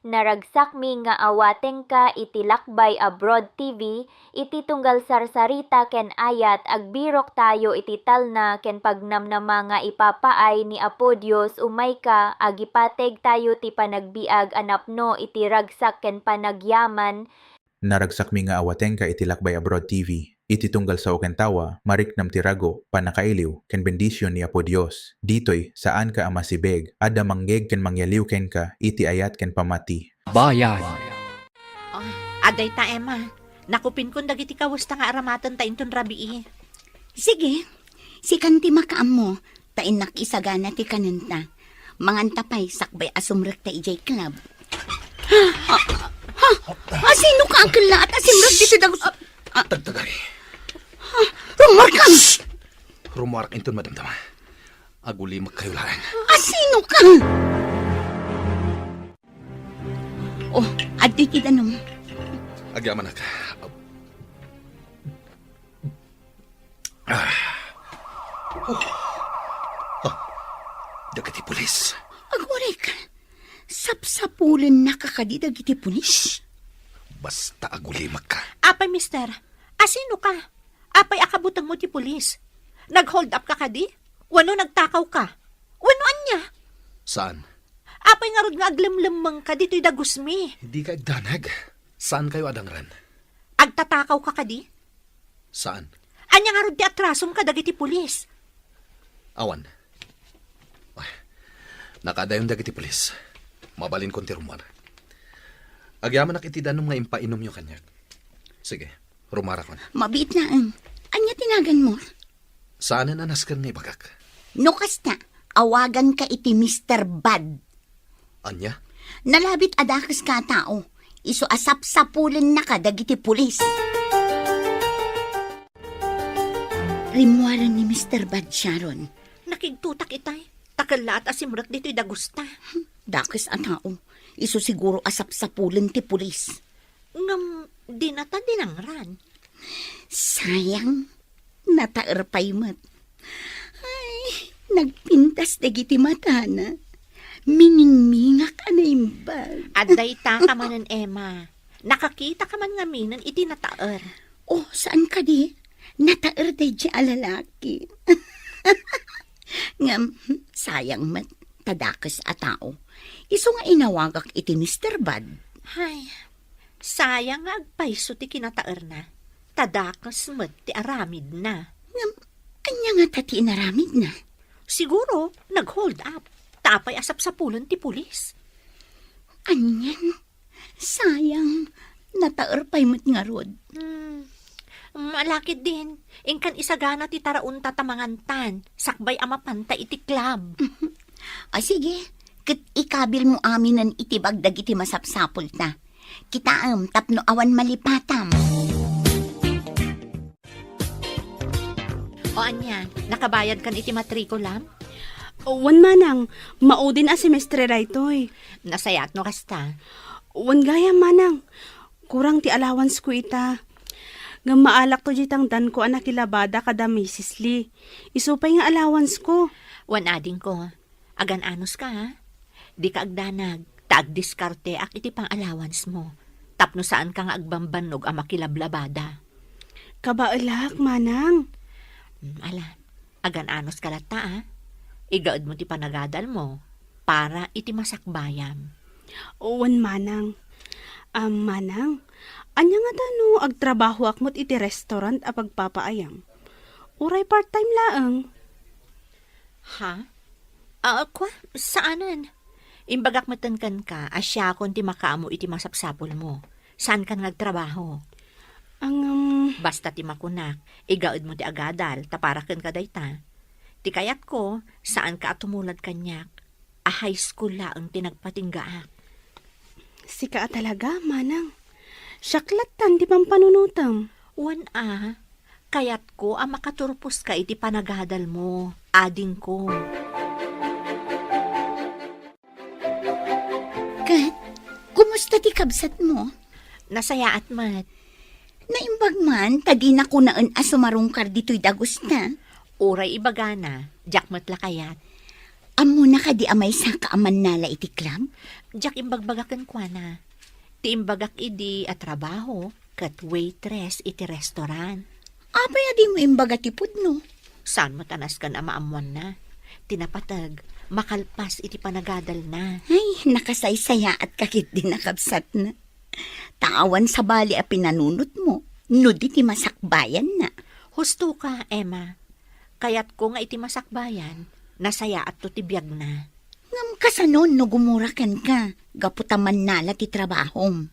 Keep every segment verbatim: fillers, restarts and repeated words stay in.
Naragsakmi nga awatengka iti Lakbay Abroad T V, iti tunggal sarsarita ken ayat, agbiroktayo iti talna ken pagnamnama nga ipapaay ni Apo Dios. Umayka, agipategtayo ti panagbiag a napno iti ragsak ken panagyaman. Naragsakmi nga awatengka iti Lakbay Abroad T V. Iti tunggal sao ken tawa, mariknam ti rago, pannakailiw, ken bendision ni Apo Dios. Ditoy, saanka a masibeg. Adda mangngeeg ken mangyaliw kenka iti ayat ken pammati. Bayan. Oh, adda ita, Emma. Nakupinkon dagiti kawesta nga aramatenta inton rabii. Sige, sikan ti makaammo, ta innak isagana ti kanenta. Manganta pay sakbay a sumrekta idiay club. Ha? Ha? Asinoka a kellaat a simrek ditoy dagus-, ah, Tagtagari. Ha? Rumuarkam! Rumuarak inton madamdama. Agulimekkayo laeng. Asinoka? Oh, adda iti danum. Agyamanak. Ah. Oh. Ah. Dagiti pulis. Agurek, sapsapulennaka kadi dagiti pulis? Basta agulimekka. Apay, mister, asinoka? Apay a kabutengmo ti pulis? Nag-hold up ka kadi? Wenno nagtakawka? Wenno ania? Saan? Apay ngarud nga aglemlemmengka ditoy dagusmi? Dika agdanag. Saankayo a dangran. Agtatakawka kadi? Saan? Ania ngarud ti atrasom kadagiti pulis? Awan. Ay, nakadayon dagiti pulis. Mabalinkon ti rumuar. Agyamanak iti danum nga impainomyo kaniak. Sige, rumuarakon. Mabiit laeng. Ania ti naganmo? Saanen a nasken nga ibagak. No kasta, awaganka iti Mister Bad. Ania? Nalabit a dakeska a tao, isu a sapsapulennaka dagiti pulis. Rimmuaren ni Mister Bad, Sharon. Nakigtutak itay. Ta kellaat a simrek ditoy dagusta. Dakes a tao, isu siguro a sapsapulen ti pulis. Ngem dinata dinangran. Sayang, nataer pay met. Ay, nagpintas dagiti matana. Miningmingak a naimbag. Adda ita ka manen, Emma. Nakakita ka man ngaminen iti nataer. Oh, saan kadi? Nataer daydi a lalaki. Ngem, sayang met, ta dakes a tao. Isu nga inawagak iti Mister Bad. Hay, sayang nga agpayso ti kinataerna. Ta dakes met ti aramidna. Ngem, ania ngata ti inaramidna? Siguro, nag-hold up. Ta apay a sapsapulen ti pulis. Anian? Sayang, nataer pay met ngarud. Hmm. Malakid din, inkan isagana ti taraonta ta mangantan, sakbay a mapanta iti club. A, sige, ket ikabilmo aminen iti bag dagiti masapsapulta. Kitaem tapno awan malipatam. O ania, nakabayadkan iti matrikulam? Wen, manang, maudin a semestre daytoy. Nasayaat no kasta. Wen gayam, manang, kurang ti allowance ko ita. Ngem maalakto diay tangdanko a nakilabada kada Misis Lee. Isu pay nga allowance ko. Wen adingko, agan-anos ka, ha? Dika agdanag, ta agdiskarteak iti pang-allowance mo. Tapno saan ka nga agbambannog a makilablabada. Kabaelak, manang. Mm, ala, agan-anos ka latta, a. Igaed mo ti panagadal mo para iti masakbayam. Wen, manang. Am, manang, ania ngata no agtrabahoak met iti restaurant a pagpapaayam? Uray part-time laeng. Ha? Ah, kua, saanen. Imbagak metten kenka a siakon ti makaammo iti masapsapulmo. Saankan nga agtrabaho. Angem. Basta ti makunak, igaedmo ti agadal, ta para kenka dayta. Ti kayatko, saanka a tumulad kaniak, a high school laeng ti nagpatinggaak. Sika a talaga, manang. Siak lattan ti pampanunotem. Wen a, kayatko a makaturposka iti panagadalmo, adingko. Ket, kumusta ti kabsatmo? Nasayaat met. Naimbag man ta dina kunaen a sumarungkar ditoy dagusta. Uray ibagana, diak met la kayat. Ammona kadi a maysaka a mannala iti club? Diak imbagbagak kenkuana. Ti imbagak idi a trabaho ket waitress iti restaurant. Apay a dimo imbaga ti pudno? Saan met a nasken a maammoanna? Ti napateg, makalpas iti panagadalna. Ay, nakasaysayaatka ketdi, nakabsatna. Ta awan sabali a pinanunotmo, no di ti masakbayanna. Husto ka, Emma. Kayatko nga iti masakbayan, nasayaatto ti biagna. Ngem kasano no gumura kenka, gapu ta mannala ti trabahom?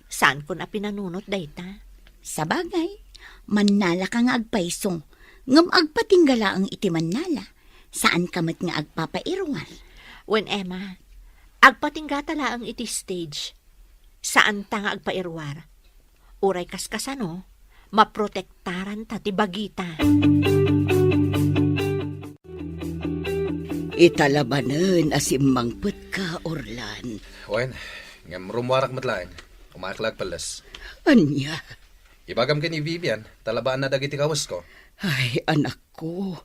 Saankon a pinanunot dayta. Sabagay, mannalaka nga agpayso, ngem agpatingga laeng iti mannala. Saanka met nga agpapairuar. Wen, Emma, agpatinggata laeng iti stage. Saanta nga agpairuar. Uray kaskasano, maprotektaranta ti bagita. Ita la manen a simmangpetka, Orlan. Wen, ngem rummuarak met laeng. Umayak la agpelles. Ania? Ibagam ken ni Vivian, talabaanna dagiti kawesko. Ay, anakko,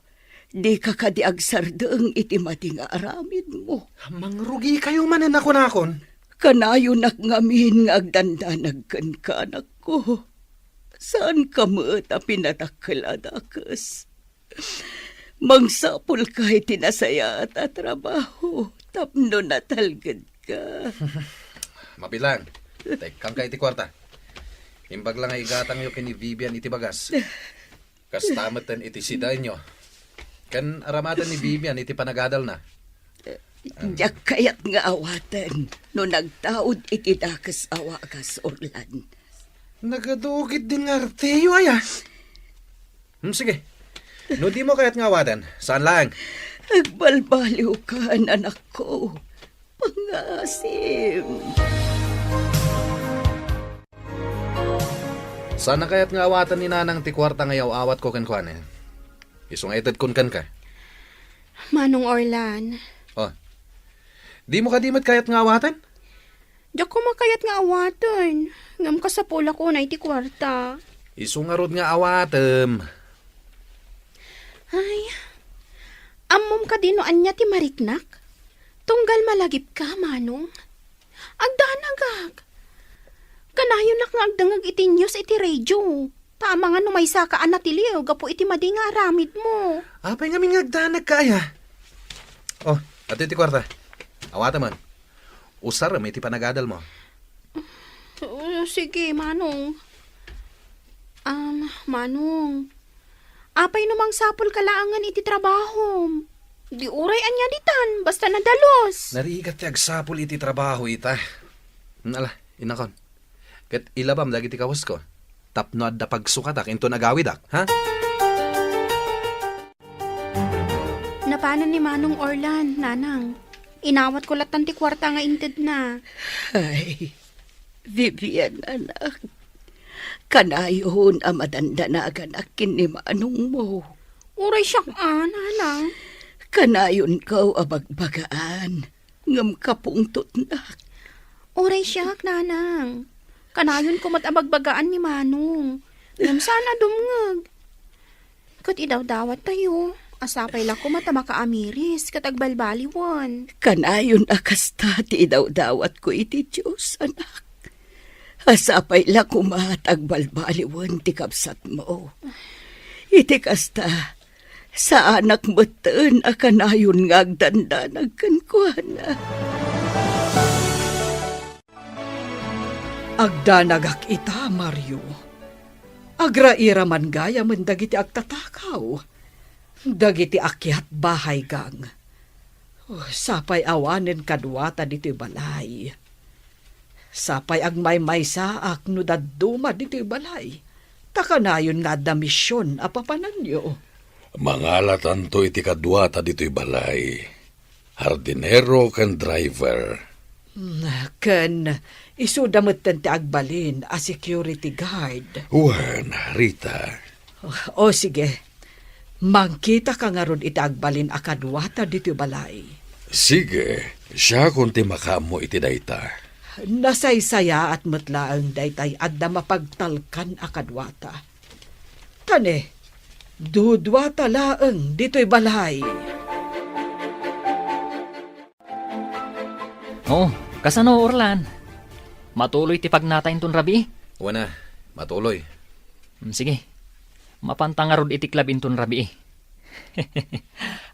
dika kadi agsardeng iti madi nga aramidmo. Mangrugikayo manen a kunakon. Kanayonak ngamin nga agdandanag kenka, anakko. Saanka met a pinadakkel a dakes. Mangsapulka iti nasayaat a trabaho tapno natalgedka. Mabilang, tekkangka iti kuarta. Imbag la nga igatangyo ken ni Vivian iti bagas. Kasta metten iti sidaenyo. Ken aramaten ni Vivian iti panagadalna. Diak kayat nga awaten no nagtaud iti dakes a wagas, Orlan. Nagadugi din nga arteyo, aya. Hmm, sige. No dimo kayat nga awaten, saan laeng? Agbalbaliwkan, anakko. Pangasim. Saan a kayat nga awaten ni Nanang ti kuarta nga iyaw-awatko kenkuana? Isu nga itedkon kenka. Manong Orlan. Oh. Dimo kadi met kayat nga awaten? Diak koma kayat nga awaten. Ngem kasapulak unay ti kuarta. Isu ngarud nga awatem. Ay, ammom kadi no ania ti mariknak? Tunggal malagipka, Manong. Agdanagak. Kanayonnak nga agdengngeg iti news iti radio. Ta amangan no maysaka a natiliw gapu iti madi nga aramidmo. Apay ngamin nga agdanagka, aya? Oh, adtoy ti kuarta. Awatem man. Usarem iti panagadalmo. Oh, sige, Manong. Um, Manong, apay no mangsapulka laengen iti trabahom? Di uray ania ditan, basta nadalus. Narigat ti agsapul iti trabaho ita. Ala, inakon. Ket ilabam dagiti kawesko. Tapno adda pagsukatak inton agawidak, ha? Napanan ni Manong Orlan, Nanang. Inawatko lattan ti kuarta nga intedna. Ay, Vivian, anak. Kanayon a madandanaganak ken ni manongmo. Uray siak a, Nanang. Kanayonko a bagbagaan. Ngem kapungtotnak. Uray siak, Nanang. Kanayon ko met a bagbagaan ni Manong. Ngem saan a dumngeg. Ket idawdawattayo, a sapay la koma ta makaamiris ket agbalbaliwen. Kanayon a kasta ti idawdawatko iti Dios, anak. A sapay la koma ta agbalbaliwen ti kabsatmo. Iti kasta, saanak metten a kanayon nga agdandanag kenkuana. Agdanagak ita, Mario. Agrairaman gayamen dagiti agtatakaw, dagiti akyat bahay gang. Oh, sapay awanen kaduata ditoy balay. Sapay agmaymaysaak no dadduma ditoy balay, ta kanayon nga adda mision a papananyo. Mangalatanto iti kaduata ditoy balay, hardinero ken driver. Mm, ken isuda metten ti agbalin a security guard. Wen, Rita. O, sige. Mangkitaka ngarud iti agbalin a kaduata ditoy balay. Sige, siakon ti makaammo iti dayta. Nasaysayaat met laeng daytay adda mapagtalkan a kaduata. Tane, duduata laeng ditoy balay. Oo, kasano, Orlan? Matuloy ti pagnata inton rabii? Wen a, matuloy. Mm, sige. Mapanta ngarud iti club inton rabii.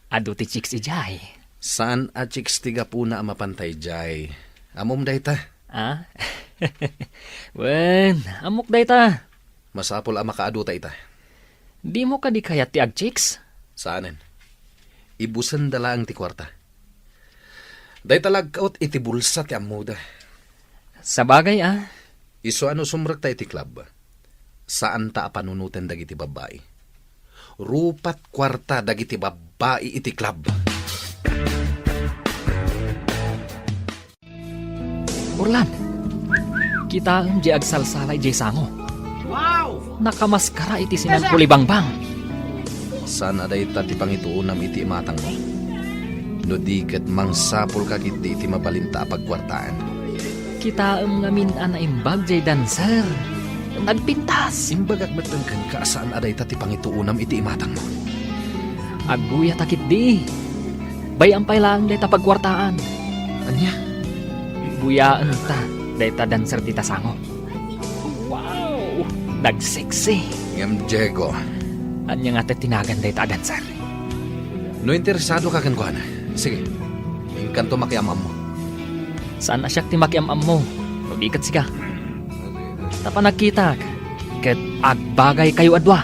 Adu ti chicks idiay. Saan a chicks ti gapuna a mapanta idiay. Ammom dayta? Ah? Wen, ammok dayta. Masapul a makaaduta ita. Dimo kadi kayat ti agchicks? Saanen. Ibusenda laeng ti kuarta. Dayta la agkaut iti bulsa ti ammoda. Sabagay a. Isu a no sumrekta iti club, saanta a panunoten dagiti babbai. Rupat kuarta dagiti babbai iti club. Orlan, kitaem diay agsalsala idiay sango. Nakamaskara iti sinan kulibangbang. Saan a dayta ti pangituonam iti imatangmo? No di ket mangsapulka ketdi iti mabalinta a pagkuartaan. Kitaem ngamin a naimbag diay dancer. Nagpintas. Imbagak metten kenka a saan a dayta ti pangituonam iti imatangmo. Agguyata ketdi. Bay-am pay laeng dayta pagkuartaan. Ania? Buyaenta dayta dancer dita sango. Wow! Nagseksi. Ngem Diego. Ania nga ti tinagan dayta a dancer? No interesadoka kenkuana, sige, inkanto makiam-ammo. Saan a siak ti makiam-ammo, no di ket sika. Ta panagkitak, ket agbagaykayo a dua.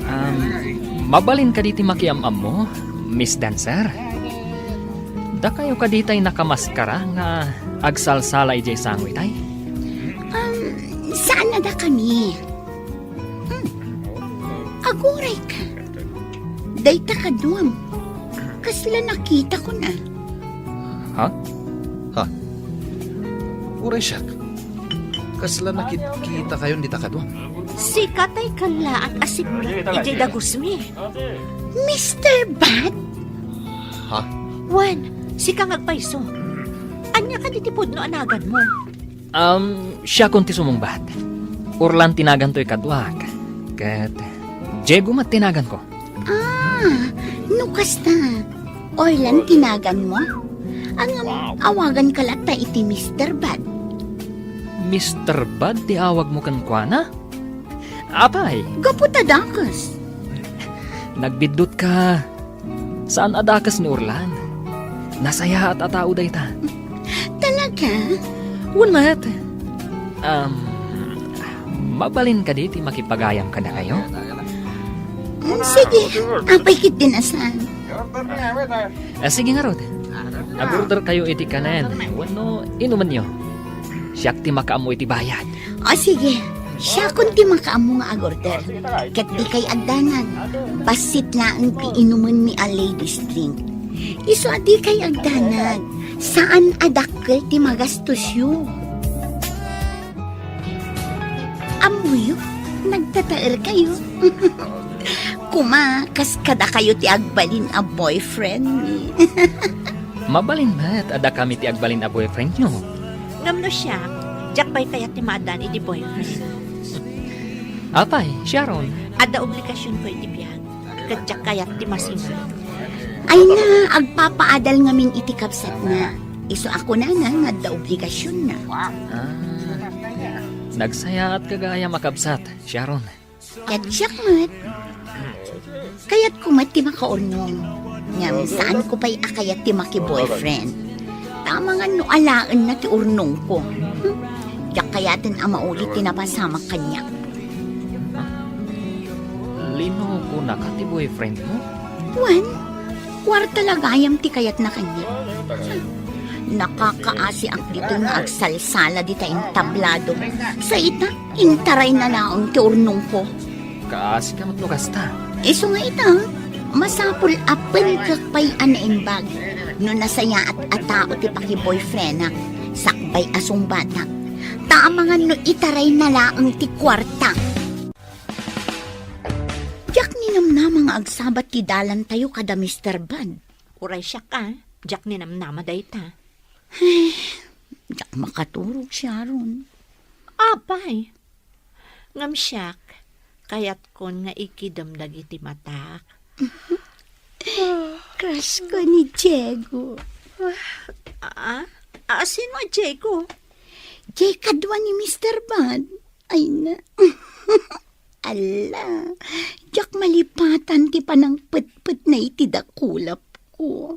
Um, mabalin kadi ti makiam-ammo, Miss Dancer? Dakayo kadi tay nakamaskara nga agsalsala idiay sango itay? Um, saan a dakami. Hmm. Aguray ka. Dayta kaduam. Kasla nakitakon a. Ha? Ha? Uray siak. Kasla nakitkitakayon dita kaduam. Sika tay kallaat a sipnget idiay dagusmi. Mister Bad? Ha? Wen, sika nga agpayso. Ania kadi ti pudno a naganmo? Um, siakon ti sumungbat. Orlan ti naganto ikaduak. Ket Diego met ti naganko. Ah, no kasta, Orlan ti naganmo? Ngem, awaganka latta iti Mister Bad. Mister Bad ti awagmo kenkuana? Apay? Gapu ta dakes. Nagbiddutka. Saan a dakes ni Orlan. Nasayaat a tao dayta. Talaga? Wen met. Um, mabalin kadi ti makipagayam kadakayo? Mm, sige, apay ketdin a saan. Ah, sige ngarud. Agorder kayo iti kanen wenno inumenyo. Siak ti makaammo iti bayad. O sige, siakon ti makaammo nga agorder. Ket dikay agdanag. Bassit laeng ti inumenmi a ladies drink. Isu a dikay agdanag. Saan a dakkel ti magastosyo. Ammoyo, nagtataerkayo. Kuma, kas kadakayo ti agbalin a boyfriendmi. Mabalin met a dakami ti agbalin a boyfriendyo. Ngem no siak, diak pay kayat ti maaddaan iti boyfriend. Apay, Sharon? Adda obligasionko iti biag, ket diak kayat ti masinga. Ay na, agpapaadal ngamin iti kabsatna. Isu a kunana nga adda obligasionna. Ah, nagsayaat ka gayam a kabsat, Sharon. Ket siak met. Kayatko met ti makaurnong. Ngem saanko pay a kayat ti maki-boyfriend. Ta amangan no alaenna ti urnongko. Hmm? Diak kayaten a mauli ti napasamak kaniak. Linukonaka ti boyfriendmo? Wen, kuarta la gayam ti kayatna kaniak. Nakakaasiak ditoy nga agsalsala dita entablado. Sa ita, intarayna laeng ti urnongko. Kaasika met no kasta. Isu nga ita, masapul a penkek pay a naimbag no nasayaat a tao ti paki-boyfriendak, sakbay a sungbatak. Ta amangan no itarayna laeng ti kuarta. Diak ninamnama nga agsabat ti dalantayo kada Mister Bad. Uray siak a, diak ninamnama dayta. Diak makaturog, Sharon. Apay, ngem siak, kayatkon nga ikidem dagiti matak. Crush ko ni Diego. Ah, ah, sino a Diego? Diay kadua ni Mister Bad. Ay na. Ala, diak malipatan ti panangpetpetna iti dakulapko.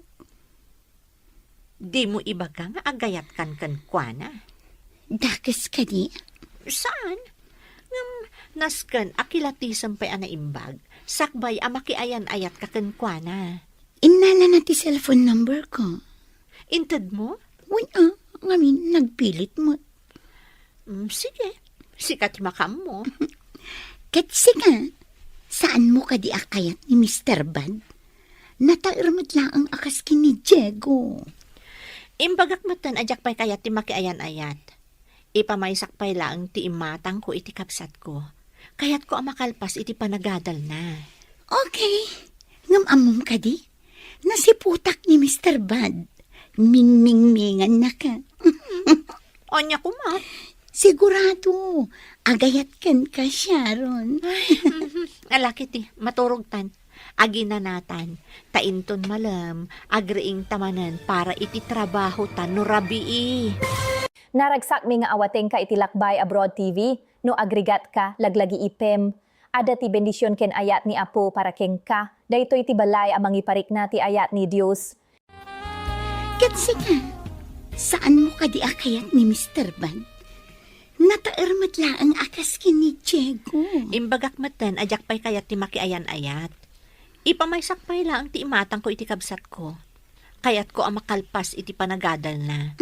Dimo ibaga nga agayatkan kenkuana? Dakes kadi? Saan? Ngem nasken a kilatisem pay a naimbag, sakbay a makiayan-ayatka kenkuana. Innalana ti cellphone numberko. Intedmo? Wen a, ngamin nagpilit met. Mm, sige. Sika ti makaammo. Ket sika, saanmo kadi a kayat ni Mister Bad? Nataer met laeng a kas ken ni Diego. Imbagak metten a diak pay kayat ti makiayan-ayat. Ipamaysak pay laeng ti imatangko iti kabsatko. Kayatko a makalpas iti panagadalna. Okay. Ngem ammom kadi? Nasiputak ni Mister Bad. Mingmingmingannaka. Ania koma? Sigurado, agayat kenka, Sharon. Ay, mhm. Ala ketdi, maturogtan. Aginanatan. Ta inton malem, agriingta manen para iti trabahota no rabii. Naragsakmi nga awatengka iti Lakbay Abroad T V. No agrigatka, laglagiipem. Adda ti bendision ken ayat ni Apo para kenka. Daytoy ti balay a mangiparikna ti ayat ni Dios. Ket sika, saanmo kadi a kayat ni Mister Bad? Nataer met laeng a kas ken ni Diego. Imbagak metten a diak pay kayat ti makiayan-ayat. Ipamaysak pay laeng ti imatangko iti kabsatko. Kayatko a makalpas iti panagadalna.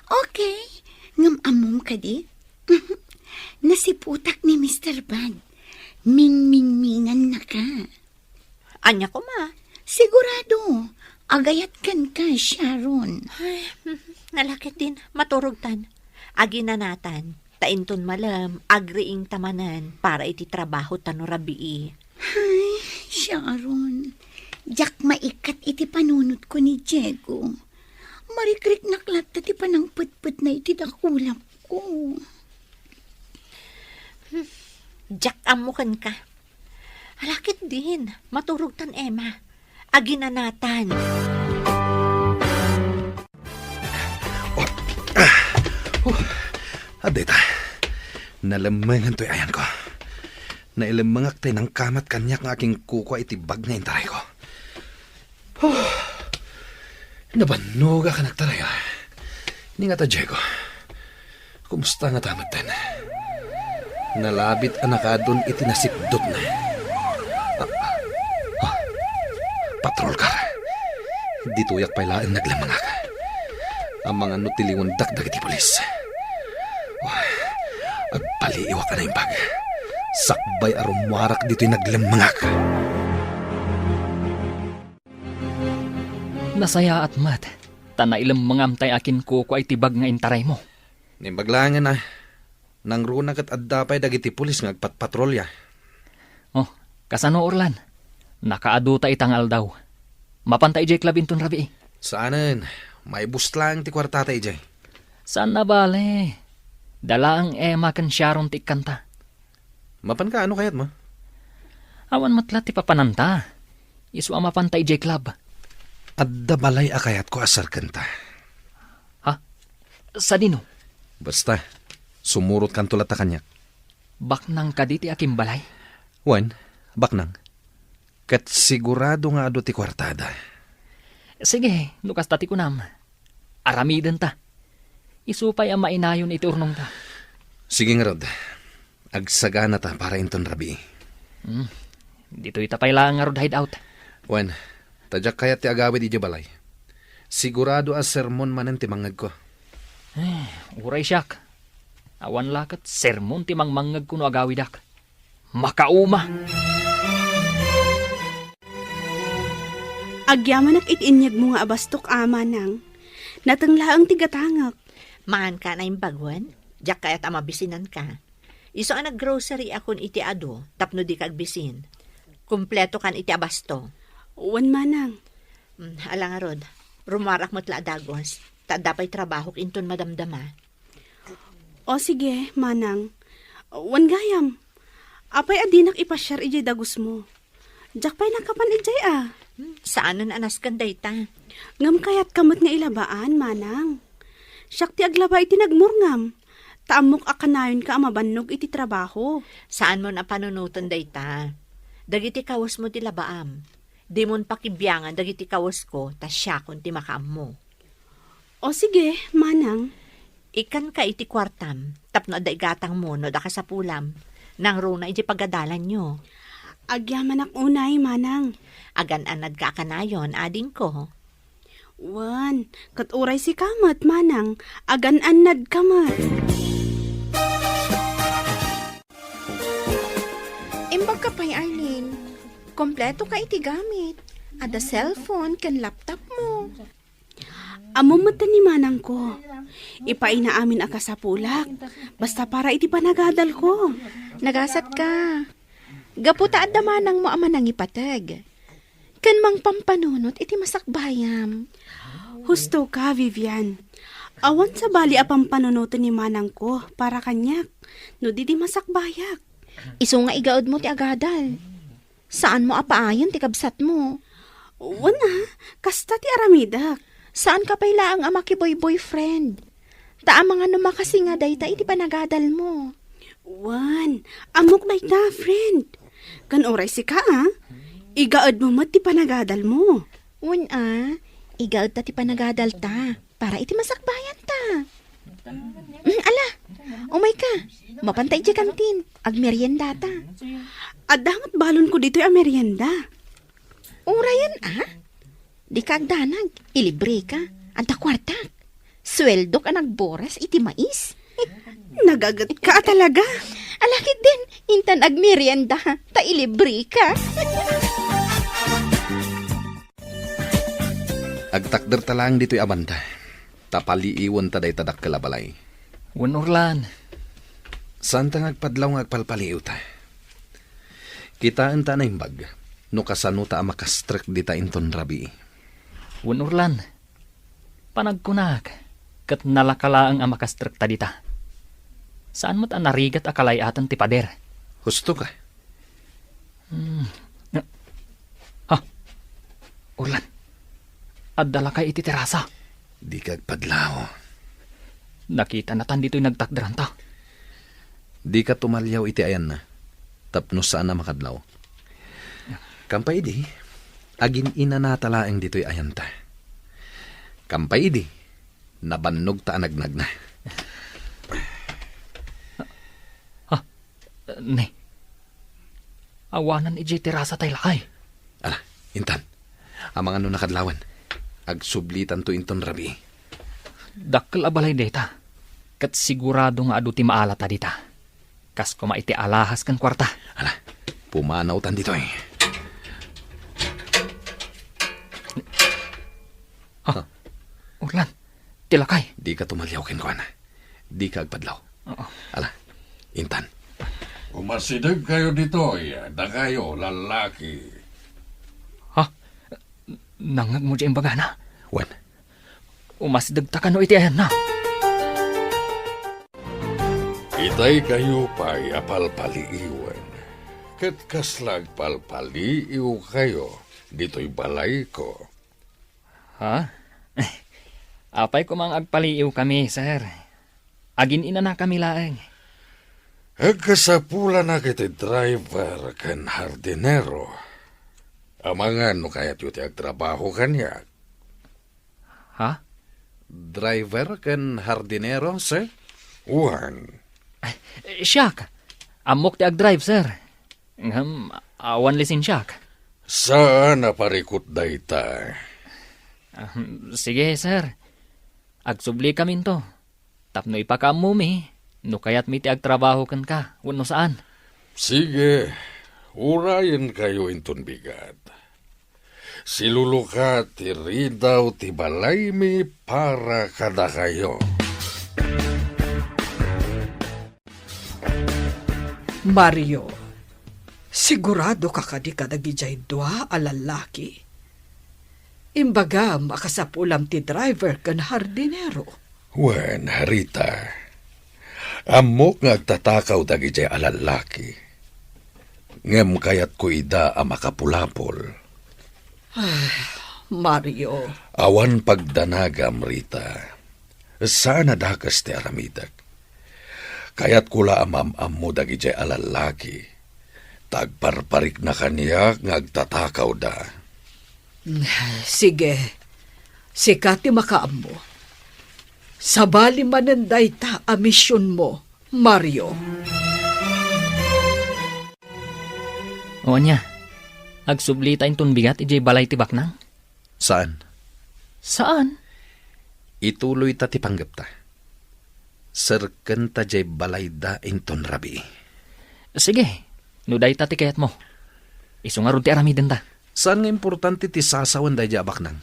Okay, ngem ammom kadi? Nasiputak ni Mister Bad. Mingmingmingannaka. Ania koma? Sigurado, agayat kenka, Sharon. Ay, ala ketdin, maturogtan. Aginanatan, ta inton malem, agriingta manen para iti trabahota no rabii. Ay, Sharon, diak maikat iti panunotko ni Diego. Marikriknak latta ti panangpetpetna iti dakulapko. Diak ammo kenka. Ala ketdin, maturogtan, Emma. Aginanatan. Oh, ah, oh, adda ita. Nalemmengan toy ayanko. Nailemmengak tay nangkamat kaniak nga akinkukua iti bag nga intarayko. Huh. Nabannogak a nagtaray, ah. Ni ngata, Diego. Kumusta ngata metten? Nalabit a nakaadun iti nasipdutna. Ah, ah, ah. Patrol car. Ditoyak pay laeng naglemmengak. Amangan no tiliwendak dagiti pulis. Oh, agpaliiwak a naimbag. Sakbay a rummuarak ditoy naglemmengak. Nasayaat met, ta nailemmengam tay akinkukua iti bag nga intaraymo. Naimbag laengen a, nangruna ket adda pay dagiti pulis nga agpatpatrolya. Oh, kasano, Orlan? Nakaadu ta ita nga aldaw. Mapanta idiay club inton rabii? Saanen, maibus laeng ti kuartata idiay. Saan a bale. Dalaang Emma ken Sharon ti ikkanta. Mapanka, ano kayatmo? Awan met la ti papananta. Isu a mapanta idiay club. Adda balay a kayatko a serkenta. Ha? Sadino? Basta, sumurotkanto latta kaniak. Baknang kadi ti akimbalay? Wen, baknang. Ket sigurado nga adu ti kuartada. Sige, no kasta ti kunam. Aramidenta. Isu pay a mainayon iti urnongta. Sige ngarud. Agsaganata para inton rabii. Hmm. Ditoyta pay laeng ngarud hideout. Wen, ta diak kayat ti agawid idiay balay. Sigurado a sermon manen ti mangngegko. Eh, uray siak. Awan la ket sermon ti mangmangngegko no agawidak. Makauma! Agyamanak iti inyegmo nga abastok, a, manang. Nateng laeng ti gatangek. Manganka a naimbag wen? Diak kayat a mabisinanka. Isu a nag-grocery akon iti adu tapno dika agbisin. Kumpleto kan iti abasto. Wen, manang. Mm, ala ngarud, rummuarak met la a dagus, ta adda pay trabahok inton madamdama. O sige, manang. Wen gayam. Apay a dinak ipasiar idiay dagusmo? Diak pay nakapan idiay a. Hmm, saanen a nasken dayta. Ngem kayatka met nga ilabaan, manang. Siak ti aglaba iti nagmurngam, ta ammok a kanayonka a mabannog iti trabaho. Saanmon a panunoten dayta. Dagiti kawesmo ti labaam. Dimon pakibiangan dagiti kawesko, ta siakon ti makaammo. O sige, manang. Ikkanka iti kuartam, tapno adda igatangmo no adda kasapulam. Nangruna iti pagadalanyo. Agyamanak unay, manang. Agan-annadka a kanayon, adingko. Wen, ket uray sika met, manang, agan-annadka met. Imbagka pay, Arlene. Kompleto ka iti gamit. Adda cellphone ken laptop mo. Ammom met ni manangko. Ipaayna amin a kasapulak. Basta para iti panagadalko. Nagasat ka. Gapu ta adda manangmo a manangipateg. Ken mangpampanunot iti masakbayam. Husto ka, Vivian. Awan sabali a pampanunoten ni manangko para kaniak no di di masakbayak. Isu nga igaedmo ti agadal. Saanmo a paayen ti kabsatmo. Wen a, kasta ti aramidek. Saanka pay laeng a makiboy-boyfriend. Ta amangan no makasinga dayta iti panagadalmo. Wen, ammok dayta, friend. Ken uray sika, a, igaedmo met ti panagadalmo. Wen a, igaedta ti panagadalta. Para iti masakbayanta. Mm, ala, umayka. Mapanta idiay kantin. Agmeriendata. Adda met balonko ditoy a merienda. Urayen a? Dika agdanag. Ilibreka. Adda kuartak. Sueldok a nagboras iti mais. Nagagetka a talaga. Ala ketdin, intan agmerienda. Ta ilibreka. Agtakderta laeng ditoy a banda, ta paliiwenta dayta dakkel a balay. Wen, Orlan. Saanta nga agpadlaw nga agpalpaliiwta. Kitaenta a naimbag no kasanota a makastrek dita inton rabii. Wen, Orlan. Panagkunak, ket nalaka laeng a makastrekta dita. Saan met a narigat a kalay-aten ti pader. Husto ka. Hmm. Ha? Orlan, adda lakay iti terasa. Dika agpadlaw. Nakitanatan ditoy nagtakderanta. Dika tumaliaw iti ayanna, tapno saan a makadlaw. Kampay idi, agin-inanata laeng ditoy ayanta. Kampay idi, nabannogta a nagnagna. Ha? Ne. Awanan idiay terasa tay lakay. Ala, intan. Amangan no nakadlawan. Agsublitanto inton rabii. Dakkel a balay dayta. Ket sigurado nga adu ti maalata dita. Kas koma iti alahas ken kuarta. Ala, pumanawtan ditoy. Ha? Orlan, ti lakay. Dika tumaliaw kenkuana. Dika agpadlaw. Oo. Ala, intan. Umasidegkayo ditoy, dakayo, lallaki. Ha? Nangngegmo diay imbagana? Wen. Umasidegta kano iti ayanna? Itay kayo pay a palpaliiwen, ket kasla agpalpaliiw kayo ditoy balayko. Ha? Apay koma nga agpaliiwkami, sir? Agin-inanakami laeng. Agkasapulanak iti driver ken hardinero. Amangan no kayatyo ti agtrabaho kaniak. Ha? Driver ken hardinero, sir? Wen. Ay, siak. Ammok ti agdrive, sir. Ngem, awan lisensiak. Saan a parikut dayta. Ah, sige, sir. Agsubli kaminto. Tapno ipakaammomi, no kayatmi ti agtrabaho kenka, wenno saan. Sige, urayenkayo inton bigat. Siluluka ti ridaw ti balaymi para kadakayo. Mario, sigurado ka kadi kadagijay dua a lallaki? Imbagam a kasapulam ti driver ken hardinero. Wen, Rita, ammok nga agtatakaw dagijay a lallaki. Ngem kayatko ida a makapulapol. Mario. Awan pagdanagam, Rita. Saan a dakes ti aramidek. Kayatko la a maam-ammo dagidiay a lallaki. Ta agparparikna kaniak nga agtatakawda. Sige, sika ti makaammo. Sabali manen dayta a misionmo, Mario. O ania, agsublita inton bigat idiay balay ti baknang? Saan. Saan? Ituloyta ti panggepta. Serkenta diay balayda inton rabii. Sige, no dayta ti kayatmo. Isu ngarud ti aramidenta. Saan nga importante ti sasawen daydiay a baknang.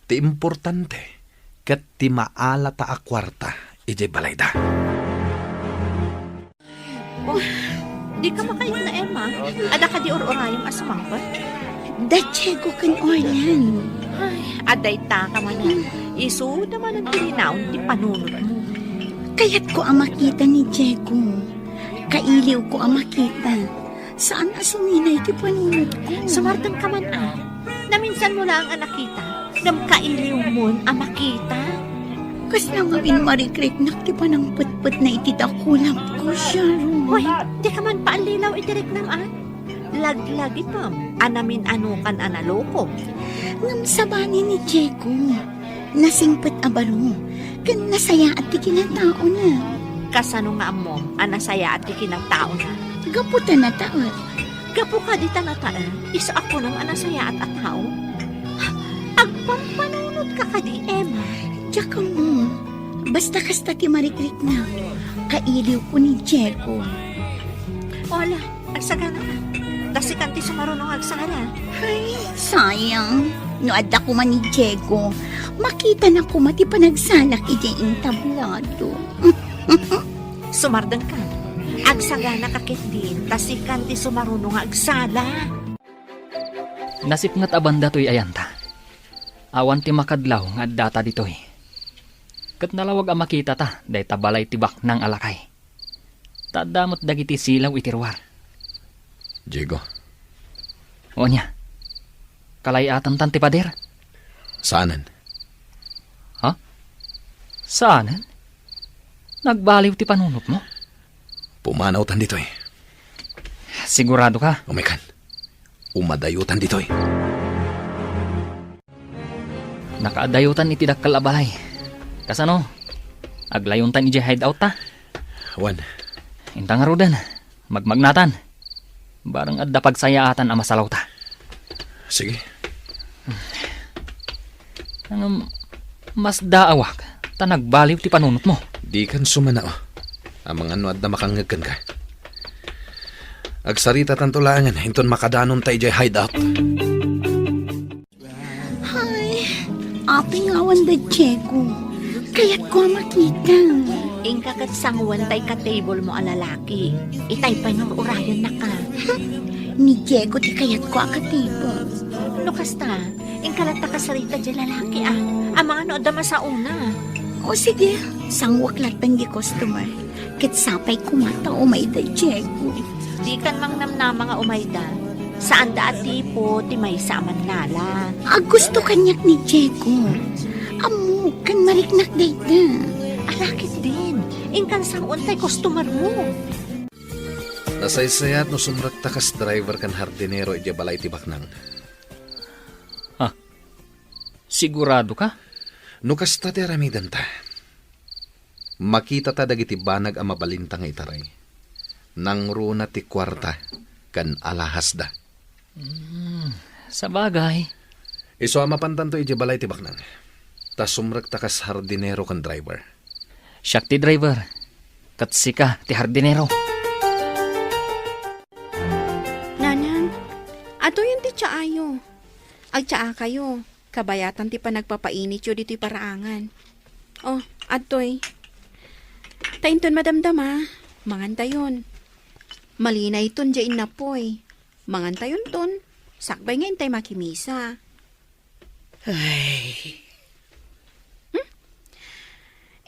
Ti importante, ket ti maalata a kuarta idiay balayda. Oh, di ka makaitna, Emma? Adda kadi ur-urayem a sumangpet? Da Diego ken Orlan. Ay, adda ita ka manen. Isuda manen ti rinaon ti panunotmo. Kayatko a makita ni Diego. Kailiwko a makita. Saan a suminay ti panunotko. Sumardeng ka man, a. Naminsanmo laeng a nakita. Ngem kailiwmon a makita. Kasla ngamin marikriknak ti panangpetpetna iti dakulapko, Sharon. Hoy, di ka man paallilaw iti riknam, a. Laglagitem a namin-anokan a naloko. Ngem sabali ni Diego, nasingpet a baro, ken nasayaat ti kinataona. Kasano nga ammom a nasayaat ti kinataona? Gapu ta nataet. Gapu kadi ta nataet, isu a kunam a nasayaat a tao? Agpampanunotka kadi, Emma? Diak ammo. Basta kasta ti marikriknak. Kailiwko ni Diego. Ala, agsagana ka. Ta sikan ti sumaruno nga agsala. Ay, sayang. No adda koma ni Diego, makitana koma ti panagsalak idiay entablado. Sumardeng ka. Agsagana ka ketdin, ta sikan ti sumaruno nga agsala. Nasipnget a banda toy ayanta. Awan ti makadlaw nga addata ditoy. Ket nalawag a makitata dayta balay ti baknang a lakay. Ta adda met dagiti silaw iti ruar. Diego. O ania? Kalay-atantan ti pader? Saanen. Ha? Saanen? Nagbaliw ti panunotmo? Pumanawtan ditoy. Sigurado ka? Umaykan. Umadayotan ditoy. Nakaadayotan iti dakkel a balay. Kasano? Aglayontan idiay hideout ta? Wen. Inta ngaruden, magmagnatan. Bareng adda pagsayaatan a masalawta. Sige. Ngem, masdaawak ta nagbaliw ti panunotmo. Dikan sumanao. Amangan no adda makangngeg kenka. Agsaritatanto laengen inton makadanonta idiay hideout. Hay, apay nga awan da Diego. Kayatko a makita. Inka ket sangoen tay ka-table mo a lalaki. Itay pay nga ur-urayennaka. Ni Diego ti kayatko a ka-table. No kasta, inka latta kasarita diay lalaki, a. Amangan no adda masaona. O sige, sangoek latta diay customer. Ket sapay koma ta umay da Diego. Dikan mangnamnama nga umayda. Saanda a tipo ti maysa a mannala. Aggusto kaniak ni Diego. Ammok ken mariknak dayta. Ala ketdin, inkan sangoen tay customer mo. Nasaysayaat no sumrekta kas driver ken hardinero idiay balay ti baknang. Ha? Sigurado ka? No kasta ti aramidenta, makitata dagiti banag a mabalinta nga itaray. Nangruna ti kuarta ken alahasda. Hmm, sabagay. Isu a mapantanto idiay balay ti baknang. Ta sumrekta kas hardinero ken driver. Siak ti driver, ket sika ti hardinero. Nanang, adtoyen ti tsaayo. Agtsaakayo, kabayatan ti panagpapainityo ditoy paraangan. O, adtoy. Ta inton madamdama, mangantayon. Malinayton diay innapoy. Mangantayonton, sakbay nga intay makimisa. Ay. Hmm?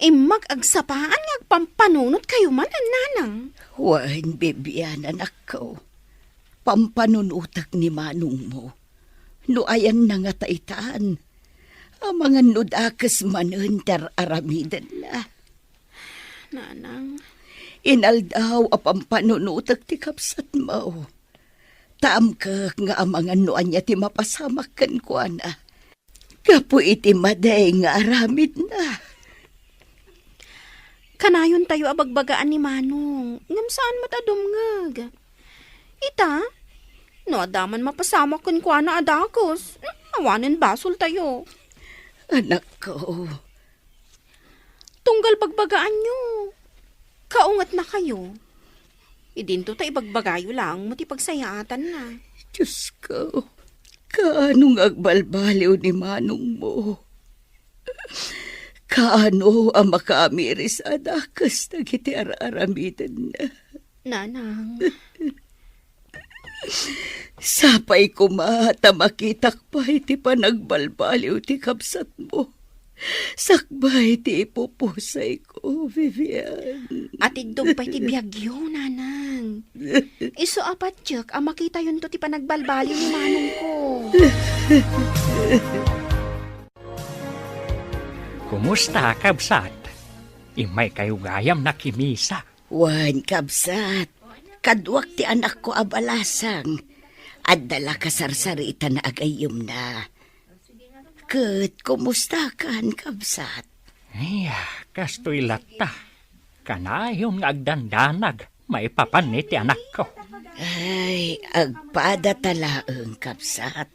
Immak agsapaan nga agpampanunotkayo man, nanang. Wen, bibian, anakko. Pampanunotek ni manongmo. No ayanna nga ta itan, amangan no dakes manen ti ar-aramidenna. Nanang. Inaldaw a pampanunotek ti kabsatmo. Tamkek nga amangan no ania ti mapasamak kenkuana. Gapu iti madi nga aramidna. Kanayontayo a bagbagaan ni Manong, ngem saan met a dumngeg. Ita, no adda man mapasamak kenkuana a dakes, awanen basoltayo. Anakko. Tunggal bagbagaanyo. Kaungetnakayo. Idinto ta ibagbagayo laeng met ti pagsayaatanna. Diosko, kaano nga agbalbaliw ni manongmo? Kaano a makaamiris a dakes dagiti ar-aramidenna? Nanang. Sapay koma ta makitak pay ti panagbalbaliw ti kabsatmo. Sakbay ti ipupusayko, Vivian. Atiddog pay ti biagyo, Nanang. Isu a patiek a makitayonto ti panagbalbaliw ni manongko. Kumusta, kabsat? Immaykayo gayam nakimisa. Wen, kabsat, kaduak ti anakko a balasang. Adda la kasarsaritan a agayyemna. Ket kumustakan, kabsat? Ay, kastoy latta. Kanayon nga agdandanag maipapan iti anakko. Ay, agpada ta laeng, kabsat.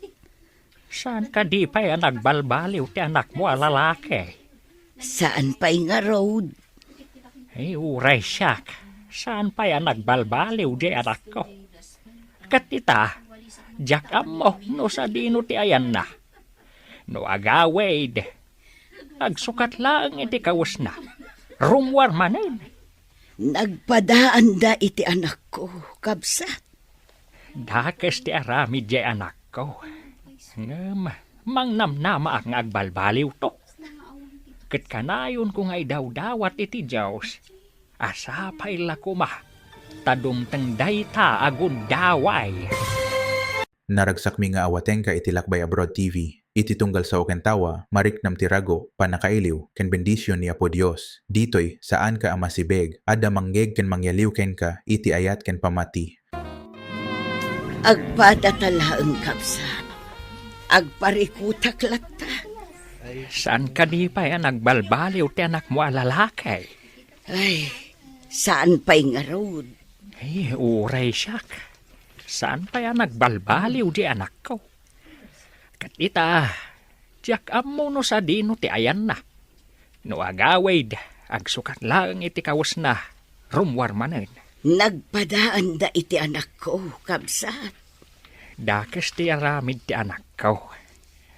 Saan kadi pay a nagbalbaliw ti anakmo a lalaki? Saan pay ngarud? Ay, uray siak, saan pay a nagbalbaliw di anakko? Ket ita, diak ammo no sadino ti ayanna. No agawid, agsukat laeng iti kawesna. Rummuar manen. Nagpadaanda iti anakko, kabsat. Dakes ti aramid diay anakko. Ngem mangnamnamaak nga agbalbaliwto. Ket kanayonko nga idawdawat iti Dios a sapay la koma ta dumteng dayta a gundaway. Naragsakmi nga awatenka iti Lakbay Abroad T V. Iti tunggal sao ken tawa, mariknam ti rago, pannakailiw, ken bendision ni Apo Dios. Ditoy, saanka a masibeg, adda mangngeg ken mangyaliw kenka iti ayat ken pammati. Agpada ta laeng, kabsat. Agparikutak latta. Saan kadi pay a nagbalbaliw ti anakmo a lalaki? Ay, saan pay ngarud? Ay, uray siak. Saan pay a nagbalbaliw di anakko? Ket ita, diak ammo no sadino ti ayanna. No agawid, agsukat laeng iti kawesna, rummuar manen. Nagpadaanda iti anakko, kabsat. Dakes ti aramid ti anakko.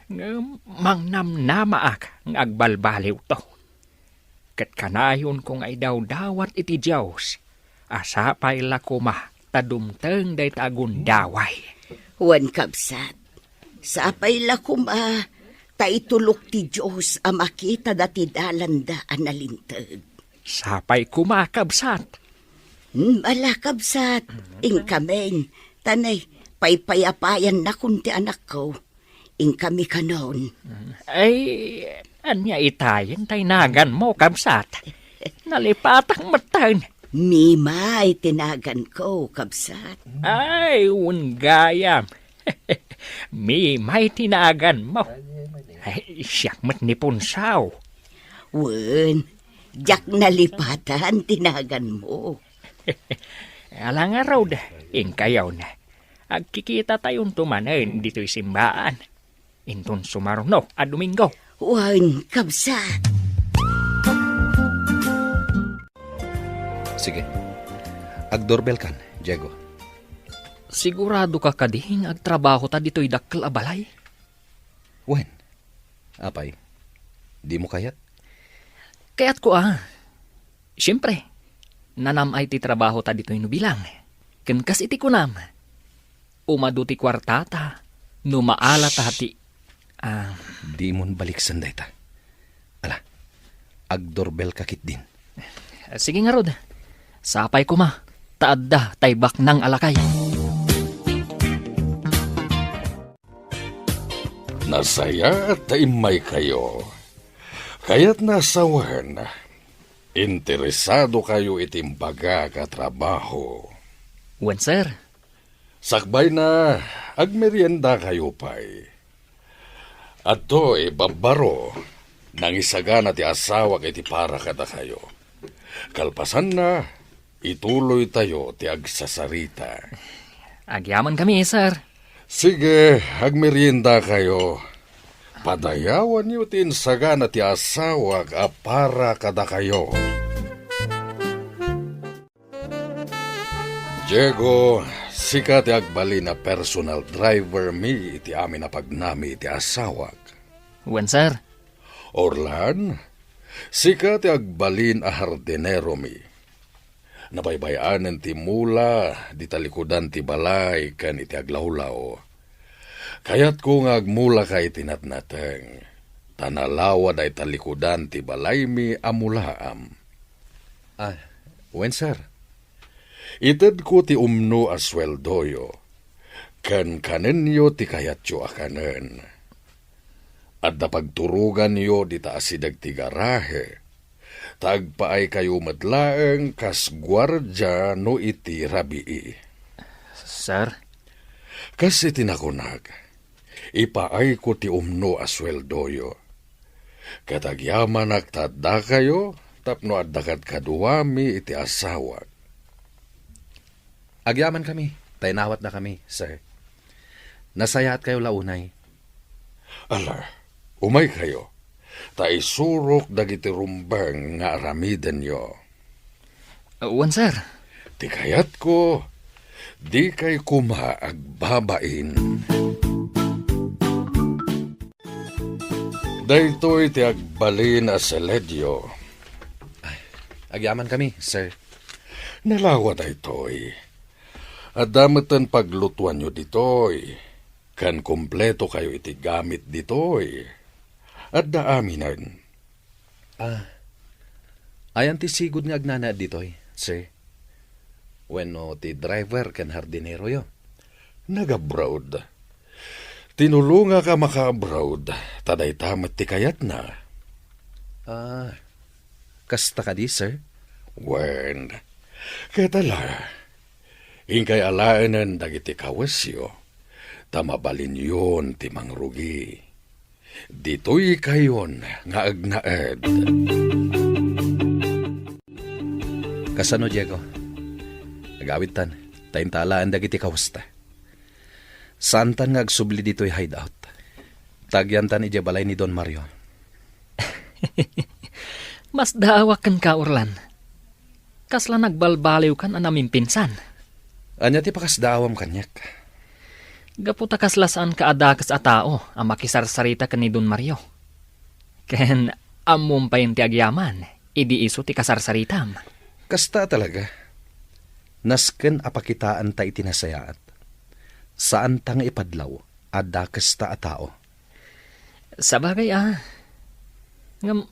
Ngem mangnamnamaak nga agbalbaliwto. Ket kanayonko nga idawdawat iti Dios a sapay la koma ta dumteng dayta a gundaway. Wen, kabsat, sapay la koma ta itulok ti Dios a makita dati dalanda a nalinteg. Sapay koma, kabsat. Hmm, ala, kabsat, inkamin, ta nay, paypayapayannakon ti anakko. Inkami kanon. Ay, ania itayen tay naganmo, kabsat? Nalipatak metten. Mimay ti naganko, kabsat. Ay, wen gayam. Mimay ti naganmo. Ay, siak met ni Punsaw. Wen, diak nalipatan ti naganmo. Ala ngarud, inkayon. Agkikitatayonto manen ditoy simbaan. Inton sumaruno a Domingo. Wen, kabsat. Sige. Agdorbelkan, Diego. Sigurado ka kadi nga agtrabaho ta ditoy dakkel a balay? Wen. Apay, dimo kayat? Kayatko a. Siempre, nanam-ay ti trabaho ta ditoy no bilang. Ken kas iti kunam, umadu ti kuartata no maala ta ti, ah. Dimon baliksen dayta. Ala, agdorbelka ketdin. Sige ngarud, sapay koma, ta adda tay baknang a lakay. Nasayaat ta immaykayo. Kayatna a sawen, interesadokayo iti imbagak a trabaho. Wen, sir. Sakbayna, agmeriendakayo pay. Adtoy, babbaro, nangisagana ti asawak iti para kadakayo. Kalpasanna, ituloytayo ti agsasarita. Agyamankami, sir. Sige, agmeriendakayo. Padayawanyo ti insagana ti asawak a para kadakayo. Diego, sika ti agbalin a personal driver mi iti amin a pagnami iti asawak. Wen, sir. Orlan, sika ti agbalin a hardinero mi. Nabaybay-anen ti mula di talikudan ti balay ken iti aglawlaw. Kayatko nga agmulaka iti natnateng, ta nalawa dayta likudan ti balaymi a mulaam. Ah, wen, sir. Itedko ti umno a sueldoyo, ken kanenyo ti kayatyo a kanen. Adda pagturoganyo dita asideg ti garahe, ta agpaaykayo met laeng kas guardia no iti rabii. Sir? Kas iti nakunak, ipaayko ti umno a sueldoyo. Ket agyamanak ta addakayo tapno adda kadkaduami iti asawak. Agyamankami, ta inawatnakami, sir. Nasayaatkayo la unay. Ala, umaykayo, ta isurok dagiti rumbeng nga aramidenyo. Wen, sir. Ti kayatko, dikay koma agbabain. Daytoy ti agbalin a seledio. Ay, agyamankami, sir. Nalawa daytoy. Adda metten paglutuanyo ditoy, ken kumpletokayo iti gamit ditoy. Adda aminen. Ah, ayan ti sigud nga agnanaed ditoy, sir? Wenno ti driver ken hardineroyo? Nag-abroad. Tinulongak a maka-abroad, ta dayta met ti kayatna. Ah, kasta kadi, sir? Wen, ket ala, inkay alaenen dagiti kawesyo, ta mabalinyon ti mangrugi. Ditoykayon nga agnaed. Kasano, Diego? Agawidtan, ta inta alaen dagiti kawesta. Saantan nga agsubli ditoy hideout. Tagyantan idiay balay ni Don Mario. Masdaawak kenka, Orlan. Kasla nagbalbaliwkan a namimpinsan. Ania ti pakasdaawam kaniak? Gapu ta kasla saanka a dakes a tao a makisarsarita ken ni Don Mario. Ken ammom pay ti agyaman idi isu ti kasarsaritam. Kasta talaga. Nasken a pakitaanta iti nasayaat. Saanta nga ipadlaw a dakesta a tao. Sabagay a. Ngem,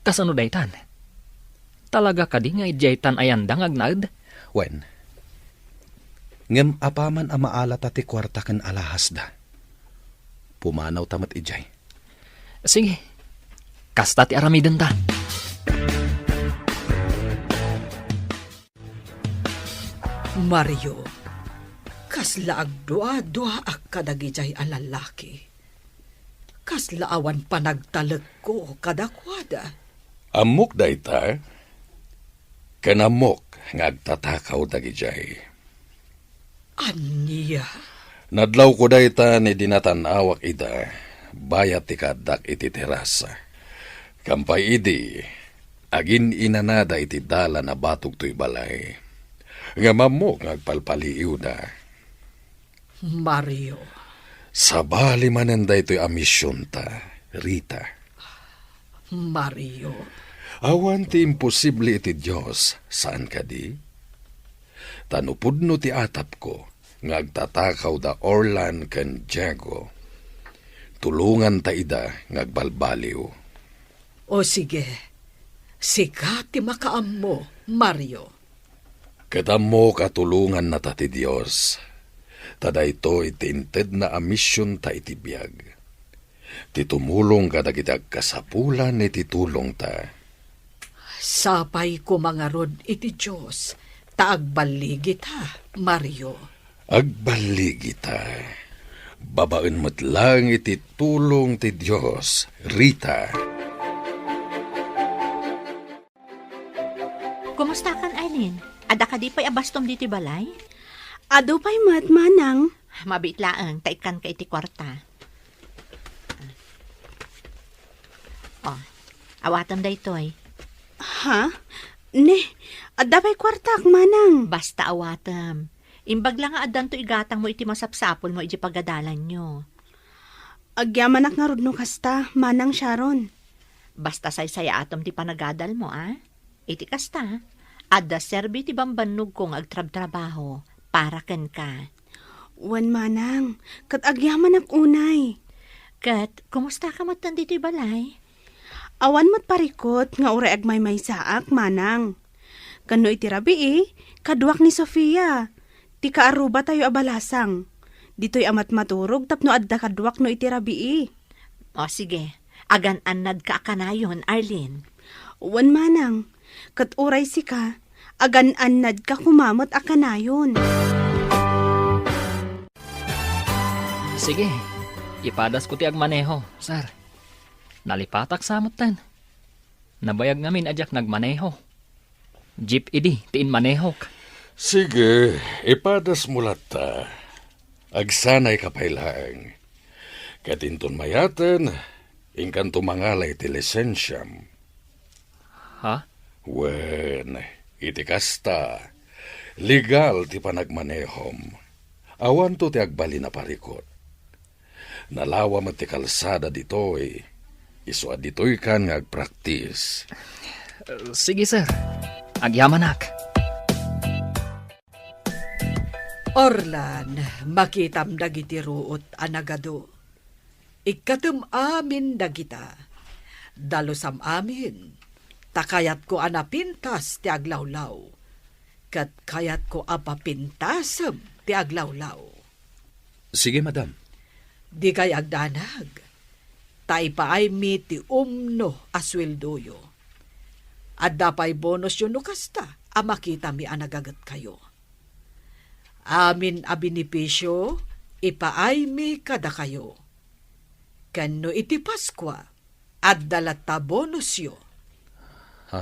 kasano daytan? Talaga kadi nga idiaytan a yanda nga agnaed? Wen, ngem apaman a maalata ti kuarta ken alahasda, pumanawta met idiay. Sige, kasta ti aramidenta. Mario, kasla agdua-duaak kadagidiay a lallaki. Kasla awan panagtalekko kadakuada. Ammok dayta, ken ammok nga agtatakaw dagidiay. Ania? Nadlawko dayta idi natan-awak ida, bayat ti kaaddak iti terasa. Kampay idi, agin-inanada iti dalan a batog toy balay. Ngem ammok nga agpalpaliiwda. Mario. Sabali manen daytoy a misionta, Rita. Mario. Awan ti imposible iti Dios, saan kadi? Ta no pudno ti atapko nga agtatakaw da Orlan ken Diego, tulonganta ida nga agbalbaliw. O sige, sika ti makaammo, Mario. Ket ammok a tulongannata ti Dios, ta daytoy ti intedna a misionta iti biag. ti tumulong kadagiti agkasapulan iti tulongta. Sapay koma ngarud iti Dios ta agballigita, Mario. Agballigita. Babaen met laeng iti tulong ti Dios, Rita. Kumustakan, Arlene? Adda kadi pay a bastom ditoy balay? Adu pay met, manang. Mabiit laeng, ta ikkanka iti kuarta. Oh, awatem daytoy. Ha? Ne, adda pay kuartak, manang. Basta awatem. Imbag la nga addanto igatangmo iti masapsapulmo iti pagadalanyo. Agyamanak ngarud no kasta, Manang Sharon. Basta saysayaatom ti panagadalmo, a? Iti kasta, adda serbi ti bambannogko nga agtrabtrabaho para kenka. Wen, manang, ket agyamanak unay. Ket, kumusta ka met ditoy balay? Awan met parikut nga uray agmaymaysaak, manang. Ken no iti rabii, kaduak ni Sofia, ti kaarrubatayo a balasang. Ditoy a matmaturog tapno adda kaduak no iti rabii. O, sige. Agan-annadka a kanayon, Arlene. Wen, manang. Ket uray sika, agan-annadka koma met a kanayon. Sige, ipadasko ti agmaneho, sir. Nalipatak sa metten. Nabayag ngamin a diak nagmaneho. Jeep idi ti inmanehok. Sige, ipadasmo latta. Agsanayka pay laeng. Ket inton mayaten, inkanto mangala iti lisensiam. Ha? Wen, iti kasta, legal ti panagmanehom. Awanto ti agbalin a parikut. Nalawa met ti kalsada ditoy. Isu a ditoykan nga agpraktis. Sige, sir. Agyamanak. Orlan, makitam dagiti ruot a nagadu. Ikkatem amin dagita. Dalusam amin, ta kayatko a napintas ti aglawlaw, ket kayatko a papintasem ti aglawlaw. Sige, madam. Dikay agdanag, ta ipaaymi ti umno a sueldoyo. Adda pay bonusyo no kasta a makitami a nagagetkayo. Amin a benepisio, ipaaymi kadakayo. Ken no iti Paskua, adda latta bonusyo. Ha?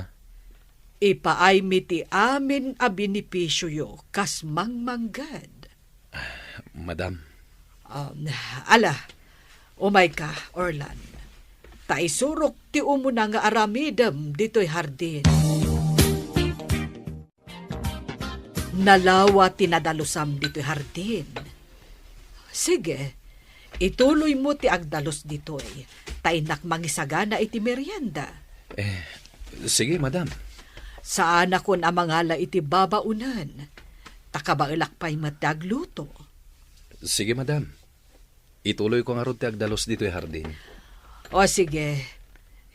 Ipaaymi ti amin a benepisioyo kas mangmangged. Madam. Um, ala, umayka, Orlan. Ta isurok ti umuna nga aramidem ditoy hardin. Nalawa ti nadalusam ditoy hardin. Sige, ituloymo ti agdalus ditoy, ta innak mangisagana iti merienda. Eh, sige, madam. Saanakon a mangala iti babaonen, ta kabaelak pay met ti agluto. Sige, madam. Ituloyko ngarud ti agdalus ditoy hardin. O sige,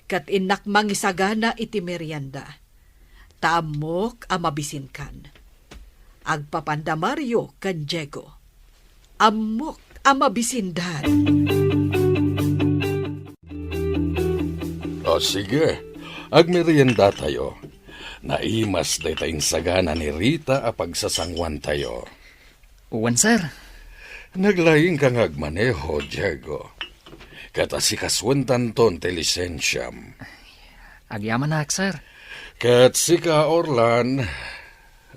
ket innak mangisagana iti merienda. Ta ammok a mabisinkan. Agpapanda Mario ken Diego. Ammok a mabisindan. O sige, agmeriendatayo. Naimas dayta insagana ni Rita a pagsasanguantayo. Wen, sir. Naglaingka nga agmaneho, Diego. Ket asikasuentanton ti lisensiam. Agyamanak, sir. Ket sika, Orlan,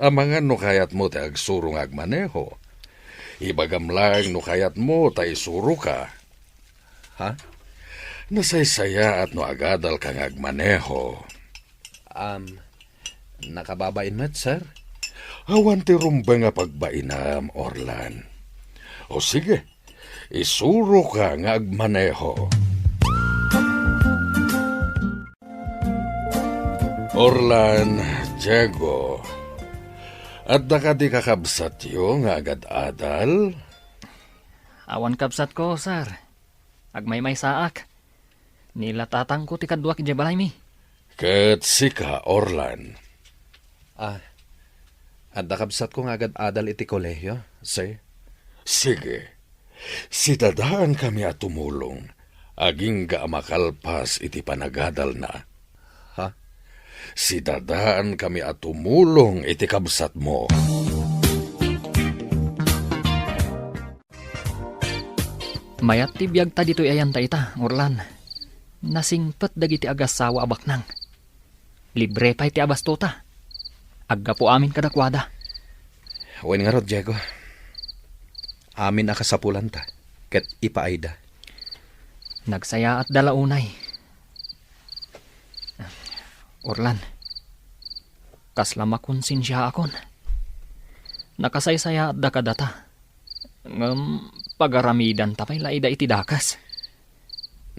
amangan no kayatmo ti agsuro nga agmaneho. Ibagam laeng no kayatmo ta isuroka. Ha? Nasaysayaat no agadalka nga agmaneho. Am, nakababain met, sir? Awan ti rumbeng a pagbainam, Orlan. O sige, isuroka nga agmaneho. Orlan, Diego, adda kadi kakabsatyo nga agad-adal? Awan kabsatko, sir. Agmaymaysaak. Ni la tatangko ti kaduak idiay balaymi. Ket sika, Orlan? Ah, adda kabsatko nga agad-adal iti kolehio, sir. Sige. Sidadaankami a tumulong. Agingga a makalpas iti panagadalna. Ha? Sidadaankami a tumulong iti kabsatmo. Mayat ti biagta ditoy ayan ta ita, Orlan. Nasingpet dagiti agassawa a baknang. Libre pay ti abastota. Aggapu amin kadakuada. Wen ngarud, Diego. Amin a kasapulanta ket ipaayda. Nagsayaatda la unay. Orlan, kasla makonsensiaakon. Nakasaysayaatda kadata. Ngem pagaramidanta pay la ida iti dakes.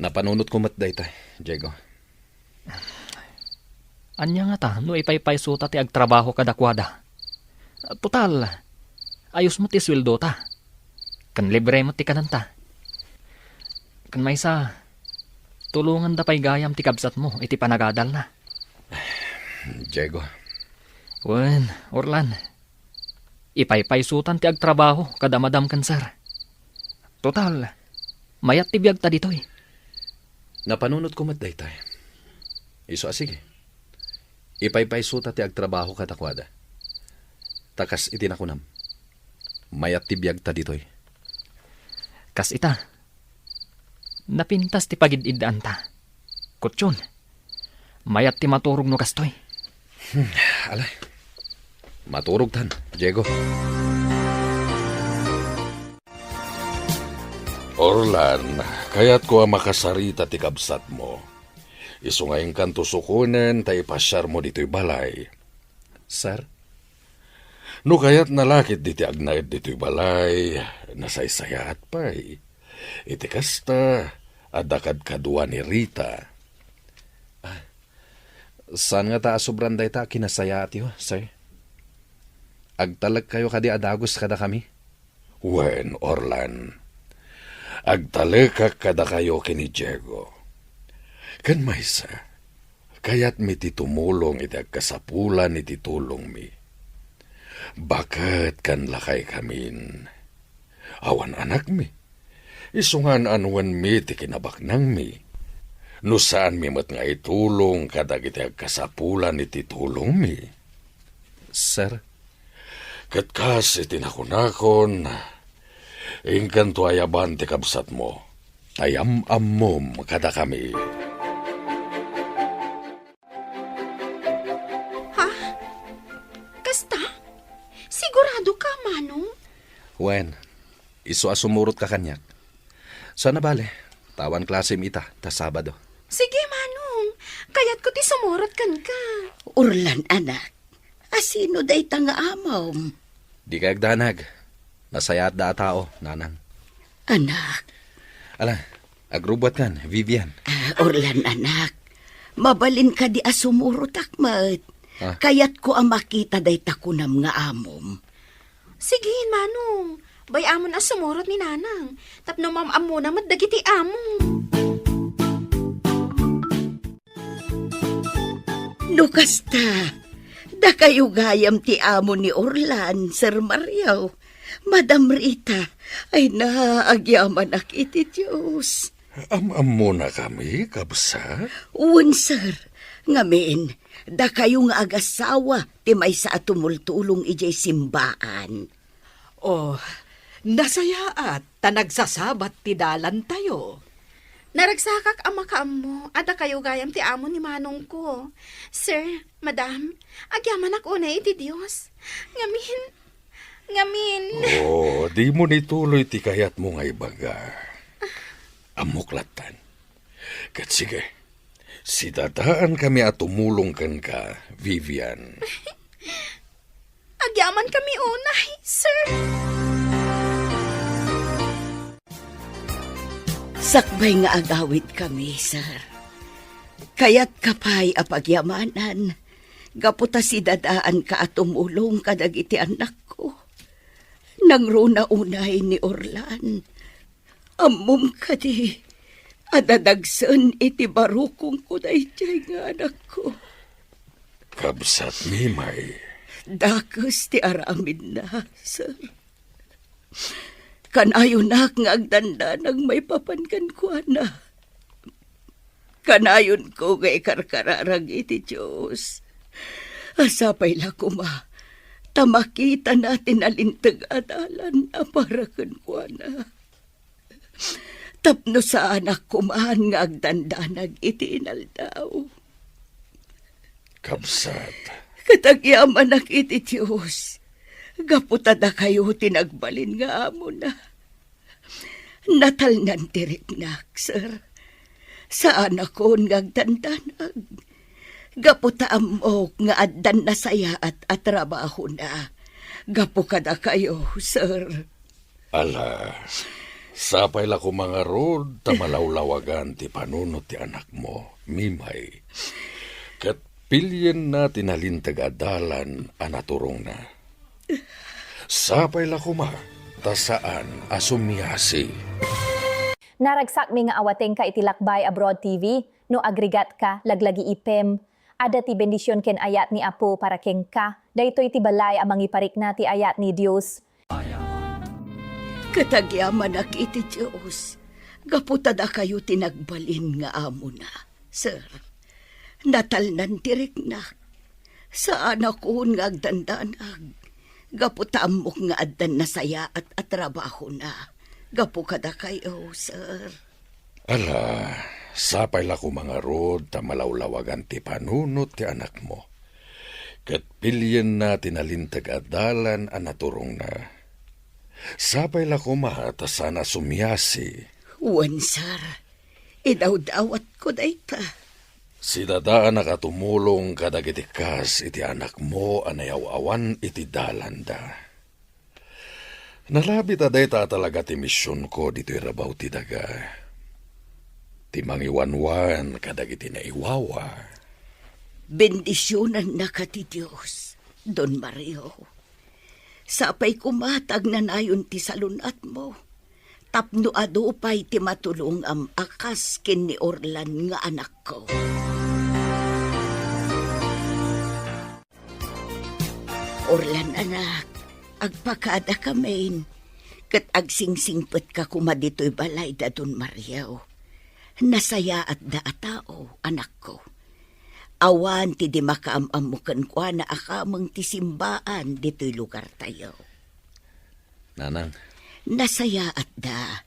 Napanunotko met dayta, Diego. Ania ngata no ipaypaysota ti agtrabaho kadakuada? Total, ayos met ti sueldota. Ken libre met ti kanenta. Ken maysa, tulonganda pay gayam ti kabsatmo iti panagadalna. Diego. Wen, Orlan. Ipaypaysotan ti agtrabaho kada madam ken sir. Total, mayat ti biagta ditoy. Napanunotko met daytay. Isu a sige. Ipaypaysota ti agtrabaho kadakuada. Ta kas iti nakunam, mayat ti biagta ditoy. Kas ita, napintas ti pagid-iddaanta. Kutyon, mayat ti maturog no kastoy. Hmm, ala. Maturogtan, Diego. Orlan, kayatko a makasarita ti kabsatmo. Isu nga inkanto sukonen ta ipasiarmo ditoy balay. Sir? No kayatna la ketdi ti agnaed ditoy balay, nasaysayaat pay. Iti kasta, adda kadkadua ni Rita. Ah, saan ngata a sobran dayta a kinasayaatyo, sir? Agtalekkayo kadi a dagus kadakami? Wen, Orlan, agtalekak kadakayo ken ni Diego. Ken maysa, kayatmi ti tumulong iti agkasapulan iti tulongmi. Baket ken lakaykamin. Awan anakmi. Isu nga an-annuenmi ti kinabaknangmi. No saanmi met nga itulong kadagiti agkasapulan iti tulongmi. Sir? Ket kas iti nakunakon, inkanto ayaban ti kabsatmo, ta yam-ammom kadakami. Ha? Kasta? Sigurado ka, Manong? Wen, isu a sumurotka kaniak. Saan a bale, ta awan klasem ita ta Sabado. Sige, Manong. Kayatko ti sumurot kenka. Orlan, anak. Asino dayta nga amom? Dikay agdanag. Nasayaatda a tao, nanang. Anak. Ala, agrubbuatkan, Vivian. Ah, Orlan, anak. Mabalin kadi a sumurotak met. Ah. Kayatko a makita dayta kunam nga amom. Sige, Manong. Bay-amon a sumurot ni Nanang. Tapno maam-ammona met dagiti among. No kasta, dakayo gayam ti amo ni Orlan, Sir Mario, Madam Rita, ay na, agyamanak iti Dios. Am-ammona kami, kabsat? Wen, sir. Ngamin, dakayo nga agassawa ti maysa a tumultulong idiay simbaan. Oh, nasayaat ta nagsasabat ti dalantayo. Naragsakak a makaammo a dakayo gayam ti amo ni manongko. Sir, madam, agyamanak unay iti Dios. Ngamin, ngamin. Oh, dimo nituloy ti kayatmo nga ibaga. Ammok lattan. Ket sige, sidadaankami a tumulong kenka, Vivian. Agyamankami unay, sir. Sakbay nga agawidkami, sir. Kayatka pay a pagyamanan, gapu ta sidadaanka a tumulong kadagiti annakko. Nangruna unay ni Orlan. Ammom kadi a dadagsen iti barukongko daydiay nga anakko? Kabsatmi, May. Dakes ti aramidna, sir. Kanayonak nga agdandanag maipapan kenkuana. Kanayonko nga ikarkararag iti Dios. Sapay la koma ta makitana ti nalinteg a dalan a para kenkuana. Tapno saanak koman nga agdandanag iti inaldaw. Kabsat. Ket agyamanak iti Dios, gapu ta dakayo ti nagbalin nga amona. Natalnan ti riknak, sir. Saanakon nga agdandanag. Gapu ta ammok nga addan nasayaat a trabahona. Gapu kadakayo, sir. Ala, sapay la koma ngarud ta malawlawagan ti panunot ti anakmo, Mimay. Ket pilienna ti nalinteg a dalan a naturongna. Sapay la koma ta saan a sumiasi. Naragsakmi nga awatengka iti Lakbay Abroad T V. No agrigatka, laglagiipem. Adda ti bendision ken ayat ni Apo para kenka. Daytoy ti balay a mangiparikna ti ayat ni Dios. Ket agyamanak iti Dios, gapu ta dakayo ti nagbalin nga amona. Sir, natalnan ti riknak. Saanakon nga agdandanag, gapu ta ammok nga addan nasayaat a trabahona. Gapu kadakayo, sir. Ala, sapay la koma ngarud ta malawlawagan ti panunot ti anakmo. Ket pilienna ti nalinteg a dalan a naturongna. Sapay la koma ta saan a sumiasi. Wen, sir. Idawdawatko dayta. Sidadaanak a tumulong kadagiti kas iti anakmo a nayaw-awan iti dalanda. Nalabit a dayta a talaga ti misionko ditoy rabaw ti daga. Ti mangiwanwan kadagiti naiwawa. Bendisionannaka ti Dios, Don Mario. Sapay koma ta agnanayon ti salun-atmo, tapno adu pay ti matulongam a kas ken ni Orlan nga anakko. Orlan, anak, agpakadakamin, ket agsingsingpetka koma ditoy balay da Don Mario. Nasayaatda a tao, anakko. Awan ti di makaam-ammo kenkuana a kameng ti simbaan ditoy lugartayo. Nanang. Nasayaatda.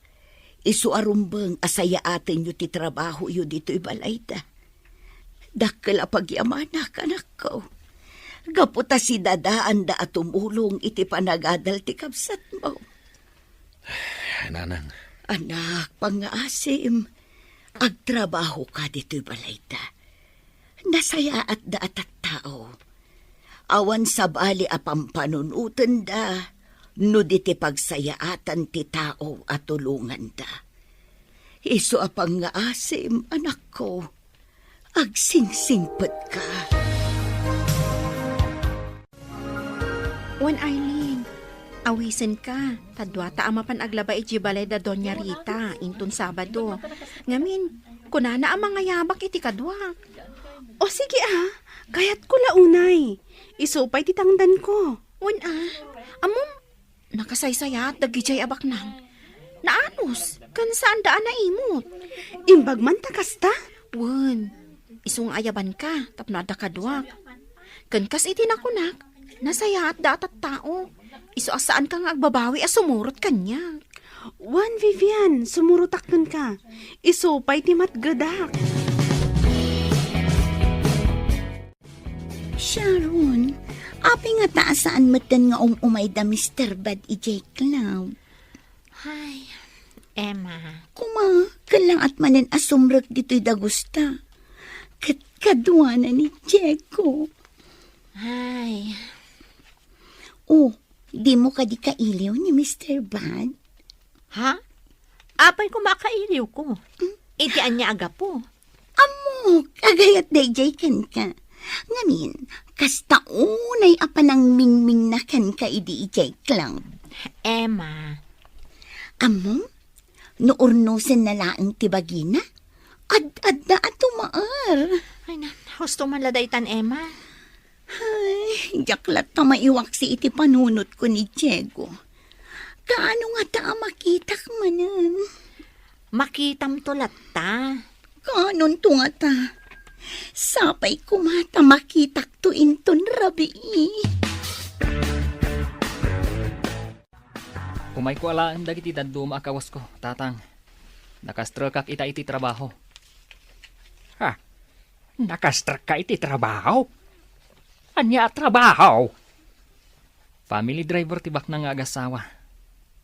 Isu a rumbeng a sayaatenyo ti trabahoyo ditoy balayda. Dakkel a pagyamanak, anakko. Gapu ta sidadaanda a tumulong iti panagadal ti kabsatmo. Nanang. Anak, pangngaasim, agtrabahoka ditoy balayda. Nasayaatda a tattao. Awan sabali a pampanunotenda no di ti pagsayaatan ti tao a tulonganda. Isu a pangngaasim, anakko, agsingsingpetka. Wen, Arlene, awisenka, ta duata a mapan aglaba idiay balay da Doña Rita inton Sabado. Ngamin, kunana a mangayabak iti kaduak. O sige a, kayatko la unay. Isu pay ti tangdanko. Wen a, ammom, nakasaysayaat dagidiay a baknang. Naanus, ken saanda a naimut. Imbag man ta kasta? Wen, isu nga ayabanka tapno adda kaduak. Ken kas iti nakunak, nasayaatda a tattao. Isu a saanka nga agbabawi a sumurot kaniak. Wen, Vivian, sumurotak kenka. Isu pay ti matgedak. Sharon, apay ngata a saan metten nga um-umay da Mister Bad idiay club? Ay, Emma. Koma, kellangat manen a sumrek ditoy dagusta. Ket kaduana ni Diego. Ay. Oh, dimo kadi kailiw ni Mister Bad? Ha? Apay koma a kailiwko? Hmm? Iti ania a gapu? Ammok, agayat daydiay kenka. Ngamin, kasta unay a panangmingmingna kenka idi idiay club. Emma. Ammom, no urnosenna laeng ti bagina, ad-adda a tumaer. Ay na, husto man la daytan, Emma. Ay, diak latta maiwaksi iti panunotko ni Diego. Kaano ngata a makitak manen? Makitamto latta. Kaanonto ngata? Sapay koma ta makitakto inton rabii. Umayko alaen dagiti dadduma a kawasko, Tatang. Nakastrekak ita iti trabaho. Ha? Nakastrekka iti trabaho? Ania a trabaho? Family driver ti baknang nga agasawa.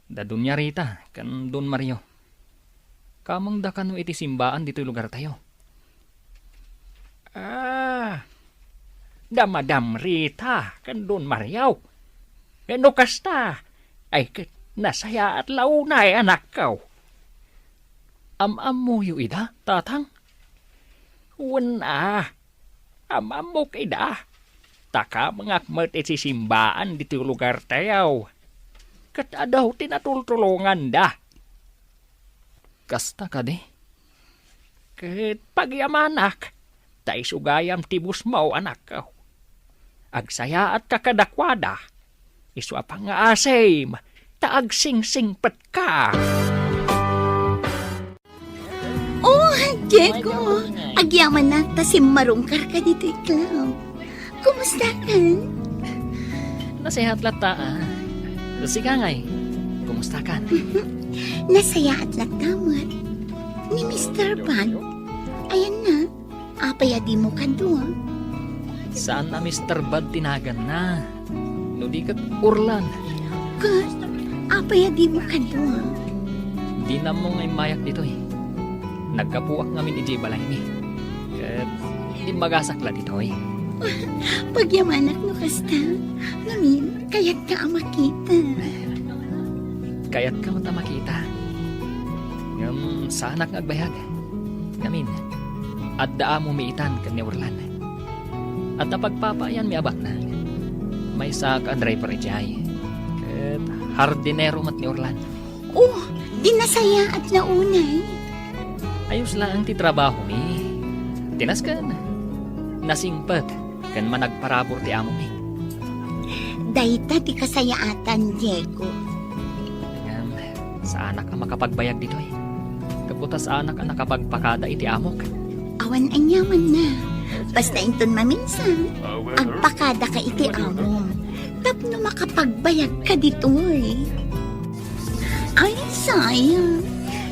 Da Doña Rita ken Don Mario. Kamangda kano iti simbaan ditoy lugartayo. Ah, da Madam Rita ken Don Mario. No kasta, ay ket nasayaat la unay, anakko. Am-ammoyo ida, Tatang? Wen a, am-ammok ida. Ta kamangak met iti simbaan ditoy lugartayo. Ket adu ti natultulonganda. Kasta kadi? Ket pagyamanak, ta isu gayam ti busmo, anakko. Agsayaatka kadakuada, isu a pangngaasim, ta agsingsingpetka. Oh, Diego, agyamanak ta simmarungkarka ditoy club. Kumustakan? Nasayaat latta, ah. Sika ngay, kumustakan? Nasayaat latta met. Ni Mister Bad, ayanna, apay a dimo kadua? Saan a Mister Bad ti naganna. No di ket Orlan. Ket, apay a dimo kadua? Dina ammo nga immayak ditoy. Naggapuak ngamin idiay balaymi. Ket immagasak la ditoy. Pagyamanak no kasta. Ngamin, kayatka a makita. Kayatka met a makita. Ngem saanak nga agbayag. Ngamin, adda amomi itan ken ni Orlan. Adda pagpapaayanmi a baknang. Maysaak a driver idiay. Ket hardinero met ni Orlan. Oh, di nasayaat la unay. Ayos laeng ti trabahomi. Tinasken. Nasingpet ken managparabur ti amomi. Dayta ti kasayaatan, Diego. Ngem, saanak a makapagbayag ditoy. Gapu ta saanak a nakapagpakada iti amok. Awan aniamanna. Basta inton maminsan, agpakadaka iti amom. Tapno makapagbayagka ditoy. Ay, sayang.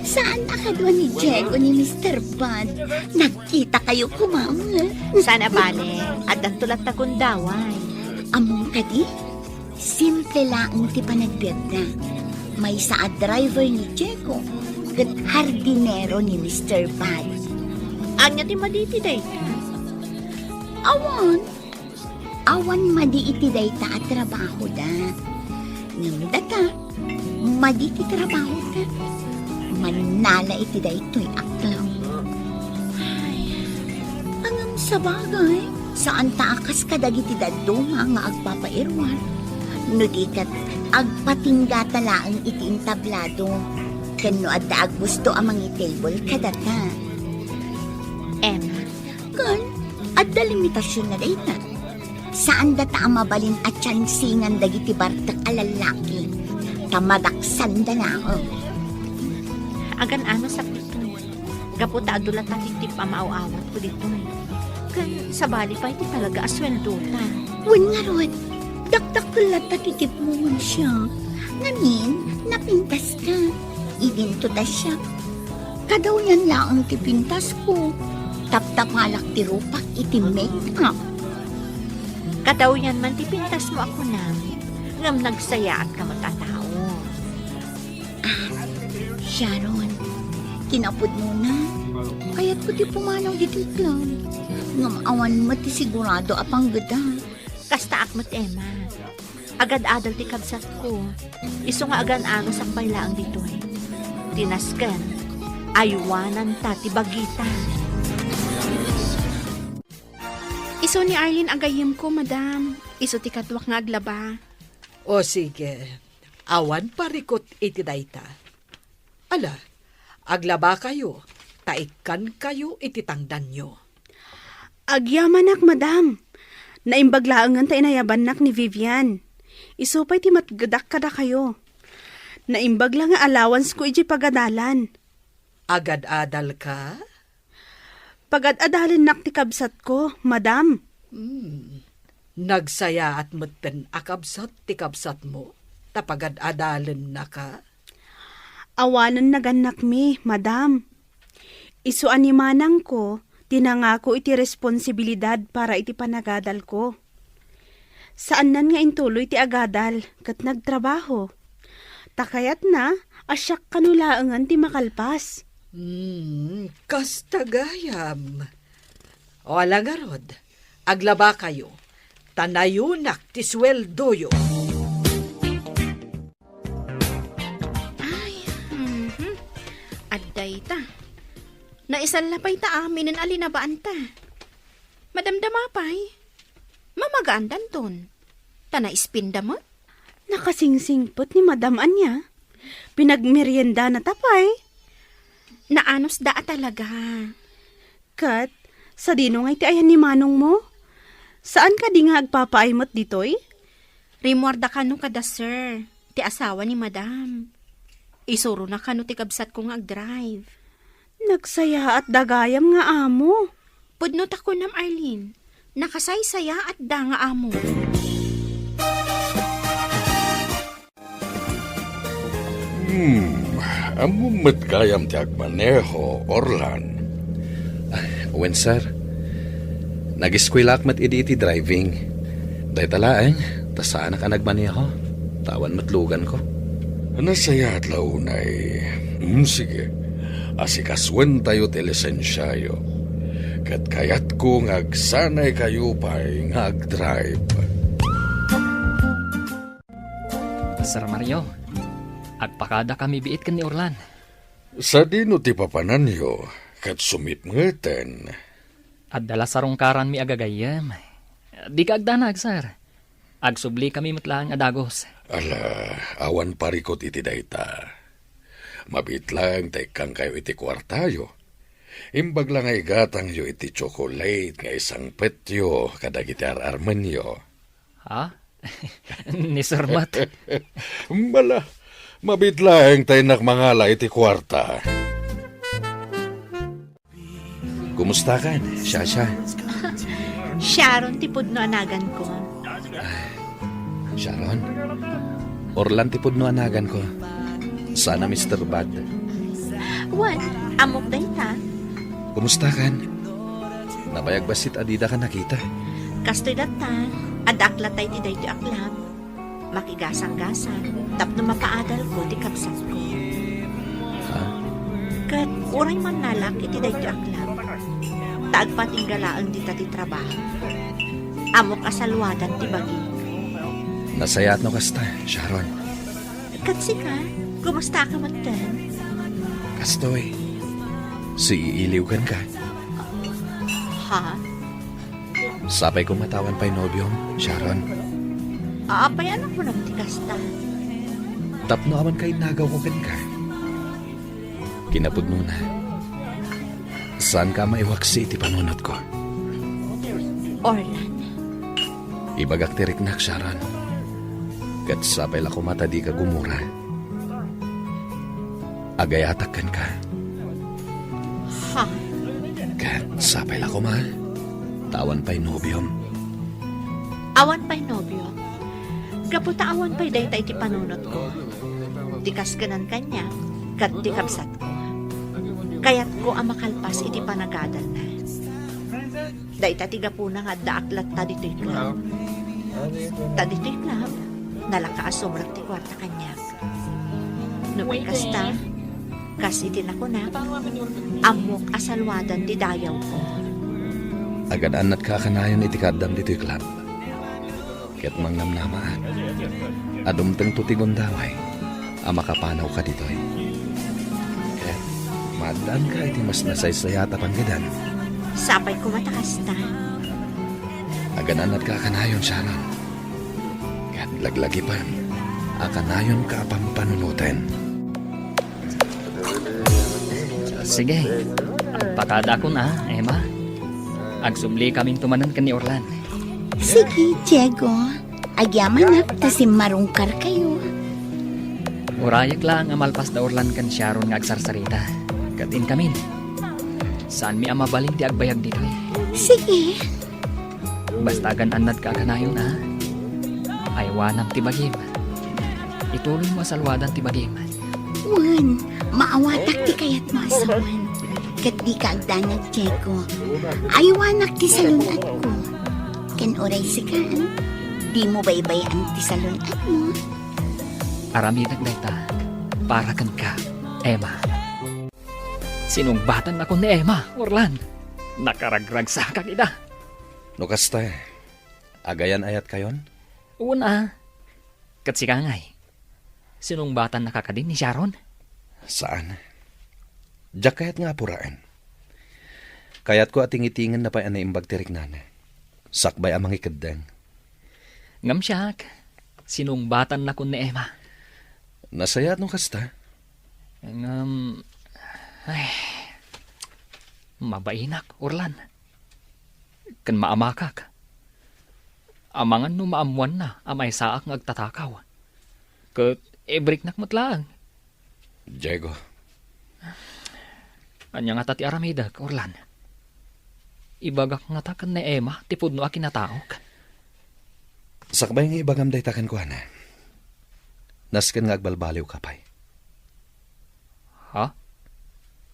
Saan a kadua ni Diego ni Mister Bad? Nagkitakayo koma met. Saan a bale, addanto latta gundaway. Ammom kadi? Simple laeng ti panagbiagna. Maysa a driver ni Diego, ket hardinero ni Mister Bad. Ania ti madi iti dayta? Awan. Awan madi iti dayta a trabahoda. Ngem data, madi ti trabahoda. Mannala iti daytoy a club. Ay, ngem sabagay, saan ta a kas kadagiti dadduma nga agpapairuar. No di ket, agpatinggata laeng iti entablado. Ken no adda a gusto a mangitable kadata. Emma, Ken, adda limitasionna dayta. Saan data a mabalin a tiansingan dagiti bartek a lallaki, ta madaksanda laeng. Agan-ano sa pito. Gapu ta adu latta ti tip a maaw-awatko ditoy. Ken sabali pay ti talaga a sueldota. Wen ngarud, dakdakkel latta ti tipmo ngem siak. Ngamin, napintaska. Idinto ta siak. Kadawyan laeng ti pintasko. Taptapalak ti rupak iti make-up. Kadawyan man ti pintasmo a kunam, ngem nagsayaatka met a tao. Ah, Sharon, kinapudnona, kayatko ti pumanaw ditoy club. Ngem awan met ti sigurado a panggeda. Kastaak met, Emma. Agad-adal ti kabsatko. Isu nga agan-agasak pay laeng ditoy. Tinasken, aywananta ti bagita. Isu ni Arlene a gayyemko, madam. Isu ti kaduak nga aglaba. O sige, awan parikut iti dayta. Ala, aglabakayo, ta ikkankayo iti tangdanyo. Agyamanak, madam. Naimbag laengen ta inayabannak ni Vivian. Isu pay ti matgedak kadakayo. Naimbag la nga allowanceko idiay pagadalan. Agad-adalka? Pagad-adalennak ti kabsatko, madam. Hmm. Nagsayaat metten a kabsat ti kabsatmo, ta pagad-adalennaka? Awanen nagannakmi, madam. Isu a ni manangko ti nangako iti responsibilidad para iti panagadalko. Saannan nga intuloy ti agadal ket nagtrabaho. Ta kayatna a siak kano laengen ti makalpas. Hmm, kasta gayam. O ala ngarud, aglabakayo, ta nayunak ti sueldoyo. Ay, mhm. Adda ita. Naisalla pay ta aminen a linabaanta. Madamdama pay. Mamagaan danton. Ta naispinda met. Nakasingsingpet ni Madam ania. Pinagmeriendana ta pay. Naanusda a talaga. Ket, sadino nga iti ayan ni manongmo? Saan kadi nga agpapaay met ditoy? Rimmuarda kano kada sir, ti asawa ni madam. Isurona kano ti kabsatko nga agdrive. Nagsayaat da gayam nga amo. Pudno ta kunam, Arlene. Nakasaysayaat da nga amo. Hmm, ammom met gayam ti agmaneho, Orlan? Ah, wen, sir. Nag-eskuelaak met idi iti driving. Dayta laeng, ta saanak a nagmaneho. Ta awan met luganko. Nasayaat la unay. Hmm, sige. Asikasuentayo ti lisensiayo. Ket kayatko nga agsanaykayo pay nga agdrive. Sir Mario, agpakadakami biit ken ni Orlan. Sadino ti papananyo ket sumipngeten? Adda la sarungkaranmi a gagayyem. Dika agdanag, sir. Agsublikami met laeng a dagus. Ala, awan parikut iti dayta. Mabiit laeng ta ikkangkayo iti kuartayo. Imbag la nga igatangyo iti tsokolate nga isangpetyo kadagiti ar-armenyo. Ha? Ni Sir Mat? Bala, mabiit laeng ta innak mangala iti kuarta. Kumustakan, Shasha? Sharon ti pudno a naganko. Sharon? Orlan ti pudno a naganko. Sana Mister Bad. Wen, ammok dayta. Kumustakan? Nabayag bassit a didaka nakita. Kastoy latta, addaak latta iti daytoy a club. Makigasanggasang tapno mapaadalko ti kabsatko. Ha? Ket uray mannalak iti daytoy a club, ta agpatingga laeng dita ti trabaho. Ammok a saluadan ti bagik. Nasayaat no kasta, Sharon. Ket sika, kumusta ka metten? Kastoy, siiiliw kenka. Ha? Sapay koma ta awan pay nobiom, Sharon. Apay a nakunam ti kasta? Tapno awan kainagawko kenka. Kinapudnona, saanka a maiwaksi iti panunotko. Orlan. Ibagak ti riknak, Sharon. Ket sapay la koma ta dika gumura. Agayatak kenka. Ha? Ket sapay la koma ta awan pay nobiom. Awan pay nobiom? Gapu ta awan pay dayta iti panunotko. Ti kaskenan kaniak ket ti kabsatko. Kayatko a makalpas iti panagadalna. Dayta ti gapuna nga addaak latta ditoy club. Ta ditoy club, nalaka a sumrek ti kuarta kaniak. Nupay kasta, kas iti nakunak, ammok a saluadan ti dayawko. Agan-annatka a kanayon iti kaaddam ditoy club. Ket mangnamnamaak a dumtengto ti gundaway a makapanawka ditoy. Ket maaddaanka iti mas nasaysayaat a panggedan. Sapay koma ta kasta. Agan-annatka a kanayon, Sharon. Ket laglagipen a kanayonka a pampanunoten. Sige, agpakadakon a, Emma. Agsubli kaminto manen ken ni Orlan. Sige, Diego. Agyamanak ta simmarungkarkayo. Urayek laeng a malpas da Orlan ken Sharon nga agsarsarita. Ket inkamin. Saanmi a mabalin ti agbayag ditoy. Sige. Basta agan-annadka a kanayon, a. Aywanam ti bagim. Itulonmo a salwadan ti bagim. Wen, maawatak ti kayatmo a sawen. Ket dika agdanag, Diego. Aywanak ti salun-atko. Ken uray sika, dimo baybay-an ti salun-atmo. Aramidek dayta para kenka, Emma. Sinungbatannakon ni Emma, Orlan. Nakaragragsakak ida. No kasta, agayan-ayatkayon? Wen a. Ket sika ngay, sinungbatannaka kadi ni Sharon? Saan. Diak kayat nga apuraen. Kayatko a tingitingenna pay a naimbag ti riknana. Sakbay a mangikeddeng. Ngem siak, sinungbatannakon ni Emma. Nasayaat no kasta. Ngem, ay, mabainak, Orlan. Ken maamakak. Amangan no maammoanna a maysaak nga agtatakaw. Ket ibriknak met laeng. Diego. Ania ngata ti aramidek, Orlan? Ibagak ngata ken ni Emma ti pudno a kinataok? Sakbay nga ibagam dayta kenkuana, nasken nga agbalbaliwka pay. Ha?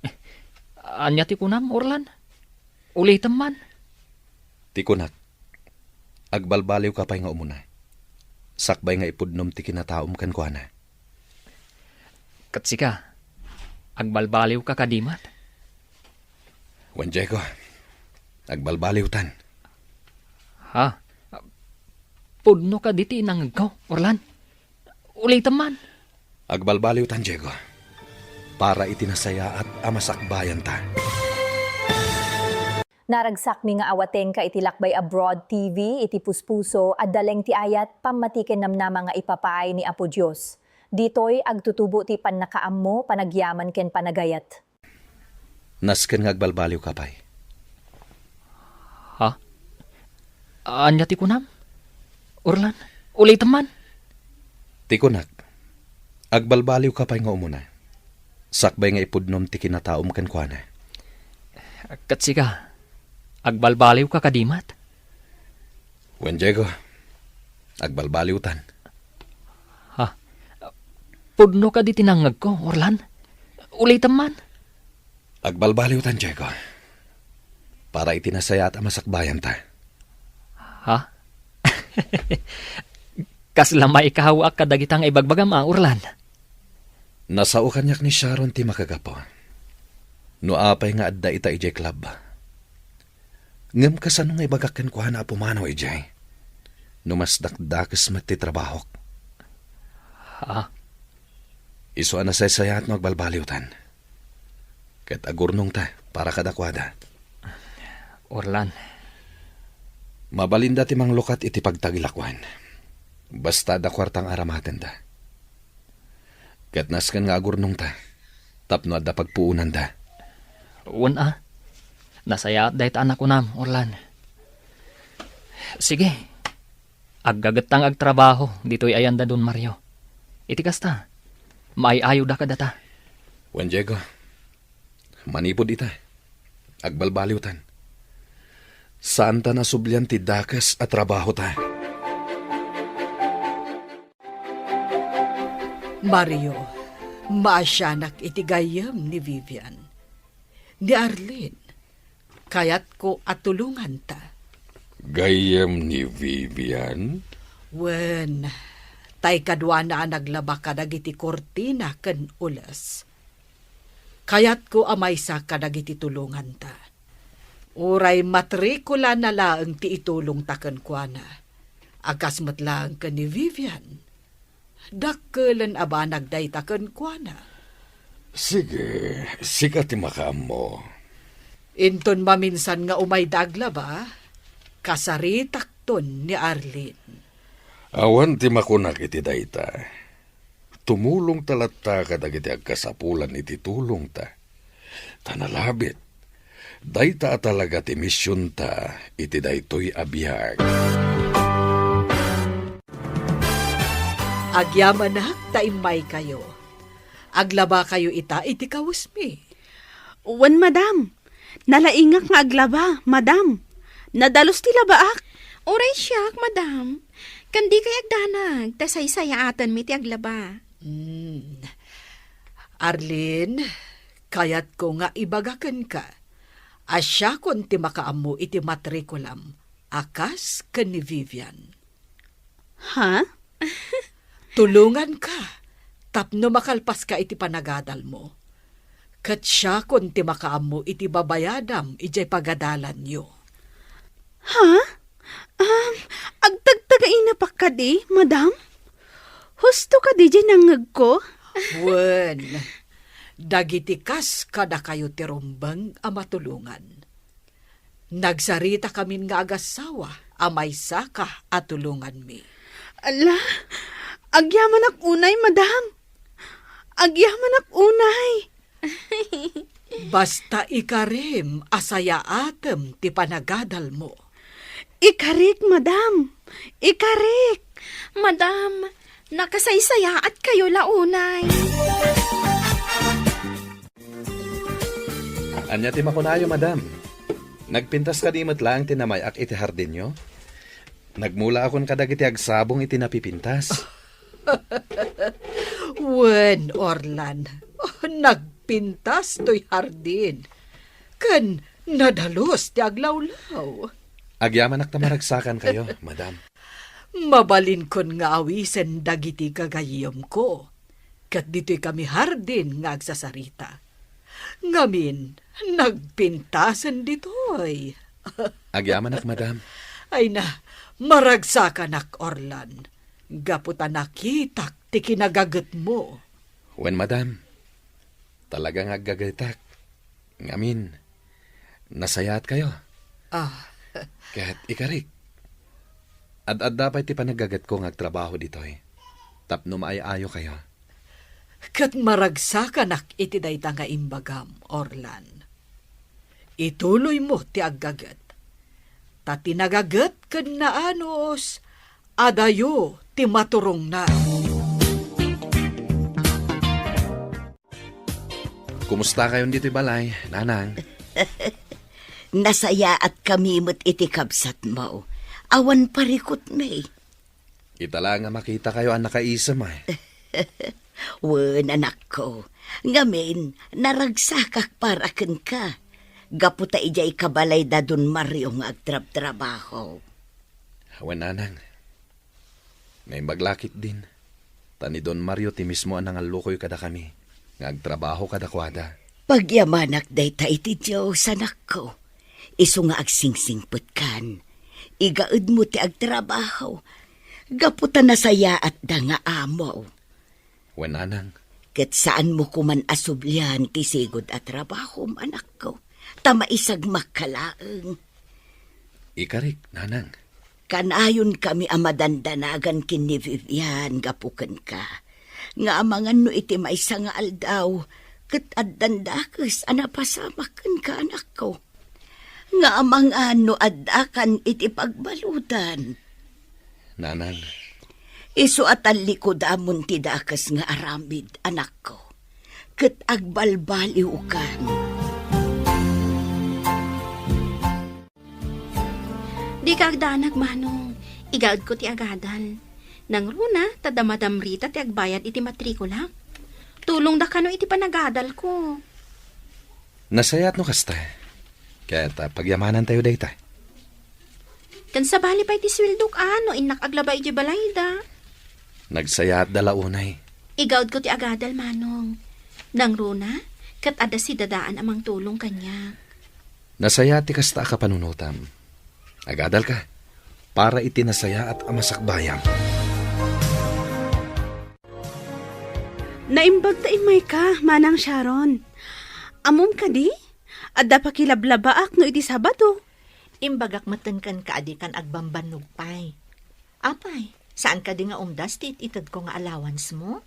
Eh, ania ti kunam, Orlan? Ulitem man. Ti kunak, agbalbaliwka pay nga umuna. Sakbay nga ipudnom ti kinataom kenkuana. Ket sika, agbalbaliwka kadi met? Wen, Diego, agbalbaliwtan. Ha? Pudno kadi ti nangngegko, Orlan? Ulitem man. Agbalbaliwtan, Diego, para iti nasayaat a masakbayanta. Naragsakmi nga awatenka iti Lakbay Abroad T V, iti puspuso, adda laeng ti ayat, pammati ken namnama nga ipapaay ni Apo Dios. Ditoy, agtutubo ti pannakaammo, panagyaman ken panagayat. Nasken nga agbalbaliwka pay. Ha? Ania ti kunam? Orlan, ulitem man. Ti kunak, agbalbaliwka pay nga umuna. Sakbay nga ipudnom ti kinataom kenkuana. Ket sika, agbalbaliwka kadi met? Wen, Diego, agbalbaliwtan. Ha? Pudno kadi ti nangngegko, Orlan? Ulitem man. Agbalbaliwtan, Diego. Para iti nasayaat a masakbayanta. Ha? Kasla maikawaak kadagita nga ibagbagam a, Orlan. Nasao kaniak ni Sharon ti makagapu. No apay nga adda ita idiay club. Ngem kasano nga ibagak kenkuana a pumanaw idiay? No mas dakdakes met ti trabahok. Ha? Isu a nasaysayaat no agbalbaliwtan. Ket agurnongta para kadakuada. Orlan. Mabalinda ti manglukat iti pagtagilakuan. Basta adda kuarta nga aramatenda. Ket nasken nga agurnongta tapno adda pagpuonanda. Wen a. Nasayaat dayta a nakunam, Orlan. Sige. Aggagetta nga agtrabaho ditoy ayan da Don Mario. Iti kasta, maay-ayoda kadata. Wen, Diego, manipud ita, agbalbaliwtan. Saanta nasublian ti dakes a trabahota. Mario, maasianak iti gayyem ni Vivian. Ni Arlene, kayatko a tulonganta. Gayyem ni Vivian? Wen, tay kaduana a naglaba kadagiti kurtina ken ules. Kayatko a maysa kadagiti tulonganta. Uray matrikulana laeng ti itulongta kenkuana, a kas met laeng ken ni Vivian. Dakkelen a banag dayta kenkuana. Sige, sika ti makaammo. Inton maminsan nga umayda aglaba, kasaritakton ni Arlene. Awan ti makunak iti dayta. Tumulongta latta kadagiti agkasapulan iti tulongta. Ta nalabit, dayta a talaga ti misionta iti daytoy a biag. Agyamanak ta immaykayo. Aglabakayo ita iti kawesmi. Wen, madam. Nalaingak nga aglaba, madam. Nadalus ti labaak. Uray siak, madam. Ken dikay agdanag, ta saysayaatenmi ti aglaba. Hmm. Arlene, kayatko nga ibaga kenka a siakon ti makaammo iti matrikulam a kas ken ni Vivian. Ha? Tulonganka tapno makalpaska iti panagadalmo. Ket siakon ti makaammo iti babayadam idiay pagadalanyo. Ha? Um, agtagtagainapak kadi, madam? Husto kadi diay nangngegko? Wen, dagiti kas kadakayo ti rumbeng a matulongan. Nagsaritakamin nga agassawa a maysaka a tulonganmi. Ala, agyamanak unay, madam. Agyamanak unay. Basta ikarim a sayaatem ti panagadalmo. Ikarik, madam. Ikarik. Madam, nakasaysayaatkayo la unay. Ania ti makunayo, madam? Nagpintas kadi met laeng ti namay-ak iti hardinyo? Nagmulaakon kadagiti agsabong iti napipintas. Wen, Orlan, nagpintas toy hardin. Ken nadalus ti aglawlaw. Agyamanak ta maragsakankayo, madam. Mabalinkon nga awisen dagiti gagayyemko, ket ditoy kami hardin nga agsasarita. Ngamin, nagpintasen ditoy. Agyamanak, madam. Ay na, maragsakanak, Orlan, gapu ta nakitak ti kinagagetmo. Wen, madam. Talaga nga aggagetak. Ngamin, nasayaatkayo. Ah. Ket ikarik, ad-adda pay ti panaggagetko nga agtrabaho ditoy tapno maay-ayokayo. Ket maragsakanak iti dayta nga imbagam, Orlan. Ituloymo ti aggaget. Ta ti nagaget ken naanus, adayo ti maturongna. Kumustakayon ditoy balay, nanang? Nasayaatkami met iti kabsatmo. Awan parikutmi. Ita la nga makitakayo a nakaisem, ay. Wen, anakko. Ngamin, naragsakak para kenka. Gapu ta idiay kabalay da Don Mario nga agtrabtrabaho. Wen, nanang. Naimbag la ketdin, ta ni Don Mario ti mismo a nangallukoy kadakami nga agtrabaho kadakuada. Pagyamanak dayta iti Dios, anakko. Isu nga agsingsingpetkan. Igaedmo ti agtrabaho, gapu ta nasayaatda nga amo. Wen, nanang. Ket saanmo koman a sublian ti sigud a trabahom, anakko, ta maisagmakka laeng. Ikarik, nanang. Kanaayonkami a madandanagan ken ni Vivian gapu kenka. Nga amangan no iti maysa nga aldaw, ket addan dakes a napasamak kenka, anakko. Nga amangan no addakan iti pagbaludan. Nanang. Isu a tallikodamon ti dakes nga aramid, anakko, ket agbalbaliwkan. Dika agdanag, Manong. Igaedko ti agadal. Nangruna, ta da Madam Rita ti agbayad iti matrikulak. Tulongda kano iti panagadalko. Nasayaat no kasta. Ket, ah, pagyamanantayo dayta. Ken sabali pay ti sueldok a no innak aglaba idiay balayda. Nagsayaatda la unay. Igaedko ti agadal, Manong. Nangruna, ket adda sidadaan a mangtulong kaniak. Nasayaat ti kasta a kapanunotam. Agadalka para iti nasayaat a masakbayam. Naimbag ta immayka, Manang Sharon. Ammom kadi? Adda pakilablabaak no iti Sabado. Imbagak metten kenka a dikan agbambannog pay. Apay, saan kadi nga umdas ti it-itedko nga allowance mo?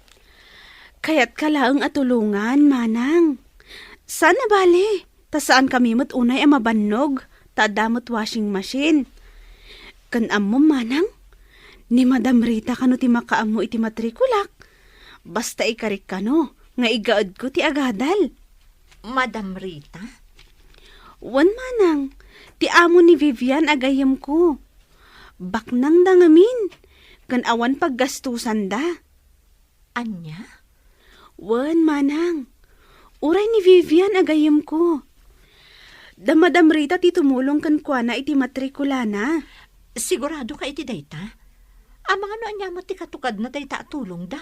Kayatka laeng a tulongan, Manang. Saan a bale, ta saankami met unay a mabannog, ta adda met washing machine. Ken ammom, Manang, ni Madam Rita kano ti makaammo iti matrikulak. Basta ikarik kano nga igaedko ti agadal. Madam Rita? Wen manang, ti amo ni Vivian a gayyemko. Baknangda ngamin, ken awan paggastusanda. Ania? Wen, manang. Uray ni Vivian a gayyemko. Da Madam Rita ti tumulong kenkuana iti matrikulana. Sigurado ka iti dayta? Amangan no ania met ti katukadna dayta a tulongda?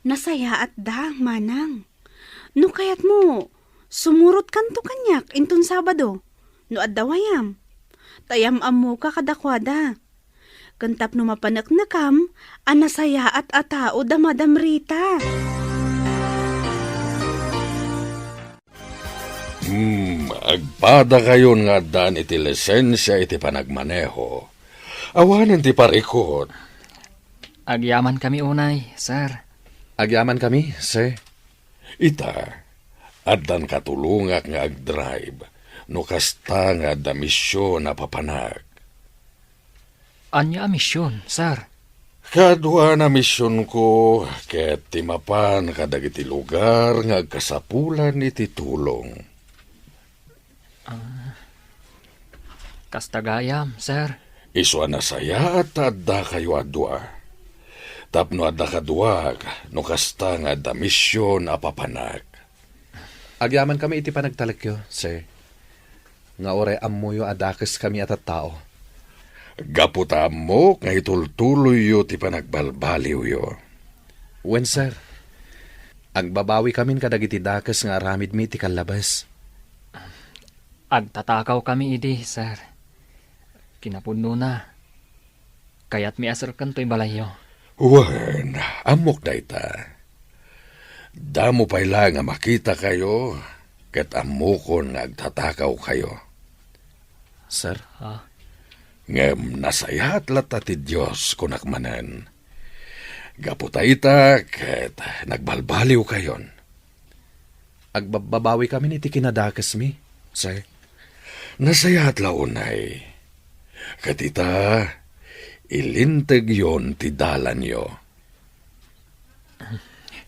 Nasayaatda, manang. No kayatmo, sumurotkanto kaniak inton Sabado, no adda wayam. Ta yam-ammoka kadakuada. Ken tapno mapaneknekam a nasayaat a tao da Madam Rita. Hmm, agpadakayon nga addaan iti lisensia iti panagmaneho. Awanen ti parikut. Agyamankami unay, sir. Agyamankami, sir. Ita, addan katulongak nga agdrive no kasta nga adda mision a papanak. Ania a mision, sir? Kaduan a misionko ket ti mapan kadagiti lugar nga agkasapulan iti tulong. Ah, kasta gayam, sir. Isu a nasayaat ta addakayo a dua. Tapno adda kaduak, no kasta nga adda mision a papanak. Agyamankami iti panagtalekyo, sir. Nga uray ammoyo a dakeskami a tattao. Gapu ta ammok nga itultuloyyo ti panagbalbaliwyo. Wen, sir. Agbabawikamin kadagiti dakes nga aramidmi iti kallabes. Agtatakawkami idi, sir. Kinapudnona, kayatmi a serken toy balayyo. Wen, ammok dayta. Damo pay laeng a makitakayo, ket ammokon nga agtatakawkayo. Sir? Ah. Ngem nasayaat latta ti Dios, kunak manen. Gapu ta ita, ket nagbalbaliwkayon. Agbabbabawikamin iti kinadakesmi, sir. Nasayaat la unay. Ket ita, ilintegyon ti dalanyo.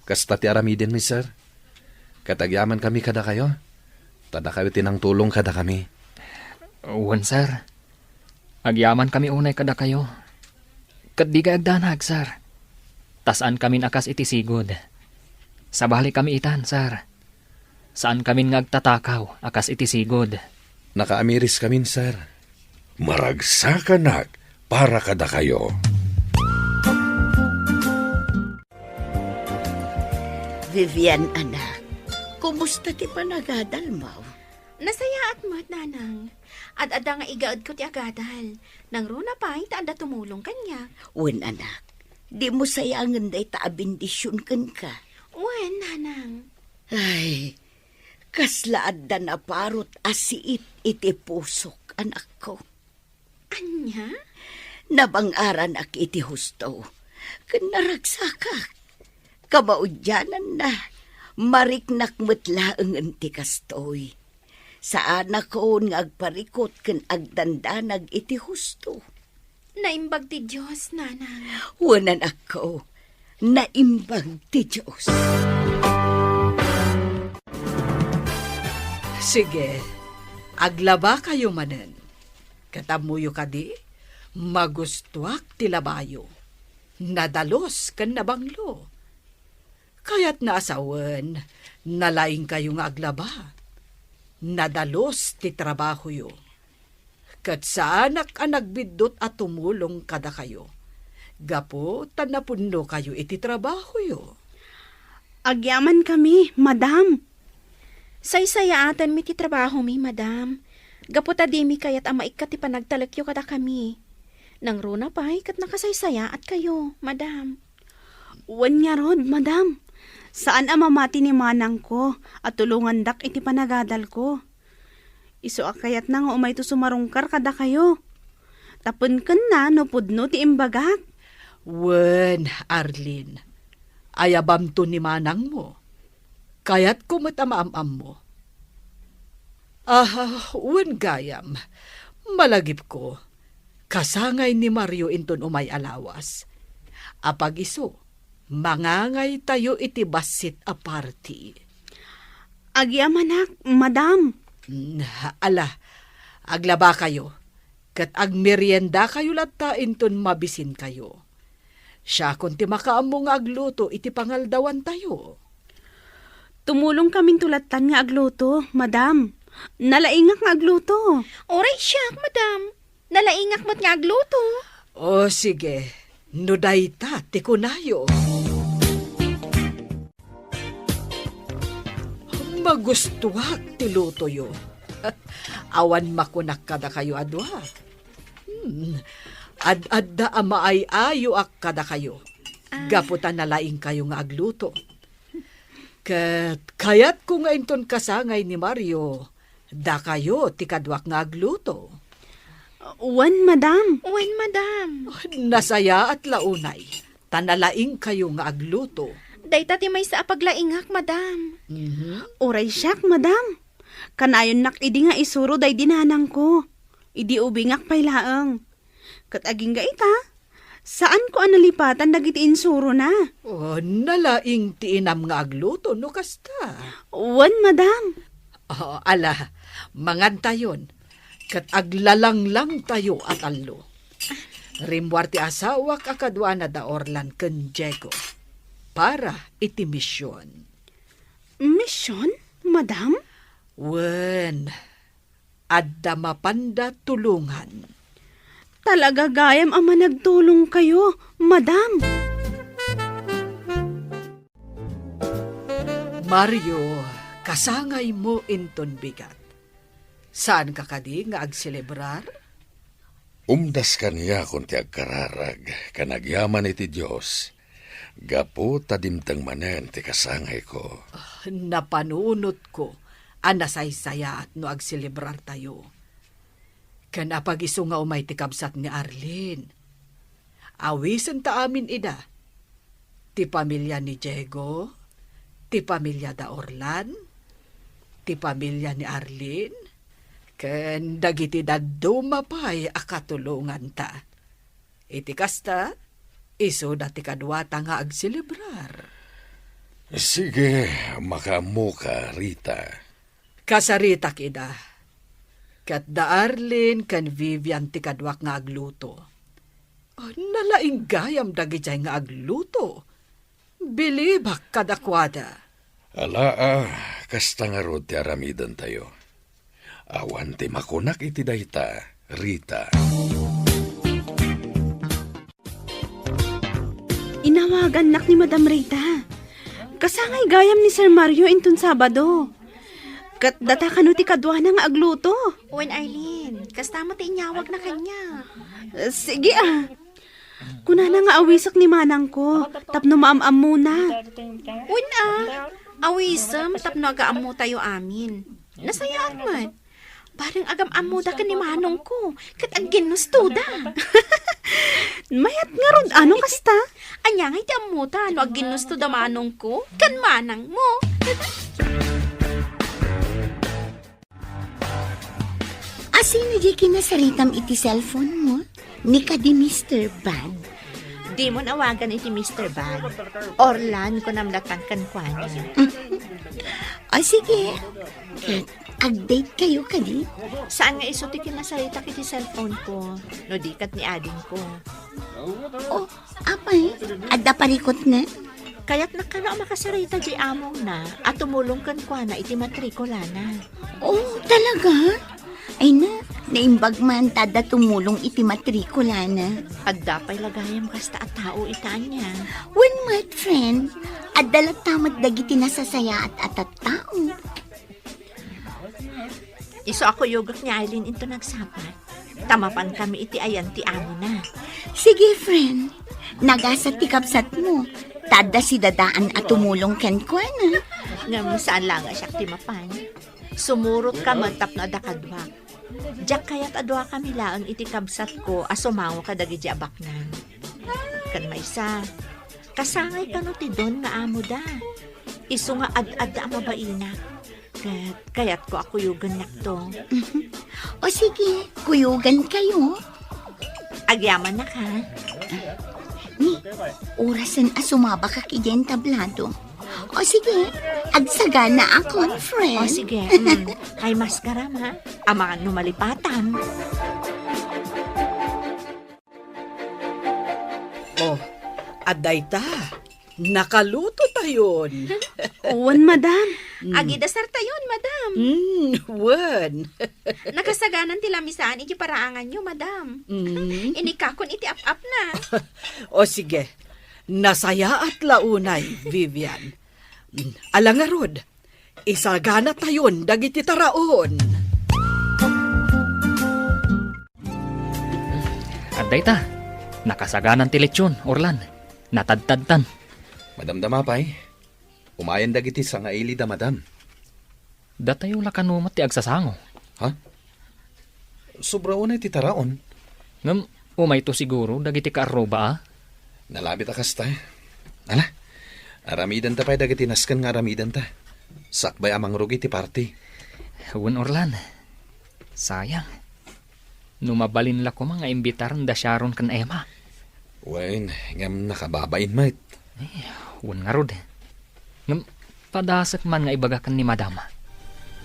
Kasta ti aramidenmi, sir. Ket agyamankami kadakayo. Ta dakayo ti nangtulong kadakami. Wen, sir. Agyamankami unay kadakayo. Ket dikay agdanag, sir. Ta saankamin a kas iti sigud. Sabalikami itan, sir. Saankamin nga agtatakaw a kas iti sigud. Nakaamiriskamin, sir. Maragsakanak para kadakayo. Vivian, anak, kumusta ti panagadalmo? Nasayaat met, nanang. Ad-adda nga igaedko ti agadal. Nangruna pay ta adda tumulong kaniak. Wen, anak, dimo sayangen dayta a bendision kenka. Wen, nanang. Ay, kasla adda naparot a siit iti pusok, anakko. Ania? Nabang-aranak iti husto, ken naragsakak. Kamaudiananna, mariknak met laengen ti kastoy. Saanakon nga agparikut ken agdandanag iti husto. Naimbag ti Dios, nanang. Wen, anakko, naimbag ti Dios. Sige, aglabakayo manen. Ket ammoyo kadi, magustoak ti labayo. Nadalus ken nabanglo. Kayatna a sawen, nalaingkayo nga aglaba. Nadalus ti trabahoyo. Ket saanak a nagbiddut a tumulong kadakayo, gapu ta napudnokayo iti trabahoyo. Agyamankami, madam. Saysayaatenmi ti trabahomi, madam. Gapu ta dimi kayat a maikkat ti panagtalekyo kadakami. Nangruna pay ket nakasaysayaatkayo, madam. Wen ngarud, madam. Saan a mamati ni manangko a tulongandak iti panagadalko. Isu a kayatna nga umayto sumarungkar kadakayo. Tapno kenna no pudno ti imbagak. Wen, Arlene, ayabamto ni manangmo. Kayatko met a maam-ammo. Ah, wen gayam, malagipko, kasangay ni Mario inton umay a lawas. Apag-isu, mangangaytayo iti bassit a party. Agyamanak, madam. Mm, ala, aglabakayo, ket agmeriendakayo latta inton mabisinkayo. Siakon ti makaammo nga agluto iti pangaldawantayo. Tumulongkaminto lattan nga agluto, madam. Nalaingak nga agluto. Uray siak, madam. Nalaingak met nga agluto. O, sige. No dayta ti kunayo. Magustuak ti lutoyo. Awan makunak kadakayo a dua. Hmm. Ad-adda a maay-ayoak kadakayo. Ah. Gapu ta nalaingkayo nga agluto. Ket kayatko nga inton kasangay ni Mario, dakayo ti kaduak nga agluto. Wen, madam. Wen, madam. Nasayaat la unay, ta nalaingkayo nga agluto. Dayta ti maysa a paglaingak, madam. Mhm. Uray siak, madam. Kanayonnak idi nga isuro daydi nanangko. Idi ubingak pay laeng. Ket agingga ita, saanko a nalipatan dagiti insurona. Oh, nalaing ti inam nga agluto no kasta. Wen, madam. Oh, ala, mangantayon, ket aglalanglangtayo a tallo. Rimmuar ti asawak a kaduana da Orlan ken Diego para iti mision. Mision, madam? Wen, adda mapanda tulongan. Talaga gayam a managtulongkayo, madam. Mario, kasangaymo inton bigat. Saanka kadi nga agselebrar? Umdas kaniakon ti agkararag ken agyaman iti Dios, gapu ta dimteng manen ti kasangayko. Ah, napanunotko a nasaysayaat no agselebrartayo. Ken apag-isu nga umay ti kabsat ni Arlene. Awisenta amin ida. Ti pamilia ni Diego, ti pamilia da Orlan, ti pamilia ni Arlene, ken dagiti dadduma pay a katulonganta. Iti kasta, isuda ti kaduata nga agselebrar. Sige, makaammoka, Rita. Kasaritak ida. Ket da Arlene ken Vivian ti kaduak nga agluto. Nalaing gayam dagijay nga agluto. Bilibak kadakuada. Alaa, kasta ngarud ti aramidentayo. Awan ti makunak iti dayta, Rita. Inawagannak ni Madam Rita. Kasangay gayam ni Sir Mario inton Sabado. Ket data kano ti kaduana nga agluto? Wen, Arlene, kasta met ti inyawagna kaniak. Eh, sige, ah. Kunana nga awisek ni manangko, tapno maam-ammona. Wen, ah. Awisem tapno agaammotayo amin. Nasayaat met. Bareng agam-ammoda ken ni manongko, ket agginnustoda. Mayat ngarud, ano kasta? Ania ngay ti ammota no agginnustoda manongko ken manangmo? Asino diay kinasaritam iti cellphone mo? Ni kadi Mister Bad? Dimon awagan iti Mister Bad. Orlan, kunam lattan kenkuana. O, sige. Ket, ag-date kayo kadi? Saan nga isu ti kinasaritak iti cellphone ko, no di ket ni adingko. O, apay, adda parikutna? Kayatna kano a makasarita di amongna a tumulong kenkuana iti matrikulana. O, talaga? Ay na, naimbag man ta adda tumulong iti matrikulana. Adda pay la gayam kasta a tao ita ania. Wen met, friend, adda latta met dagiti nasasayaat a tattao. Isu a kuyogek ni Aileen inton nagsapa, ta mapankami iti ayan ti amona. Sige, friend. Nagasat ti kabsatmo. Ta adda sidadaan a tumulong kenkuana. Ngem saan la nga siak ti mapan. Sumurotka met tapno adda kaduak. Diak kayat a duakami laeng iti kabsatko a sumango kadagiti abaknang. Ken maysa, kasangay kano ti Don nga amoda. Isu nga ad-adda a mabainak. Ket kayatko a kuyogennakto. O sige, kuyogan kayo. Agyamannak, ha? Ni, orasen a sumabakak idiay entablado. O, O sige, agsagana a conference. O sige, mm. Kay maskaram, ha? Amangan no malipatan. Oh, adda ita. Nakaluto tayon. Wen, madam. Mm. Agidasar tayon, madam. Mm, wen. Nakasaganan ti lamisaan iti paraanganyo, madam. Mm. Inikakon iti ap-apna. O sige, nasayaat la unay, Vivian. Mm, ala ngarud, isagana tayon dagiti taraon. Adda ita, nakasaganan ti lechon, Orlan. Natadtadtan. Madamdama pay. Umayen dagiti sangailida, madam. Datayo la kano met ti agsasango. Ha? Sobra unay ti taraon. Ngem umayto siguro dagiti kaarruba, a? Nalabit a kasta. Ala, aramidenta pay dagiti nasken nga aramidenta. Sakbay a mangrugi ti party. Wen, Orlan. Sayang. No mabalin la koma nga imbitaren da Sharon ken Emma. Wen, ngem nakababain met. Eh, wen ngarud. Ngem padasek man nga ibaga ken ni Madam.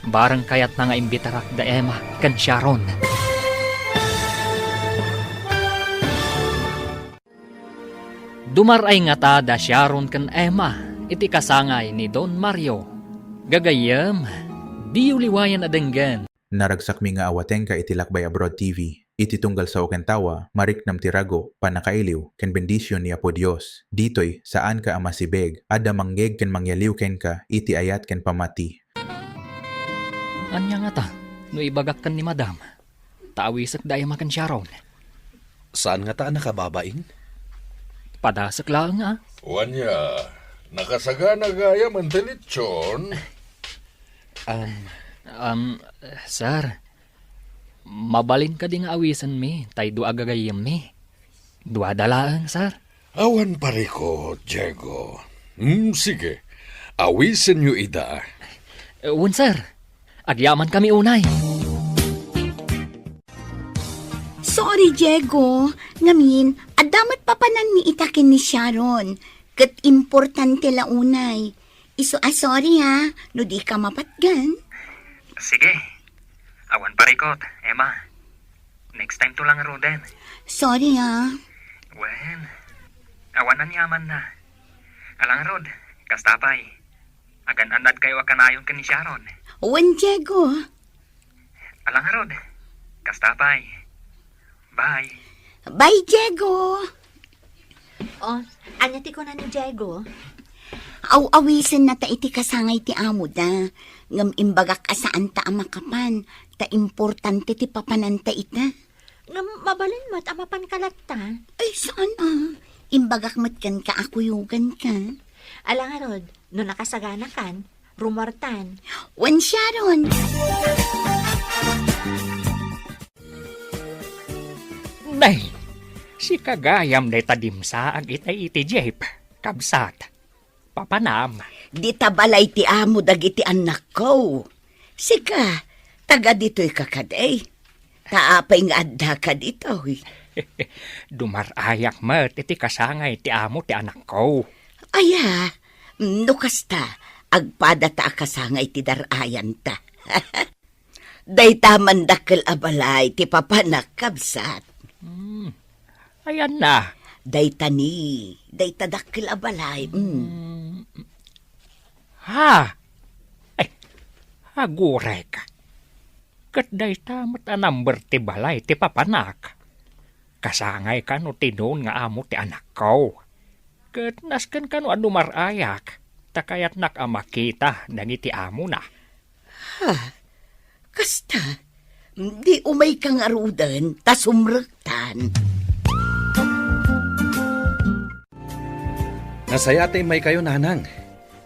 Bareng kayatna nga imbitarak da Emma ken Sharon. Dumar-ay ngata da Sharon ken Emma iti kasangay ni Don Mario. Gagayyem, diyo liwayan a denggen. Naragsakmi nga awatenka iti Lakbay Abroad T V. Iti tunggal sao ken tawa, mariknam ti rago, pannakailiw, ken bendision ni Apo Dios. Ditoy, saanka a masibeg. Adda mangngeeg ken mangyaliw kenka iti ayat ken pammati. Ania ngata no ibagak ken ni Madam? Ta awisek da Emma ken Sharon. Saan ngata a nakababain? Padasek laeng, a. Wen, nakasagana gayam ti lechon. Um, Um, sir, mabalin kadi nga awisenmi tay dua a gagayyemmi? Duada laeng, sir. Awan parikut, Diego. Hmm, sige. Awisenyo ida. Eh, wen, sir. Agyamankami unay. Sorry, Diego. Ngamin, adda met papananmi ita ken ni Sharon. Ket importante la unay. Isu a sorry, ha, no dika mapatgan. Sige. Awan parikut, Emma. Next time to lang, Roden. Sorry, ha. Wen, awan aniamanna. Ala ngarud, kasta pay. Agan-annadkayo a kanayon ken ni Sharon. Wen, Diego. Ala ngarud, kasta pay. Bye. Bye, Diego. Oh, ania ti kuna ni Diego? Aw-awisenna ta iti kasangay ti amoda. Ngem imbagak a saanta a makapan, ta importante ti papananta ita. Ngem mabalin met a mapanka latta? Ay, saan a? Imbagak met kenka a kuyoganka. Ala ngarud, no nakasaganakan, rumuartan. Wen, Sharon. Nay, sika gayam dayta dimsaag itay iti jeep, kabsat. Papanam. Dita balay ti amo dagiti annakko. Sika, taga ditoyka kadi? Ta apay nga addaka ditoy? Dumar-ayak met iti kasangay ti amo ti anakko. Aya, no kasta, agpadata a kasangay ti dar-ayanta. Dayta man dakkel a balay ti papanak, kabsat. Hmm. Ayanna? Dayta ni, dayta dakkel a balay. Hmm. Hmm. Ha? Ay, agurayka. Ket dayta met a number ti balay ti papanak. Kasangay kano ti nuon nga amo ti anakko. Ket nasken kano a dumar-ayak, ta kayatnak a makita dagiti amona. Ha? Kasta, di umayka ngaruden ta sumrektan. Nasayaat ta immaykayo, nanang.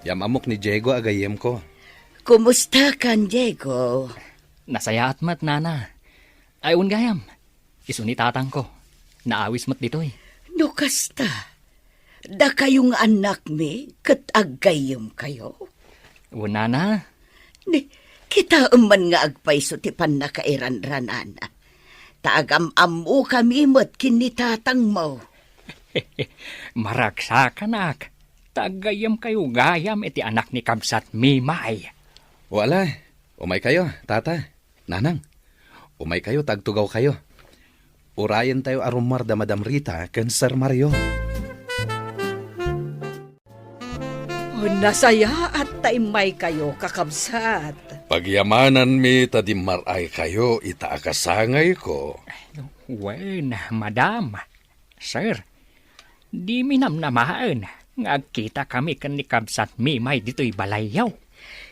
Yam-ammok ni Diego a gayyemko. Kumustakan, Diego? Nasayaat met, nana. Ay, wen gayam. Isu ni tatangko. Naawis met ditoy. No kasta, dakayo nga annakmi ket aggayyemkayo? Wen, nana. Ni, kitaem man nga agpayso ti pannakairanranana. Ta agam-ammokami met ken ni tatangmo. Maragsakanak. Aggayyemkayo gayam iti anak ni Kabsat Mimay. Wala, umaykayo, Tata, Nanang. Umaykayo ta agtugawkayo. Urayentayo a rummuar da Madam Rita ken Sir Mario. Oh, nasayaat ta immaykayo, kakabsat. Pagyamananmi ta dimmaray kayo ita a kasangayko. Wen, madam, sir, dimi namnamaen nga agkitakami ken ni Kabsat Mimay ditoy balayyo.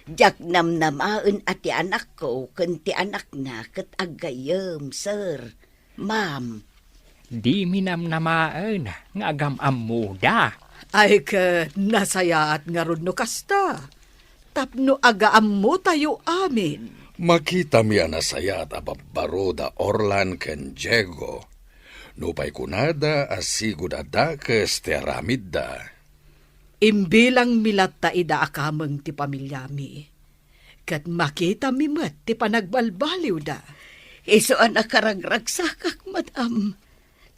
Diak namnamaen a ti anakko ken ti anakna ket aggayyem, sir. Ma'am. Dimi namnamaen nga agam-ammoda. Ay ket nasayaat ngarud no kasta, tapno agaammotayo amin. Makitami a nasayaat a babbaro da Orlan ken Diego. Nupay kunada a sigud a dakes ti aramidda. Imbilangmi latta ida a kameng ti pamiliami. Ket makitami met ti panagbalbaliwda. Isu a nakaragragsakak, madam.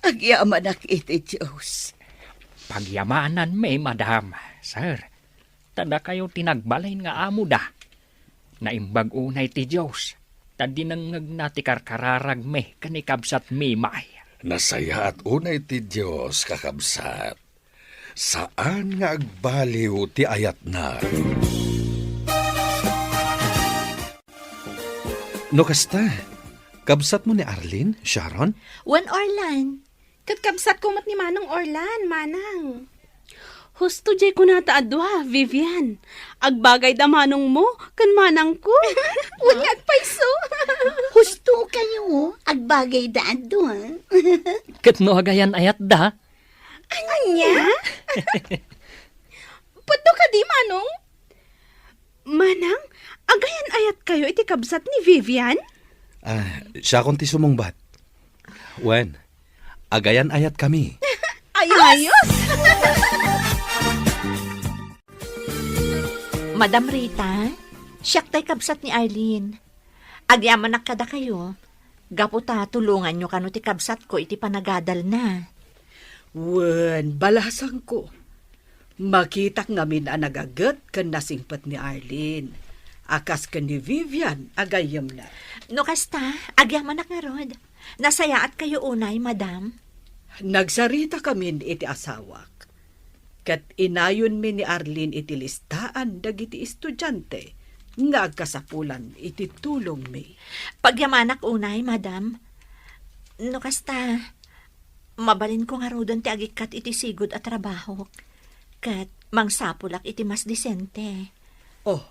Agyamanak iti Dios. Pagyamananmi, madam, sir. Ta dakayo ti nagbalin nga amoda. Naimbag unay ti Dios, ta dinengngegna ti karkararagmi ken ni Kabsat Mimay. Nasayaat unay ti Dios, kakabsat. Saan nga agbaliw ti ayatna. No kasta, kabsatmo ni Arlene, Sharon? Wen, Orlan. Ket kabsatko met ni Manong Orlan, Manang. Husto diay kunata a dua, Vivian. Agbagayda manongmo ken manangko. Wen nga agpayso. Husto kayo, agbagayda a dua. Ket no agayan-ayatda, Ania? Pudno kadi, Manong? Manang, agayan-ayatkayo iti kabsat ni Vivian? Ah, siakon ti sumungbat. Wen, agayan-ayatkami. Ayos! Ayos! Madam Rita, siak tay kabsat ni Arlene. Agyamanak kadakayo, gapu ta tulonganyo kano ti kabsatko iti panagadalna. Wen, balasangko. Makitak ngamin a nagaget ken nasingpet ni Arlene, a kas ken ni Vivian a gayyemna. No kasta, agyamanak ngarud. Nasayaatkayo unay, madam. Nagsaritakamin iti asawak. Ket inayonmi ni Arlene iti listaan dagiti estudiante nga agkasapulan iti tulongmi. Pagyamanak unay, madam. No kasta, mabalinko ngaruden ti agikkat iti sigud a trabahok, ket mangsapulak iti mas disente. Oh,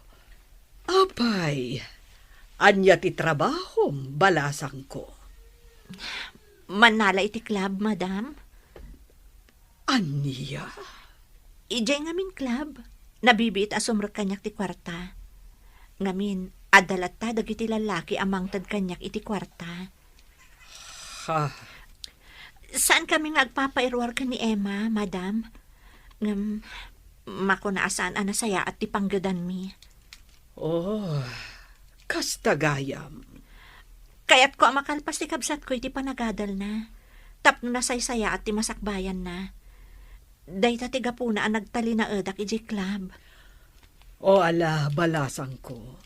apay, ania ti trabahom, balasangko? Mannala iti club, madam. Ania? Idiay ngamin club, nabibiit a sumrek kaniak ti kuarta. Ngamin, adda latta dagiti lallaki a mangted kaniak iti kuarta. Ha? Saankami nga agpapairuar ken ni Emma, madam. Ngem, makuna a saan a nasayaat ti panggedanmi. Oh, kasta gayam. Kayatko a makalpas ti kabsatko iti panagadalna, tapno nasaysayaat ti masakbayanna. Dayta ti gapuna a nagtalinaedak idiay club. O ala, balasangko.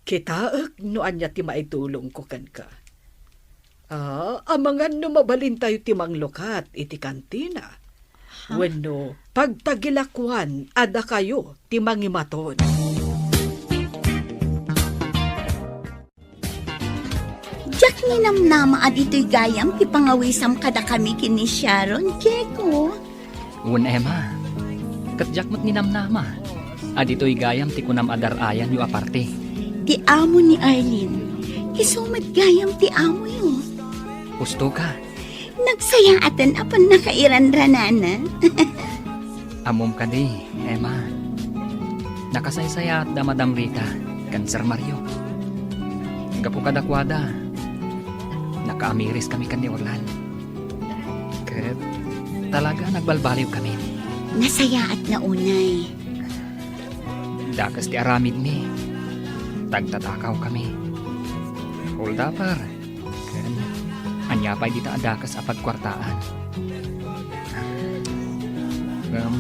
Kitaek no ania ti maitulongko kenka. Ah, amangan no mabalintayo ti manglukat iti kantina. Ha? Wenno pagtagilakuan a dakayo ti mangimaton. Diak ninamnama a ditoy gayam ti pangawisam kadakami ken ni Sharon, Diego. Wen, Emma, ket diak met ninamnama a ditoy gayam ti kunam a dar-ayanyo a parte. Ti amo ni Arlene, isu met gayam ti amoyo. Husto ka. Nagsayaaten a pannakairanranana. Ammom kadi, Emma, nakasaysayaat da Madam Rita ken Sir Mario. Gapu kadakuada, nakaamiris kami ken ni Orlan. Ket talaga nagbalbaliw kami. Nasayaat nga unay. Dakes ti aramidmi. Tagtatakaw kami. Hold-upper. Ken ania pay dita a dakes a pagkuartaan? Ngem,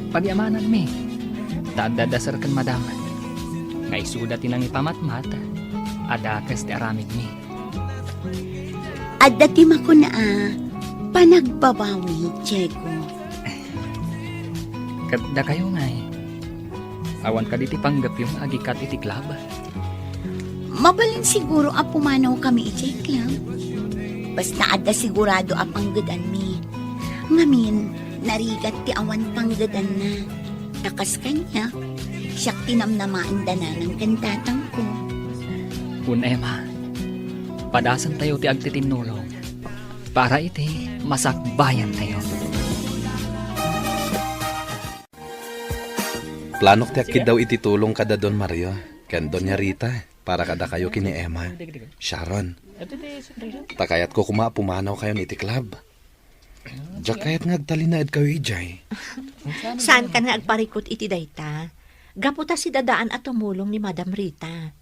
Pagyamananmi, ta adda da sir ken madam. Nga isuda ti nangipamatmat, a dakes ti aramidmi. Adda ti makuna a panagbabawi, Diego. Ket dakayo ngay, awan kadi ti panggepyo nga agikat iti club? Mabalin siguro a pumanawkami idiay club. Basta adda sigurado a panggedanmi. Ngamin, narigat ti awan panggedanna. Ta kas kaniak, siak ti namnamaen da nanang ken tatangko. Wen, Emma, padasentayo ti agtitinnulong para iti masakbayantayo. Planok ti agkiddaw iti tulong kada Don Mario ken Doña Rita para kadakayo ken ni Emma, Sharon. Ta kayatko koma a pumanawkayon iti club. Diak kayat nga agtalinaedkayo idiay. Saankan nga agparikut iti dayta. Gapu ta sidadaan a tumulong ni Madam Rita.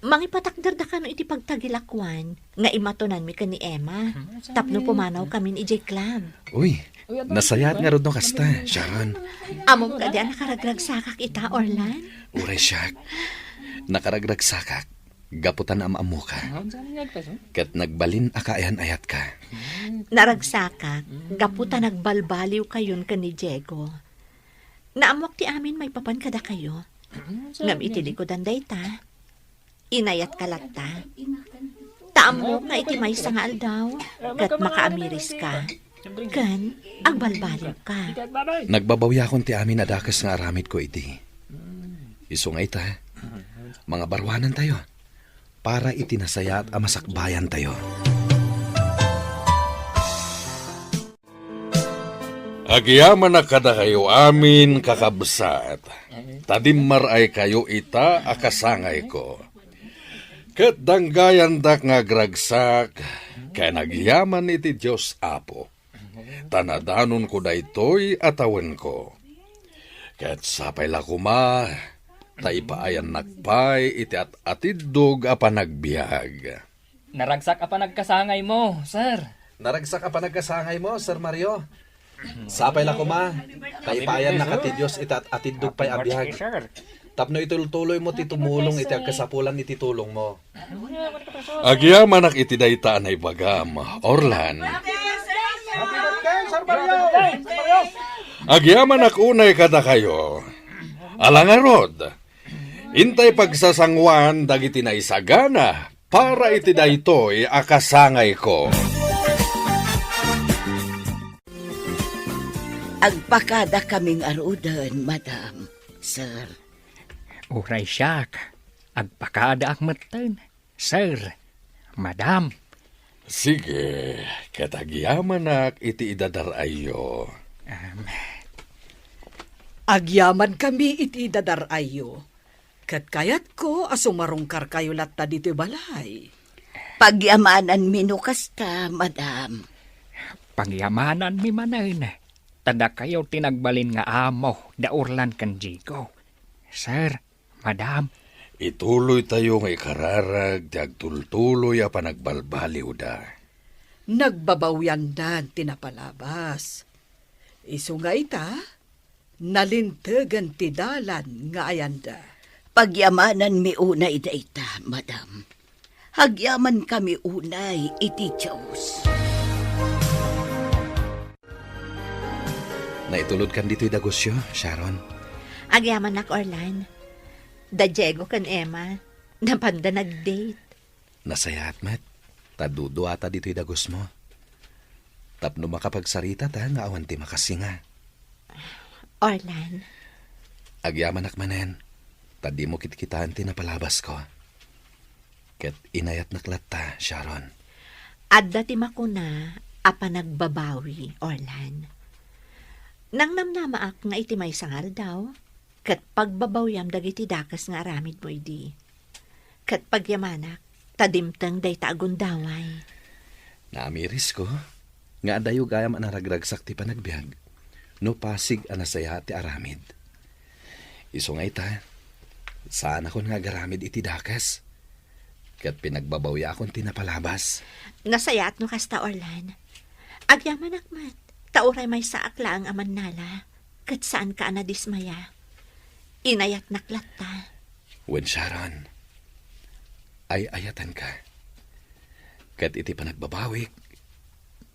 Mangipatakderda kano iti pagtagilakuan nga imatonanmi ken ni Emma tapno pumanawkamin idiay club. Uy, nasayaat ngarud no kasta, Sharon. Ammom kadi a nakaragragsakak ita, Orlan? Uray siak. Nakaragragsakak gapu ta naam-ammoka. Ket nagbalin a kaayan-ayatka. Naragsakak gapu ta nagbalbaliwkayon ken ni Diego. Naammok ti amin maipapan kadakayo. Ngem iti likudan dayta, inayatka latta. Ta ammok nga iti maysa nga aldaw, ket makaamiriska, ken agbalbaliwka. Nagbabawiakon ti amin a dakes nga aramidko idi. Isu nga ita, mangabaruanantayo para iti nasayaat a masakbayantayo. Agyamanak kadakayo amin, kakabsat, ta dimmar-aykayo ita a kasangayko. Ket danggayandak nga agragsak ken agyaman iti Dios Apo, ta nadanonko daytoy a tawenko. Ket sapay la koma ta ipaayannak pay iti at-atiddog a panagbiag. Naragsak a panagkasangaymo, sir. Naragsak a panagkasangaymo, Sir Mario. Sapay la koma ta ipaayannak ti Dios iti at-atiddog pay a biag. Tapno itultuloymo ti tumulong iti agkasapulan iti tulongmo. Agyamanak iti dayta a naibagam, Orlan. Agyamanak unay kadakayo. Ala ngarud, intay pagsasanguan dagiti naisagana para iti daytoy a kasangayko. Agpakadakami ngaruden, madam, sir. Uray siak, agpakadaak metten, sir, madam. Sige, ket agyamanak iti idadar-ayyo. Amen. Agyamankami iti idadar-ayyo, ket kayatko a sumarungkarkayo latta ditoy balay. Pagyamananmi no kasta, madam. Pagyamananmi manen, ta dakayo ti nagbalin nga amo da Orlan ken Diego. Sir, madam. Ituloytayo nga ikararag ti agtultuloy a panagbalbaliwda. Nagbabawiandan ti napalabas. Isu nga ita, nalintegen ti dalan nga ayanda. Pagyamananmi unay dayta, madam. Agyamankami unay iti Dios. Naitulodkan ditoy dagusyo, Sharon? Agyamanak, Orlan. Da Diego ken Emma, napanda nag-date. Nasayaat met, ta duduata ditoy dagusmo. Tapno makapagsaritata nga awan ti makasinga. Orlan. Agyamanak manen, ta dimo kitkitaen ti napalabasko. Ket inayatnak latta, Sharon. Adda ti makuna a panagbabawi, Orlan. Nangnamnamaak nga iti maysa nga aldaw, ket pagbabawiam dagiti dakes nga aramidmo idi. Ket pagyamanak, ta dimteng dayta a gundaway. Naamirisko nga adayo gayam a naragragsak ti panagbiag no pasig a nasayaat ti aramid. Isu nga ita, saanakon nga agaramid iti dakes, ket pinagbabawiakon ti napalabas. Nasayaat no kasta, Orlan. Agyamanak met, ta uray maysaak laeng a mannala. ket saanka a nadismaya. Inayatnak latta. Wen, Sharon, ay-ayatenka. Ket iti panagbabawik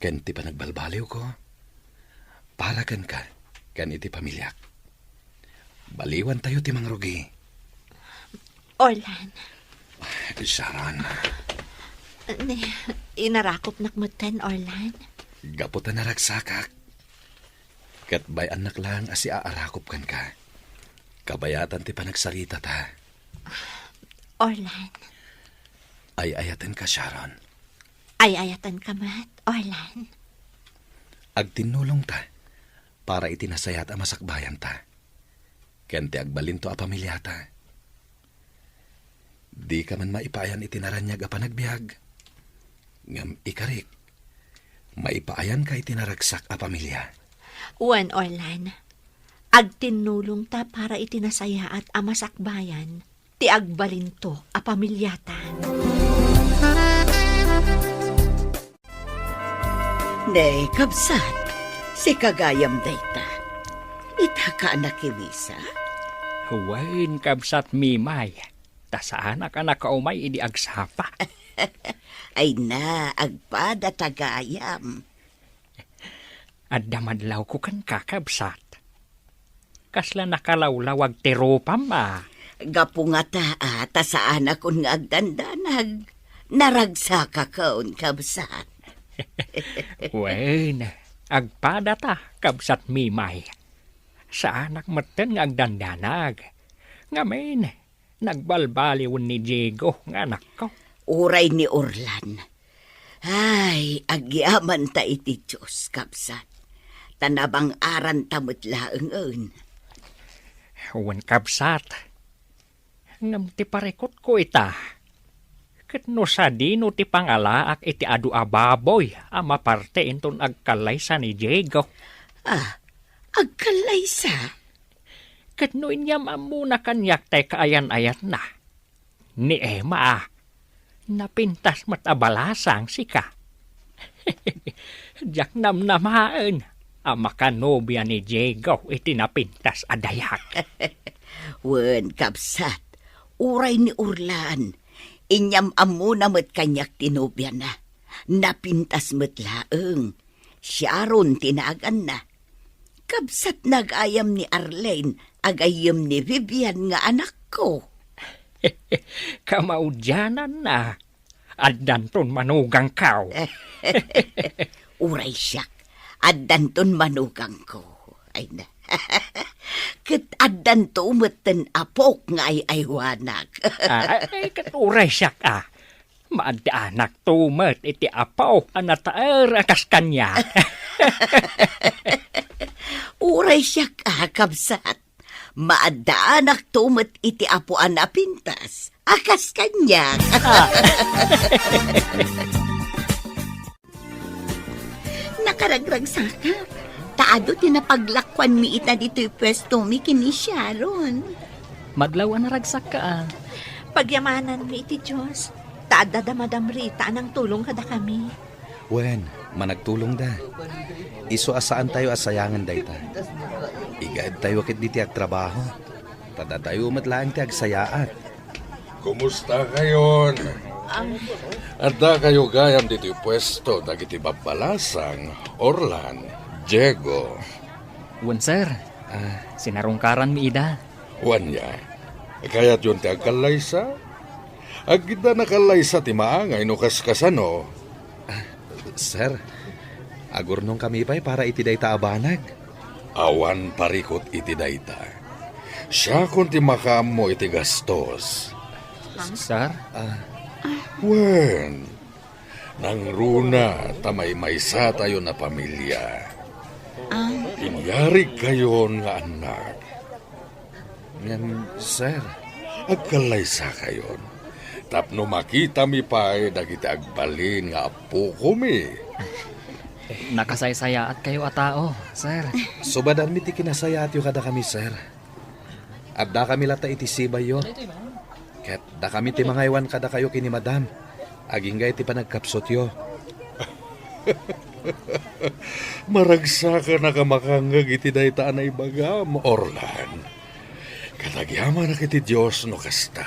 ken ti panagbalbaliwko, para kenka ken iti pamiliak. Baliwantayo ti mangrugi. Orlan. Sharon. Ni, inarakopnak metten, Orlan. Gapu ta naragsakak. Ket bay-annak laeng a siaarakop kenka. Kabayatan ti panagsaritata. Orlan. Ay-ayatenka, Sharon. Ay-ayatenka met, Orlan. Agtinnulongta para iti nasayaat a masakbayanta ken ti agbalinto a pamiliata. Dika man maipaayan iti naraniag a panagbiag. Ngem ikarik, maipaayanka iti naragsak a pamilia. Wen, Orlan, agtinnulongta para iti nasayaat a masakbayan ti agbalinto a pamiliata. Ne, kabsat, sika gayam dayta. Itaka a nakiwisa? Wen, kabsat Mimay, ta saanak a nakaumay idi agsapa. Ay na, agpada ta gayam. Adda madlawko kenka, kabsat. Kasla nakalawlawag ti rupam a. Gapu ngata a ta saanakon nga agdandanag, naragsakakon, kabsat. Wen, agpadata, kabsat Mimay. Saanak metten nga agdandanag. Ngamin, nagbalbaliwen ni Diego nga anakko. Uray ni Orlan. Ay, agyamanta iti Dios, kabsat. Ta nabang-aranta met laengen. Wen, kabsat. Ngem ti parikutko ita, ket no sadino ti pangalaak iti adu a baboy a maparte inton agkallaysa ni Diego. Ah, agkallaysa? Ket no inyam-ammona kaniak tay kaayan-ayatna, ni Emma, napintas met a balasang sika. Diak namnamaen a makanobia ni Diego iti napintas a dayak. Wen, kabsat, uray ni Orlan, inyam-ammona met kaniak ti nobiana. Napintas met laeng. Sharon ti naganna. Kabsat nagayam ni Arlene, agayyem ni Vivian nga anakko. Kamaudiananna, addanton manugangko. Uray siak, addanton manugangko. Ay na. Ket addanto metten apok nga ay-aywanak. Ah, ay, ket uray siak, ah. Maaddaanakto met iti apo a nataer a kas kaniak. Uray siak a, kabsat, maaddaanakto met iti apo a napintas a kas kaniak. Ah. Nakaragragsakak, ta adu ti napaglakuanmi ita ditoy puestomi ken ni Sharon. Madlaw a naragsakka, a. Pagyamananmi iti Dios, ta adda da Madam Rita a nangtulong kadakami. Wen, managtulongda. Isu a saantayo a sayangen dayta. Igaedtayo ketdi ti agtrabaho, ta datayo met laeng ti agsayaat. Kumustakayon? Ah. Addakayo gayam ditoy puesto dagiti babbalasang, Orlan, Diego? Wen, sir. Ah. Sinarungkaranmi ida. Wen, ya. Kayatyon ti agkallaysa? Agidda nakallaysa ti maangay no kaskasano. Ah, sir, agurnongkami pay para iti dayta a banag. Awan parikut iti dayta. Siakon ti makaammo iti gastos. Sir? Ah. Wen, nangruna ta maymaysatayon a pamilia. Ah. Inyarigkayon nga annak. Ngem, sir, agkallaysakayon tapno makitami pay dagiti agbalin nga appokomi. Nakasaysayaatkayo a tao, sir. Subadanmi ti kinasayaatyo kadakami, sir. Addakami latta iti sibayyo. Ket dakami ti mangaywan kadakayo ken ni Madam, agingga iti panagkapsutyo. Maragsakan a makangngeg iti dayta a naibagam, Orlan. Ket agyamanak iti Dios no kasta.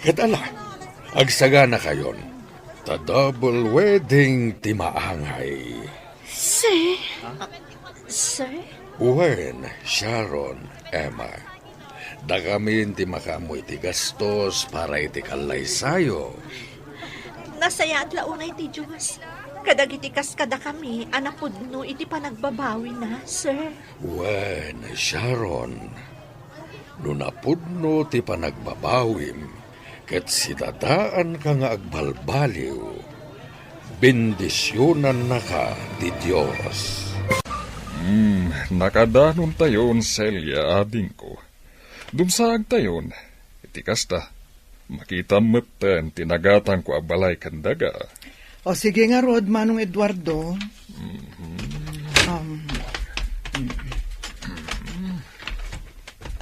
Ket ala, agsaganakayon, ta double wedding ti maangay. Sir? Sir? Wen, Sharon, Emma. Dakamin ti makaammo iti gastos para iti kallaysayo. Nasayaat la unay ti Dios kadagiti kas kadakami a napudno iti panagbabawina, sir. Wen, Sharon, no napudno ti panagbabawim, ket sidadaanka nga agbalbaliw, bendisionannaka ti Dios. Hmm, nakadanontayon, Celia, adingko. Dumsaagtayon. Iti kasta, makitam metten ti nagatangko a balay ken daga. O, sige ngarud, Manong Eduardo. Mhm. Um, mm.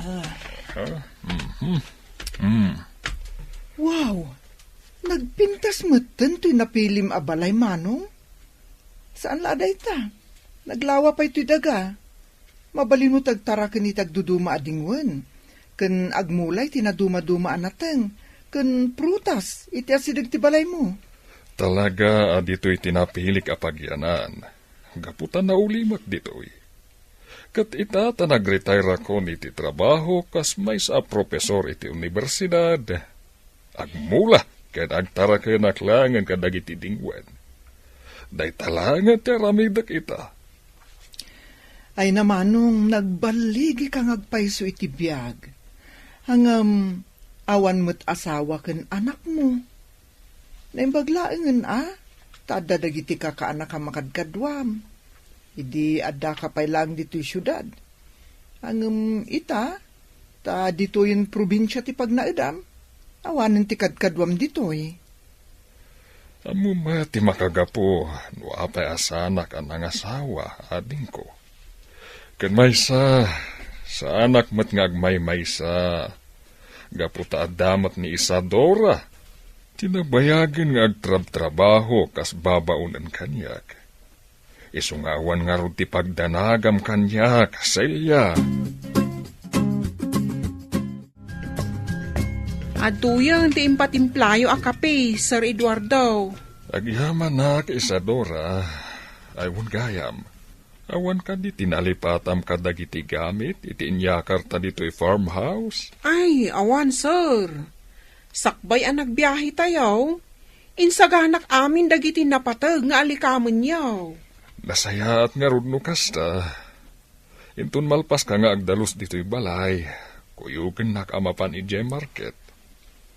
Ah. Ah, mhm. Mm. Wow! Nagpintas metten toy napilim a balay, Manong. Saan la a dayta? Naglawa pay toy daga. Mabalin no ti agtaraken iti agduduma a dingwen, ken agmula iti nadumaduma a nateng, ken prutas iti asideg ti balaymo. Talaga a ditoy ti napilik a pagyanan, gapu ta naulimek ditoy. Ket ita ta nagretire-akon iti trabaho kas maysa a profesor iti universidad, agmula ken agtarakenak laengen kadagiti dingwen. Dayta laengen ti aramidek ita. Ay, Manong, nagballigika nga agpayso iti biag. Ngem, awan met asawa ken anakmo. Naimbag laengen a, ta adda dagiti kakaanak a makadkaduam. Idi addaka pay laeng ditoy siudad. Ngem ita, ta ditoyen probinsia ti pagnaedam, awanen ti kadkaduam ditoy. Ammom met ti makagapu no apay a saanak a nangasawa, adingko. Ken maysa, saanak met nga agmaymaysa, gapu ta adda met ni Isadora, ti nabayagen nga agtrabtrabaho kas babaonen kaniak. Isu nga awan ngarud ti pagdanagam kaniak, Celia. Adtoyen ti impatimplayo a kape, Sir Eduardo. Agyamanak, Isadora. Ay, wen gayam. Awan kadi ti nalipatam kadagiti gamit iti inyakarta ditoy farmhouse? Ay, awan, sir. Sakbay a nagbiahetayo, insaganak amin dagiti napateg nga alikamenyo. Nasayaat ngarud no kasta. Inton malpaska nga agdalus ditoy balay, kuyogennak a mapan idiay market.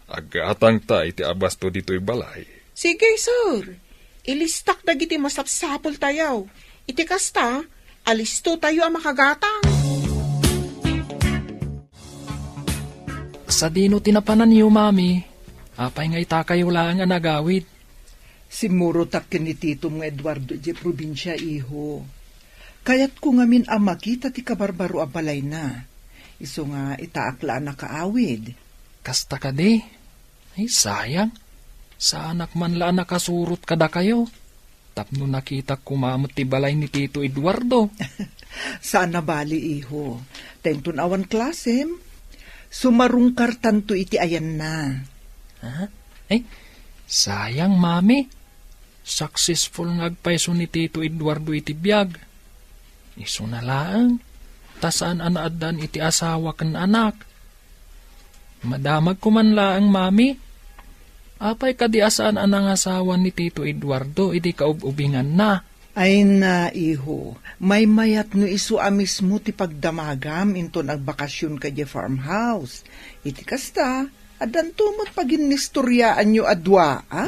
Aggatangta iti abasto ditoy balay. Sige, sir. Ilistak dagiti masapsapultayo. Iti kasta, alistotayo a makagatang. Sadino ti napananyo, Mami? Apay nga itakayo laeng a nagawid? Simmurotak ken ni Titom nga Eduardo idiay probinsia, iho. Kayatko ngamin a makita ti kabarbaro a balayna. Isu nga itaak la a nakaawid. Kasta kadi? Ay, sayang. Saanak man la a nakasurot kadakayo. Tapno nakitak koma met ti balay ni Tito Eduardo. Saan a bali, iho. Ta inton awan klasem, sumarungkartanto iti ayanna. Ha? Ay, sayang, Mami. Successful nga agpayso ni Tito Eduardo iti biag. Isuna laeng, ta saan a naaddaan iti asawa ken anak. Madamagko man laeng, Mami. Apay kadi a saan a nangasawa ni Tito Eduardo idi kaub-ubinganna? Ay na, iho, maymayat no isu a mismo ti pagdamagam inton agbakasionka idiay farmhouse. Iti kasta, addanto met paginnistoriaanyo a dua, a?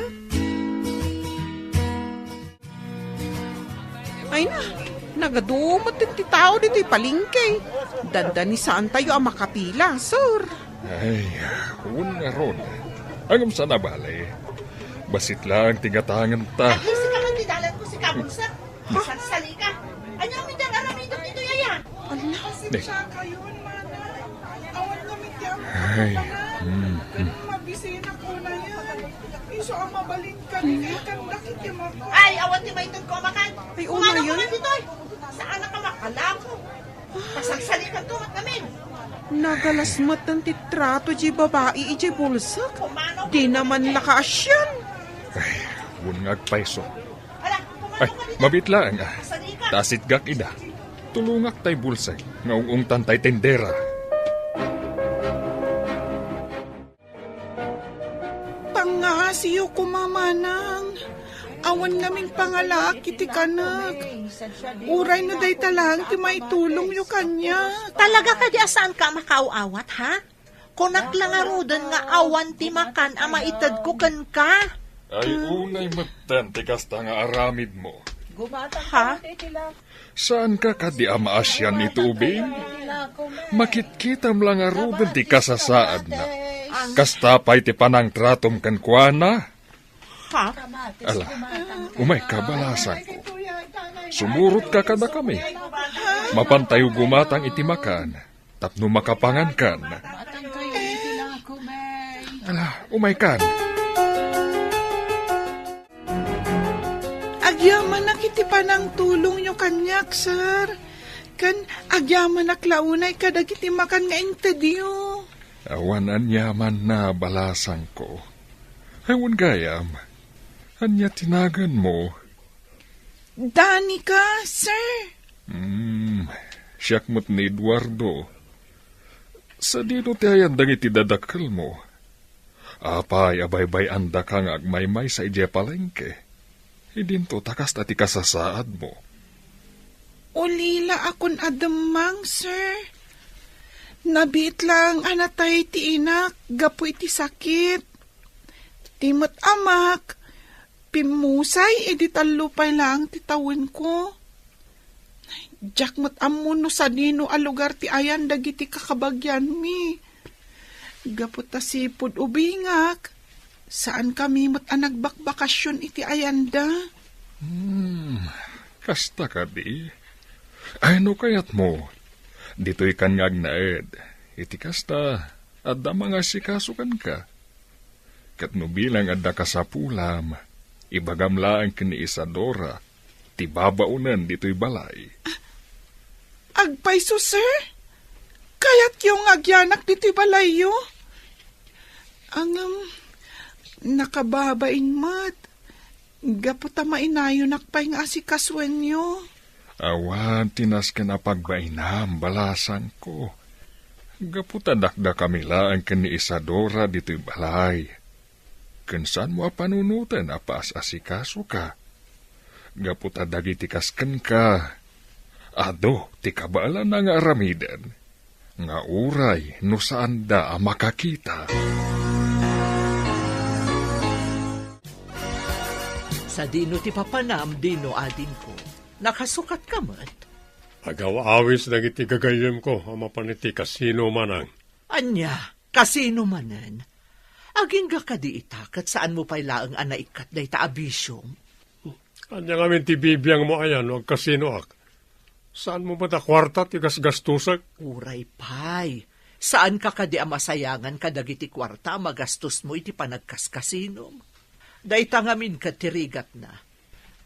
Ay na, nagadu met ti tao ditoy palengke. Dandanisaantayo a makapila, sir. Ay, wen ngarud. Ngem saan a bale. Bassit laeng ti gatangenta. Aglisika man ti dalan ko, sika, bugsak. Salsalika. Ania met ti aramidek ditoy aya? Ala. Ne. Ay, hmm, hmm. Mabisina ko na yan. Isu a mabalin ka ni ikan dagiti makan. Ay, awan ti maited ko a makan. Ay, una yun. Kumana ka man ditoy. Saan ka makalapo? Pasagsalikan to, mat namin. Nagalasmatan ti trato di babai iti bulsak. Di naman nakaasian. Ay, wen nga agpayso. Ay, mabit laeng, ah. Tasitgak ida. Tulongak tay bulsek nga ung-ungtan tay tendera. Pangngasiyo koma, manang. Awan ngamin pangalaak iti kanak. Uray no dayta laeng ti maitulongyo kaniak. Talaga kadi a saanka a makaaw-awat, ha? Kunak la ngaruden nga awan ti makan a maitedko kenka. Ay, unay metten ti kasta nga aramidmo. Ha? Saanka kadi a maasian iti ubing? Makitkitam la ngaruden ti kasasaadna. Kasta pay ti panangtratom kenkuana? Ha? Ala, umayka, balasangko. Sumurotka kadakami. Mapantayo gumatang iti makan tapno makapangankan. Ala, umaykan. Agyamanak iti panangtulongyo kaniak, sir. Ken agyamanak la unay kadagiti makan nga intedyo. Awan aniamanna, balasangko. Ay, wen gayam, ania ti naganmo? Danica, sir. Hmm, siak met ni Eduardo. Sadino ti ayan dagiti dadakkelmo? Apay a baybay-andaka nga agmaymaysa idiay palengke? Idinto ta kasta ti kasasaadmo. Ulila a kun addemmang, sir. Nabiit laeng a natay ti inak gapu iti sakit. Ti met amak, pimmusay idi tallo pay laeng ti tawenko. Diak met ammo no sadino a lugar ti ayan dagiti kakabagianmi. Gapu ta sipud ubingak, saankami met a nagbakbakasyon iti ayanda. Hmm, kasta kadi? Ay, no kayatmo, ditoykan nga agnaed. Iti kasta, adda mangasikaso kenka. Ket no bilang adda kasapulam, ibagam laeng ken ni Isadora ti babaonen ditoy balay. Agpayso, sir? Kayatyo nga agyanak ditoy balayyo? Ngem, nakababain met. Gapu ta mainayonak pay nga asikasuenyo. Awan ti nasken a pagbainam, balasangko. Gapu ta dakdakami laeng ken ni Isadora ditoy balay. Ken saanmo a panunoten a paas-asikasoka. Gapu ta dagiti kas kenka, adu ti kabaelanna nga aramiden, nga uray no saanda a makakita. Sadino ti papanam, Dino, adingko? Nakasukatka met? Agaw-awis dagiti gagayyemko a mapan iti kasino, manang. Ania? Kasino manen? Agingga kadi ita ket saanmo pay laeng a naikkat dayta a bisiom? Ania ngamin ti bibiangmo aya no agkasinoak? Saanmo met a kuarta ti gasgastosek? Uray pay. Saanka kadi a masayangan kadagiti kuarta a magastosmo iti panagkaskasinom? Dayta ngamin ket ti rigatna.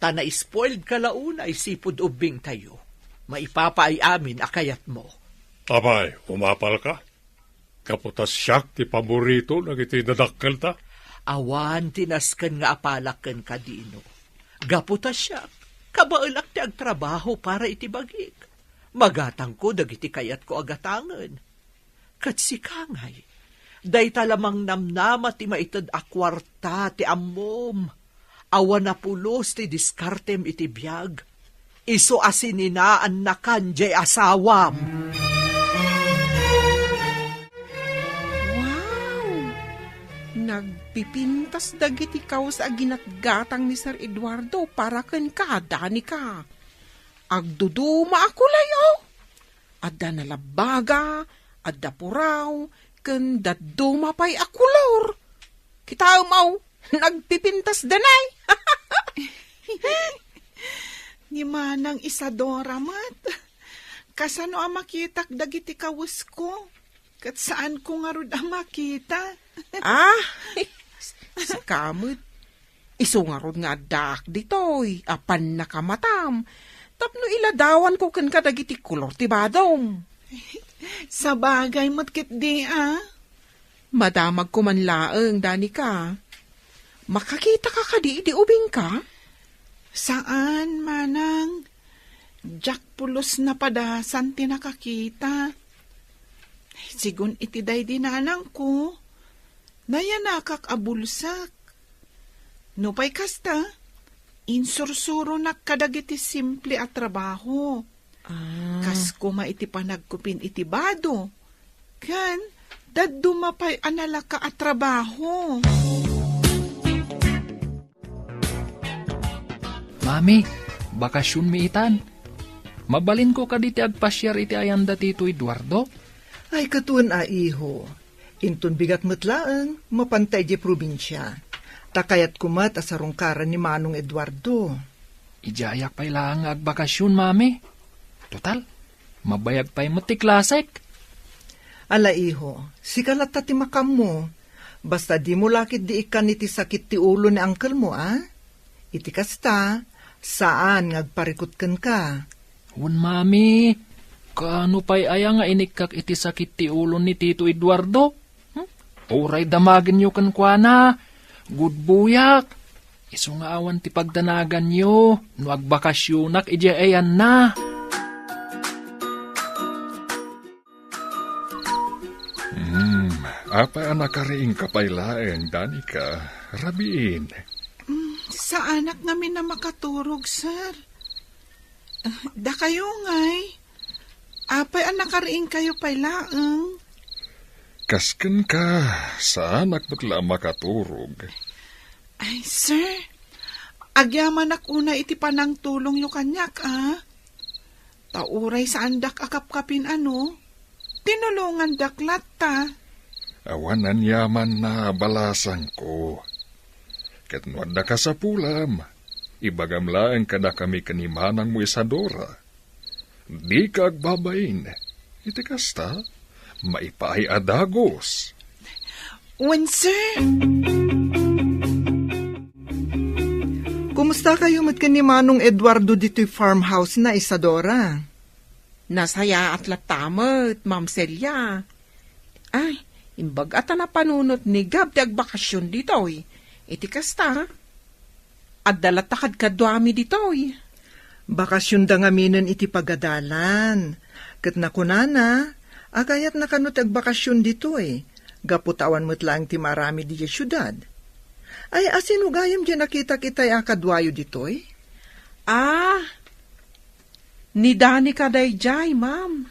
Ta na-spoiledka la unay sipud ubbingtayo. Maipapaay amin a kayatmo. Apay, umapalka? Gapu ta siak ti paborito dagiti dadakkelta? Awan ti nasken nga apalak kenka, Dino. Gapu ta siak, kabaelak ti agtrabaho para iti bagik. Magatangko dagiti kayatko a gatangen. Ket sika ngay, dayta la mangnamnama ti maited a kuarta ti ammom. Awan a pulos ti diskartem iti biag. Isu a sininaannakan diay asawam. Wow! Nagpipintas dagiti kaus a ginatgatang ni Sir Eduardo para kenka, Danica. Agduduma a kulay, oh! Adda nalabbaga, adda puraw, ken dadduma pay a kolor. Kitaem, aw, nagpipintas danay. Ni Manang Isadora met. Kasano a makitak dagiti kawesko? Ket saanko ngarud a makita. Ah, Sika met, isu ngarud nga addaak ditoy a pannakamatam tapno iladawanko kenka dagiti kolor ti badom. Sabagay met ketdi a. Madamagko man laeng, Danica. Makakitaka kadi idi ubingka? Saan, manang. Diak pulos napadasan ti nakakita. Sigun iti daydi nanangko, nayanakak a bulsek. Nupay kasta, insursuronak kadagiti simple a trabaho. Ah. Kas koma iti panagkupin iti bado, ken dadduma pay a nalaka a trabaho. Mami, bakasionmi itan. Mabalinko kadi ti agpasiar iti ayanda Tito Eduardo? Ay, katon a, iho. Inton bigat met laeng, mapanta idiay probinsia. Ta kayatko met a sarungkaran ni Manong Eduardo. Idiayak pay laeng nga agbakasion, Mami. Total, mabayag pay met ti klasek. Ala, iho, sika latta ti makaammo. Basta dimo la ketdi ikkan iti sakit ti ulo ni angkelmo, a? Iti kasta, saan nga agparikut kenka. Wen, Mami, kaano pay aya nga inikkak iti sakit ti ulo ni Tito Eduardo? Hmm? Uray damagenyo kenkuana, gudbuyak. Isu nga awan ti pagdanaganyo no agbakasionak idiay ayanna. Hmm, apay a nakariingka pay laeng, Danica? Rabiin. Mm, saanak ngamin a makaturog, sir. Ah, dakayo ngay. Apay a nakariingkayo pay laeng? Kas kenka, saanak met la a makaturog. Ay, sir, agyamanak unay iti panangtulongyo kaniak, a. Ta uray saandak a kapkapin, ano, tinulongandak latta. Awan aniamanna, balasangko. Ket no adda kasapulam, ibagam laeng kadakami ken ni manangmo Isadora. Dika agbabain. Iti kasta, maipaay a dagus. Wen, sir. Kumusta kayo met ken ni Manong Eduardo ditoy farmhouse na, Isadora? Nasayaat latta met, Ma'am Celia. Ay, imbag a ta napanunot ni Gab ti agbakasyon ditoy. Iti kasta, adda latta kadkaduami ditoy. Bakasyonda ngaminen iti pagadalan. Ket nakunana, agayatna kano ti agbakasyon ditoy, gapu ta awan met laeng ti maaramid idiay siudad. Ay, asino gayam diay nakitak itay a kaduayo ditoy? Ah, ni Danica daydiay, ma'am.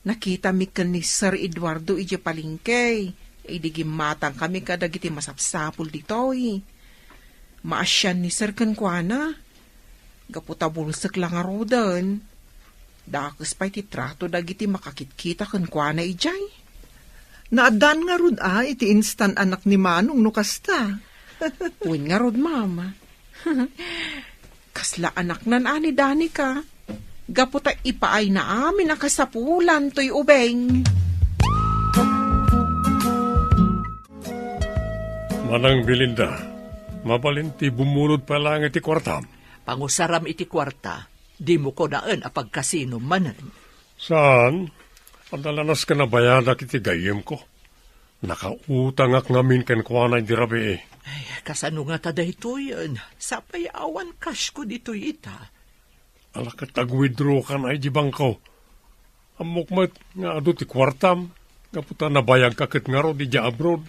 Nakitami ken ni Sir Eduardo idiay palengke, idi gimmatangkami kadagiti masapsapul ditoy. Maasian ni Sir kenkuana. Gapu ta bulsek la ngaruden. Dakes pay ti trato dagiti makakitkita kenkuana idiay. Naaddaan ngarud a iti instant anak ni Manong no kasta. Wen ngarud, ma'am. Kasla anaknan a ni Danica. Gapu ta ipaayna amin a kasapulan toy ubing. Manang Belinda, mabalin ti bumulod pay laeng iti kuartam? Pangusaram iti kuarta, dimo kunaen a pagkasinom manen. Saan, adda la nasken a bayadak iti gayyemko. Nakautangak ngamin kenkuana idi rabii. Ay, kasano ngata daytoyen? Sapay awan cashko ditoy ita. Ala ket ag-withdrawkan idi bangko. Ammok met nga adu ti kuartam, gapu ta nabayagka ket ngarud idiay abroad.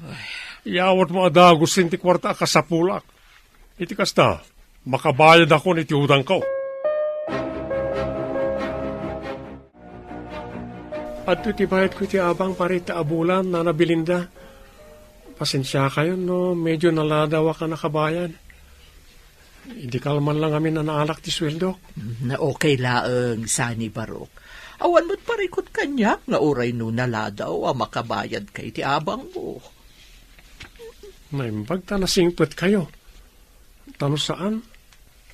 Ay. Iyawatmo a dagusen ti kuarta a kasapulak. Iti kasta, makabayadakon iti utangko. Adtoy ti bayadko iti abang, parita a bulan, Nana Belinda. Pasensiakayon no medyo naladawak a nakabayad. Idi kalman lang amin a naanak ti sueldok. Mm, okay laeng, saan ni Barok. Awan met parikut kaniak nga uray no naladaw a makabayadka iti abangmo. Naimbag ta nasingpetkayo. Ta no saan,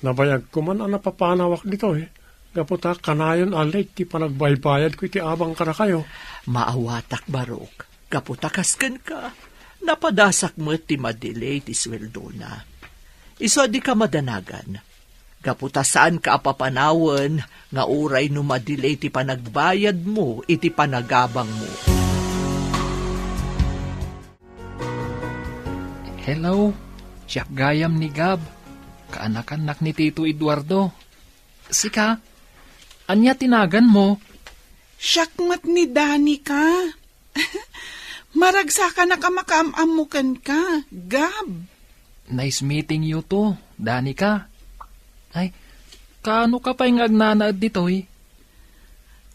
nabayagko man a napapanawak ditoy, gapu ta kanayon a late ti panagbaybayadko iti abang kadakayo. Maawatak, Barok, gapu ta kas kenka, Napadasak met ti madelay ti sueldona. Isu a dika madanagan. Gapu ta saanka a papanawen nga uray no madelay ti panagbayadmo iti panagabangmo. Hello, siak gayam ni Gab. Kaanakannak ni Tito Eduardo. Sika, ania ti naganmo? Siak met ni Danica. Maragsakanak a makaam-ammo kenka, Gab. Nice meeting you too, Danica. Ay, kaano ka pay nga agnanaed ditoy?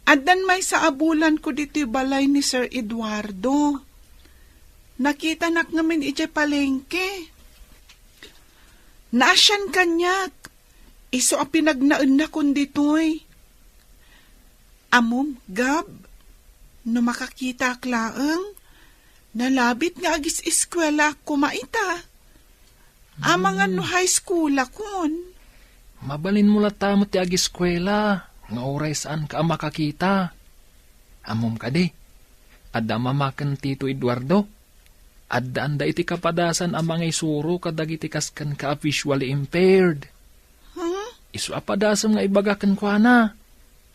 Addan maysa a bulanko ditoy balay ni Sir Eduardo. Nakitanak ngamin idiay palengke. Naasian kaniak, isu a pinagnaennakon ditoy. Ammom, Gab, no makakitak laeng, nalabit nga agis-eskuelaak koma ita. Amangan no high school akon. Mabalinmo latta met ti agiskuela nga uray saanka a makakita. Ammom kadi, adda a mama ken Tito Eduardo. Addaanda iti kapadasan a mangisuro kadagiti kas kenka a visually impaired. Huh? Isu a padasem nga ibaga kenkuana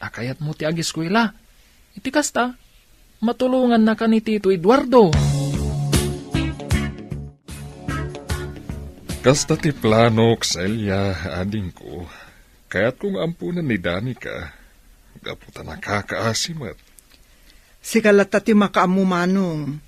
a kayatmo ti agiskuela. Iti kasta, matulongannaka ni Tito Eduardo. Kasta ti planok, Celia, adingko. Kayatko nga amponen ni Danica. Gapu ta nakakaasi met. Sika latta ti makaammo, Manong.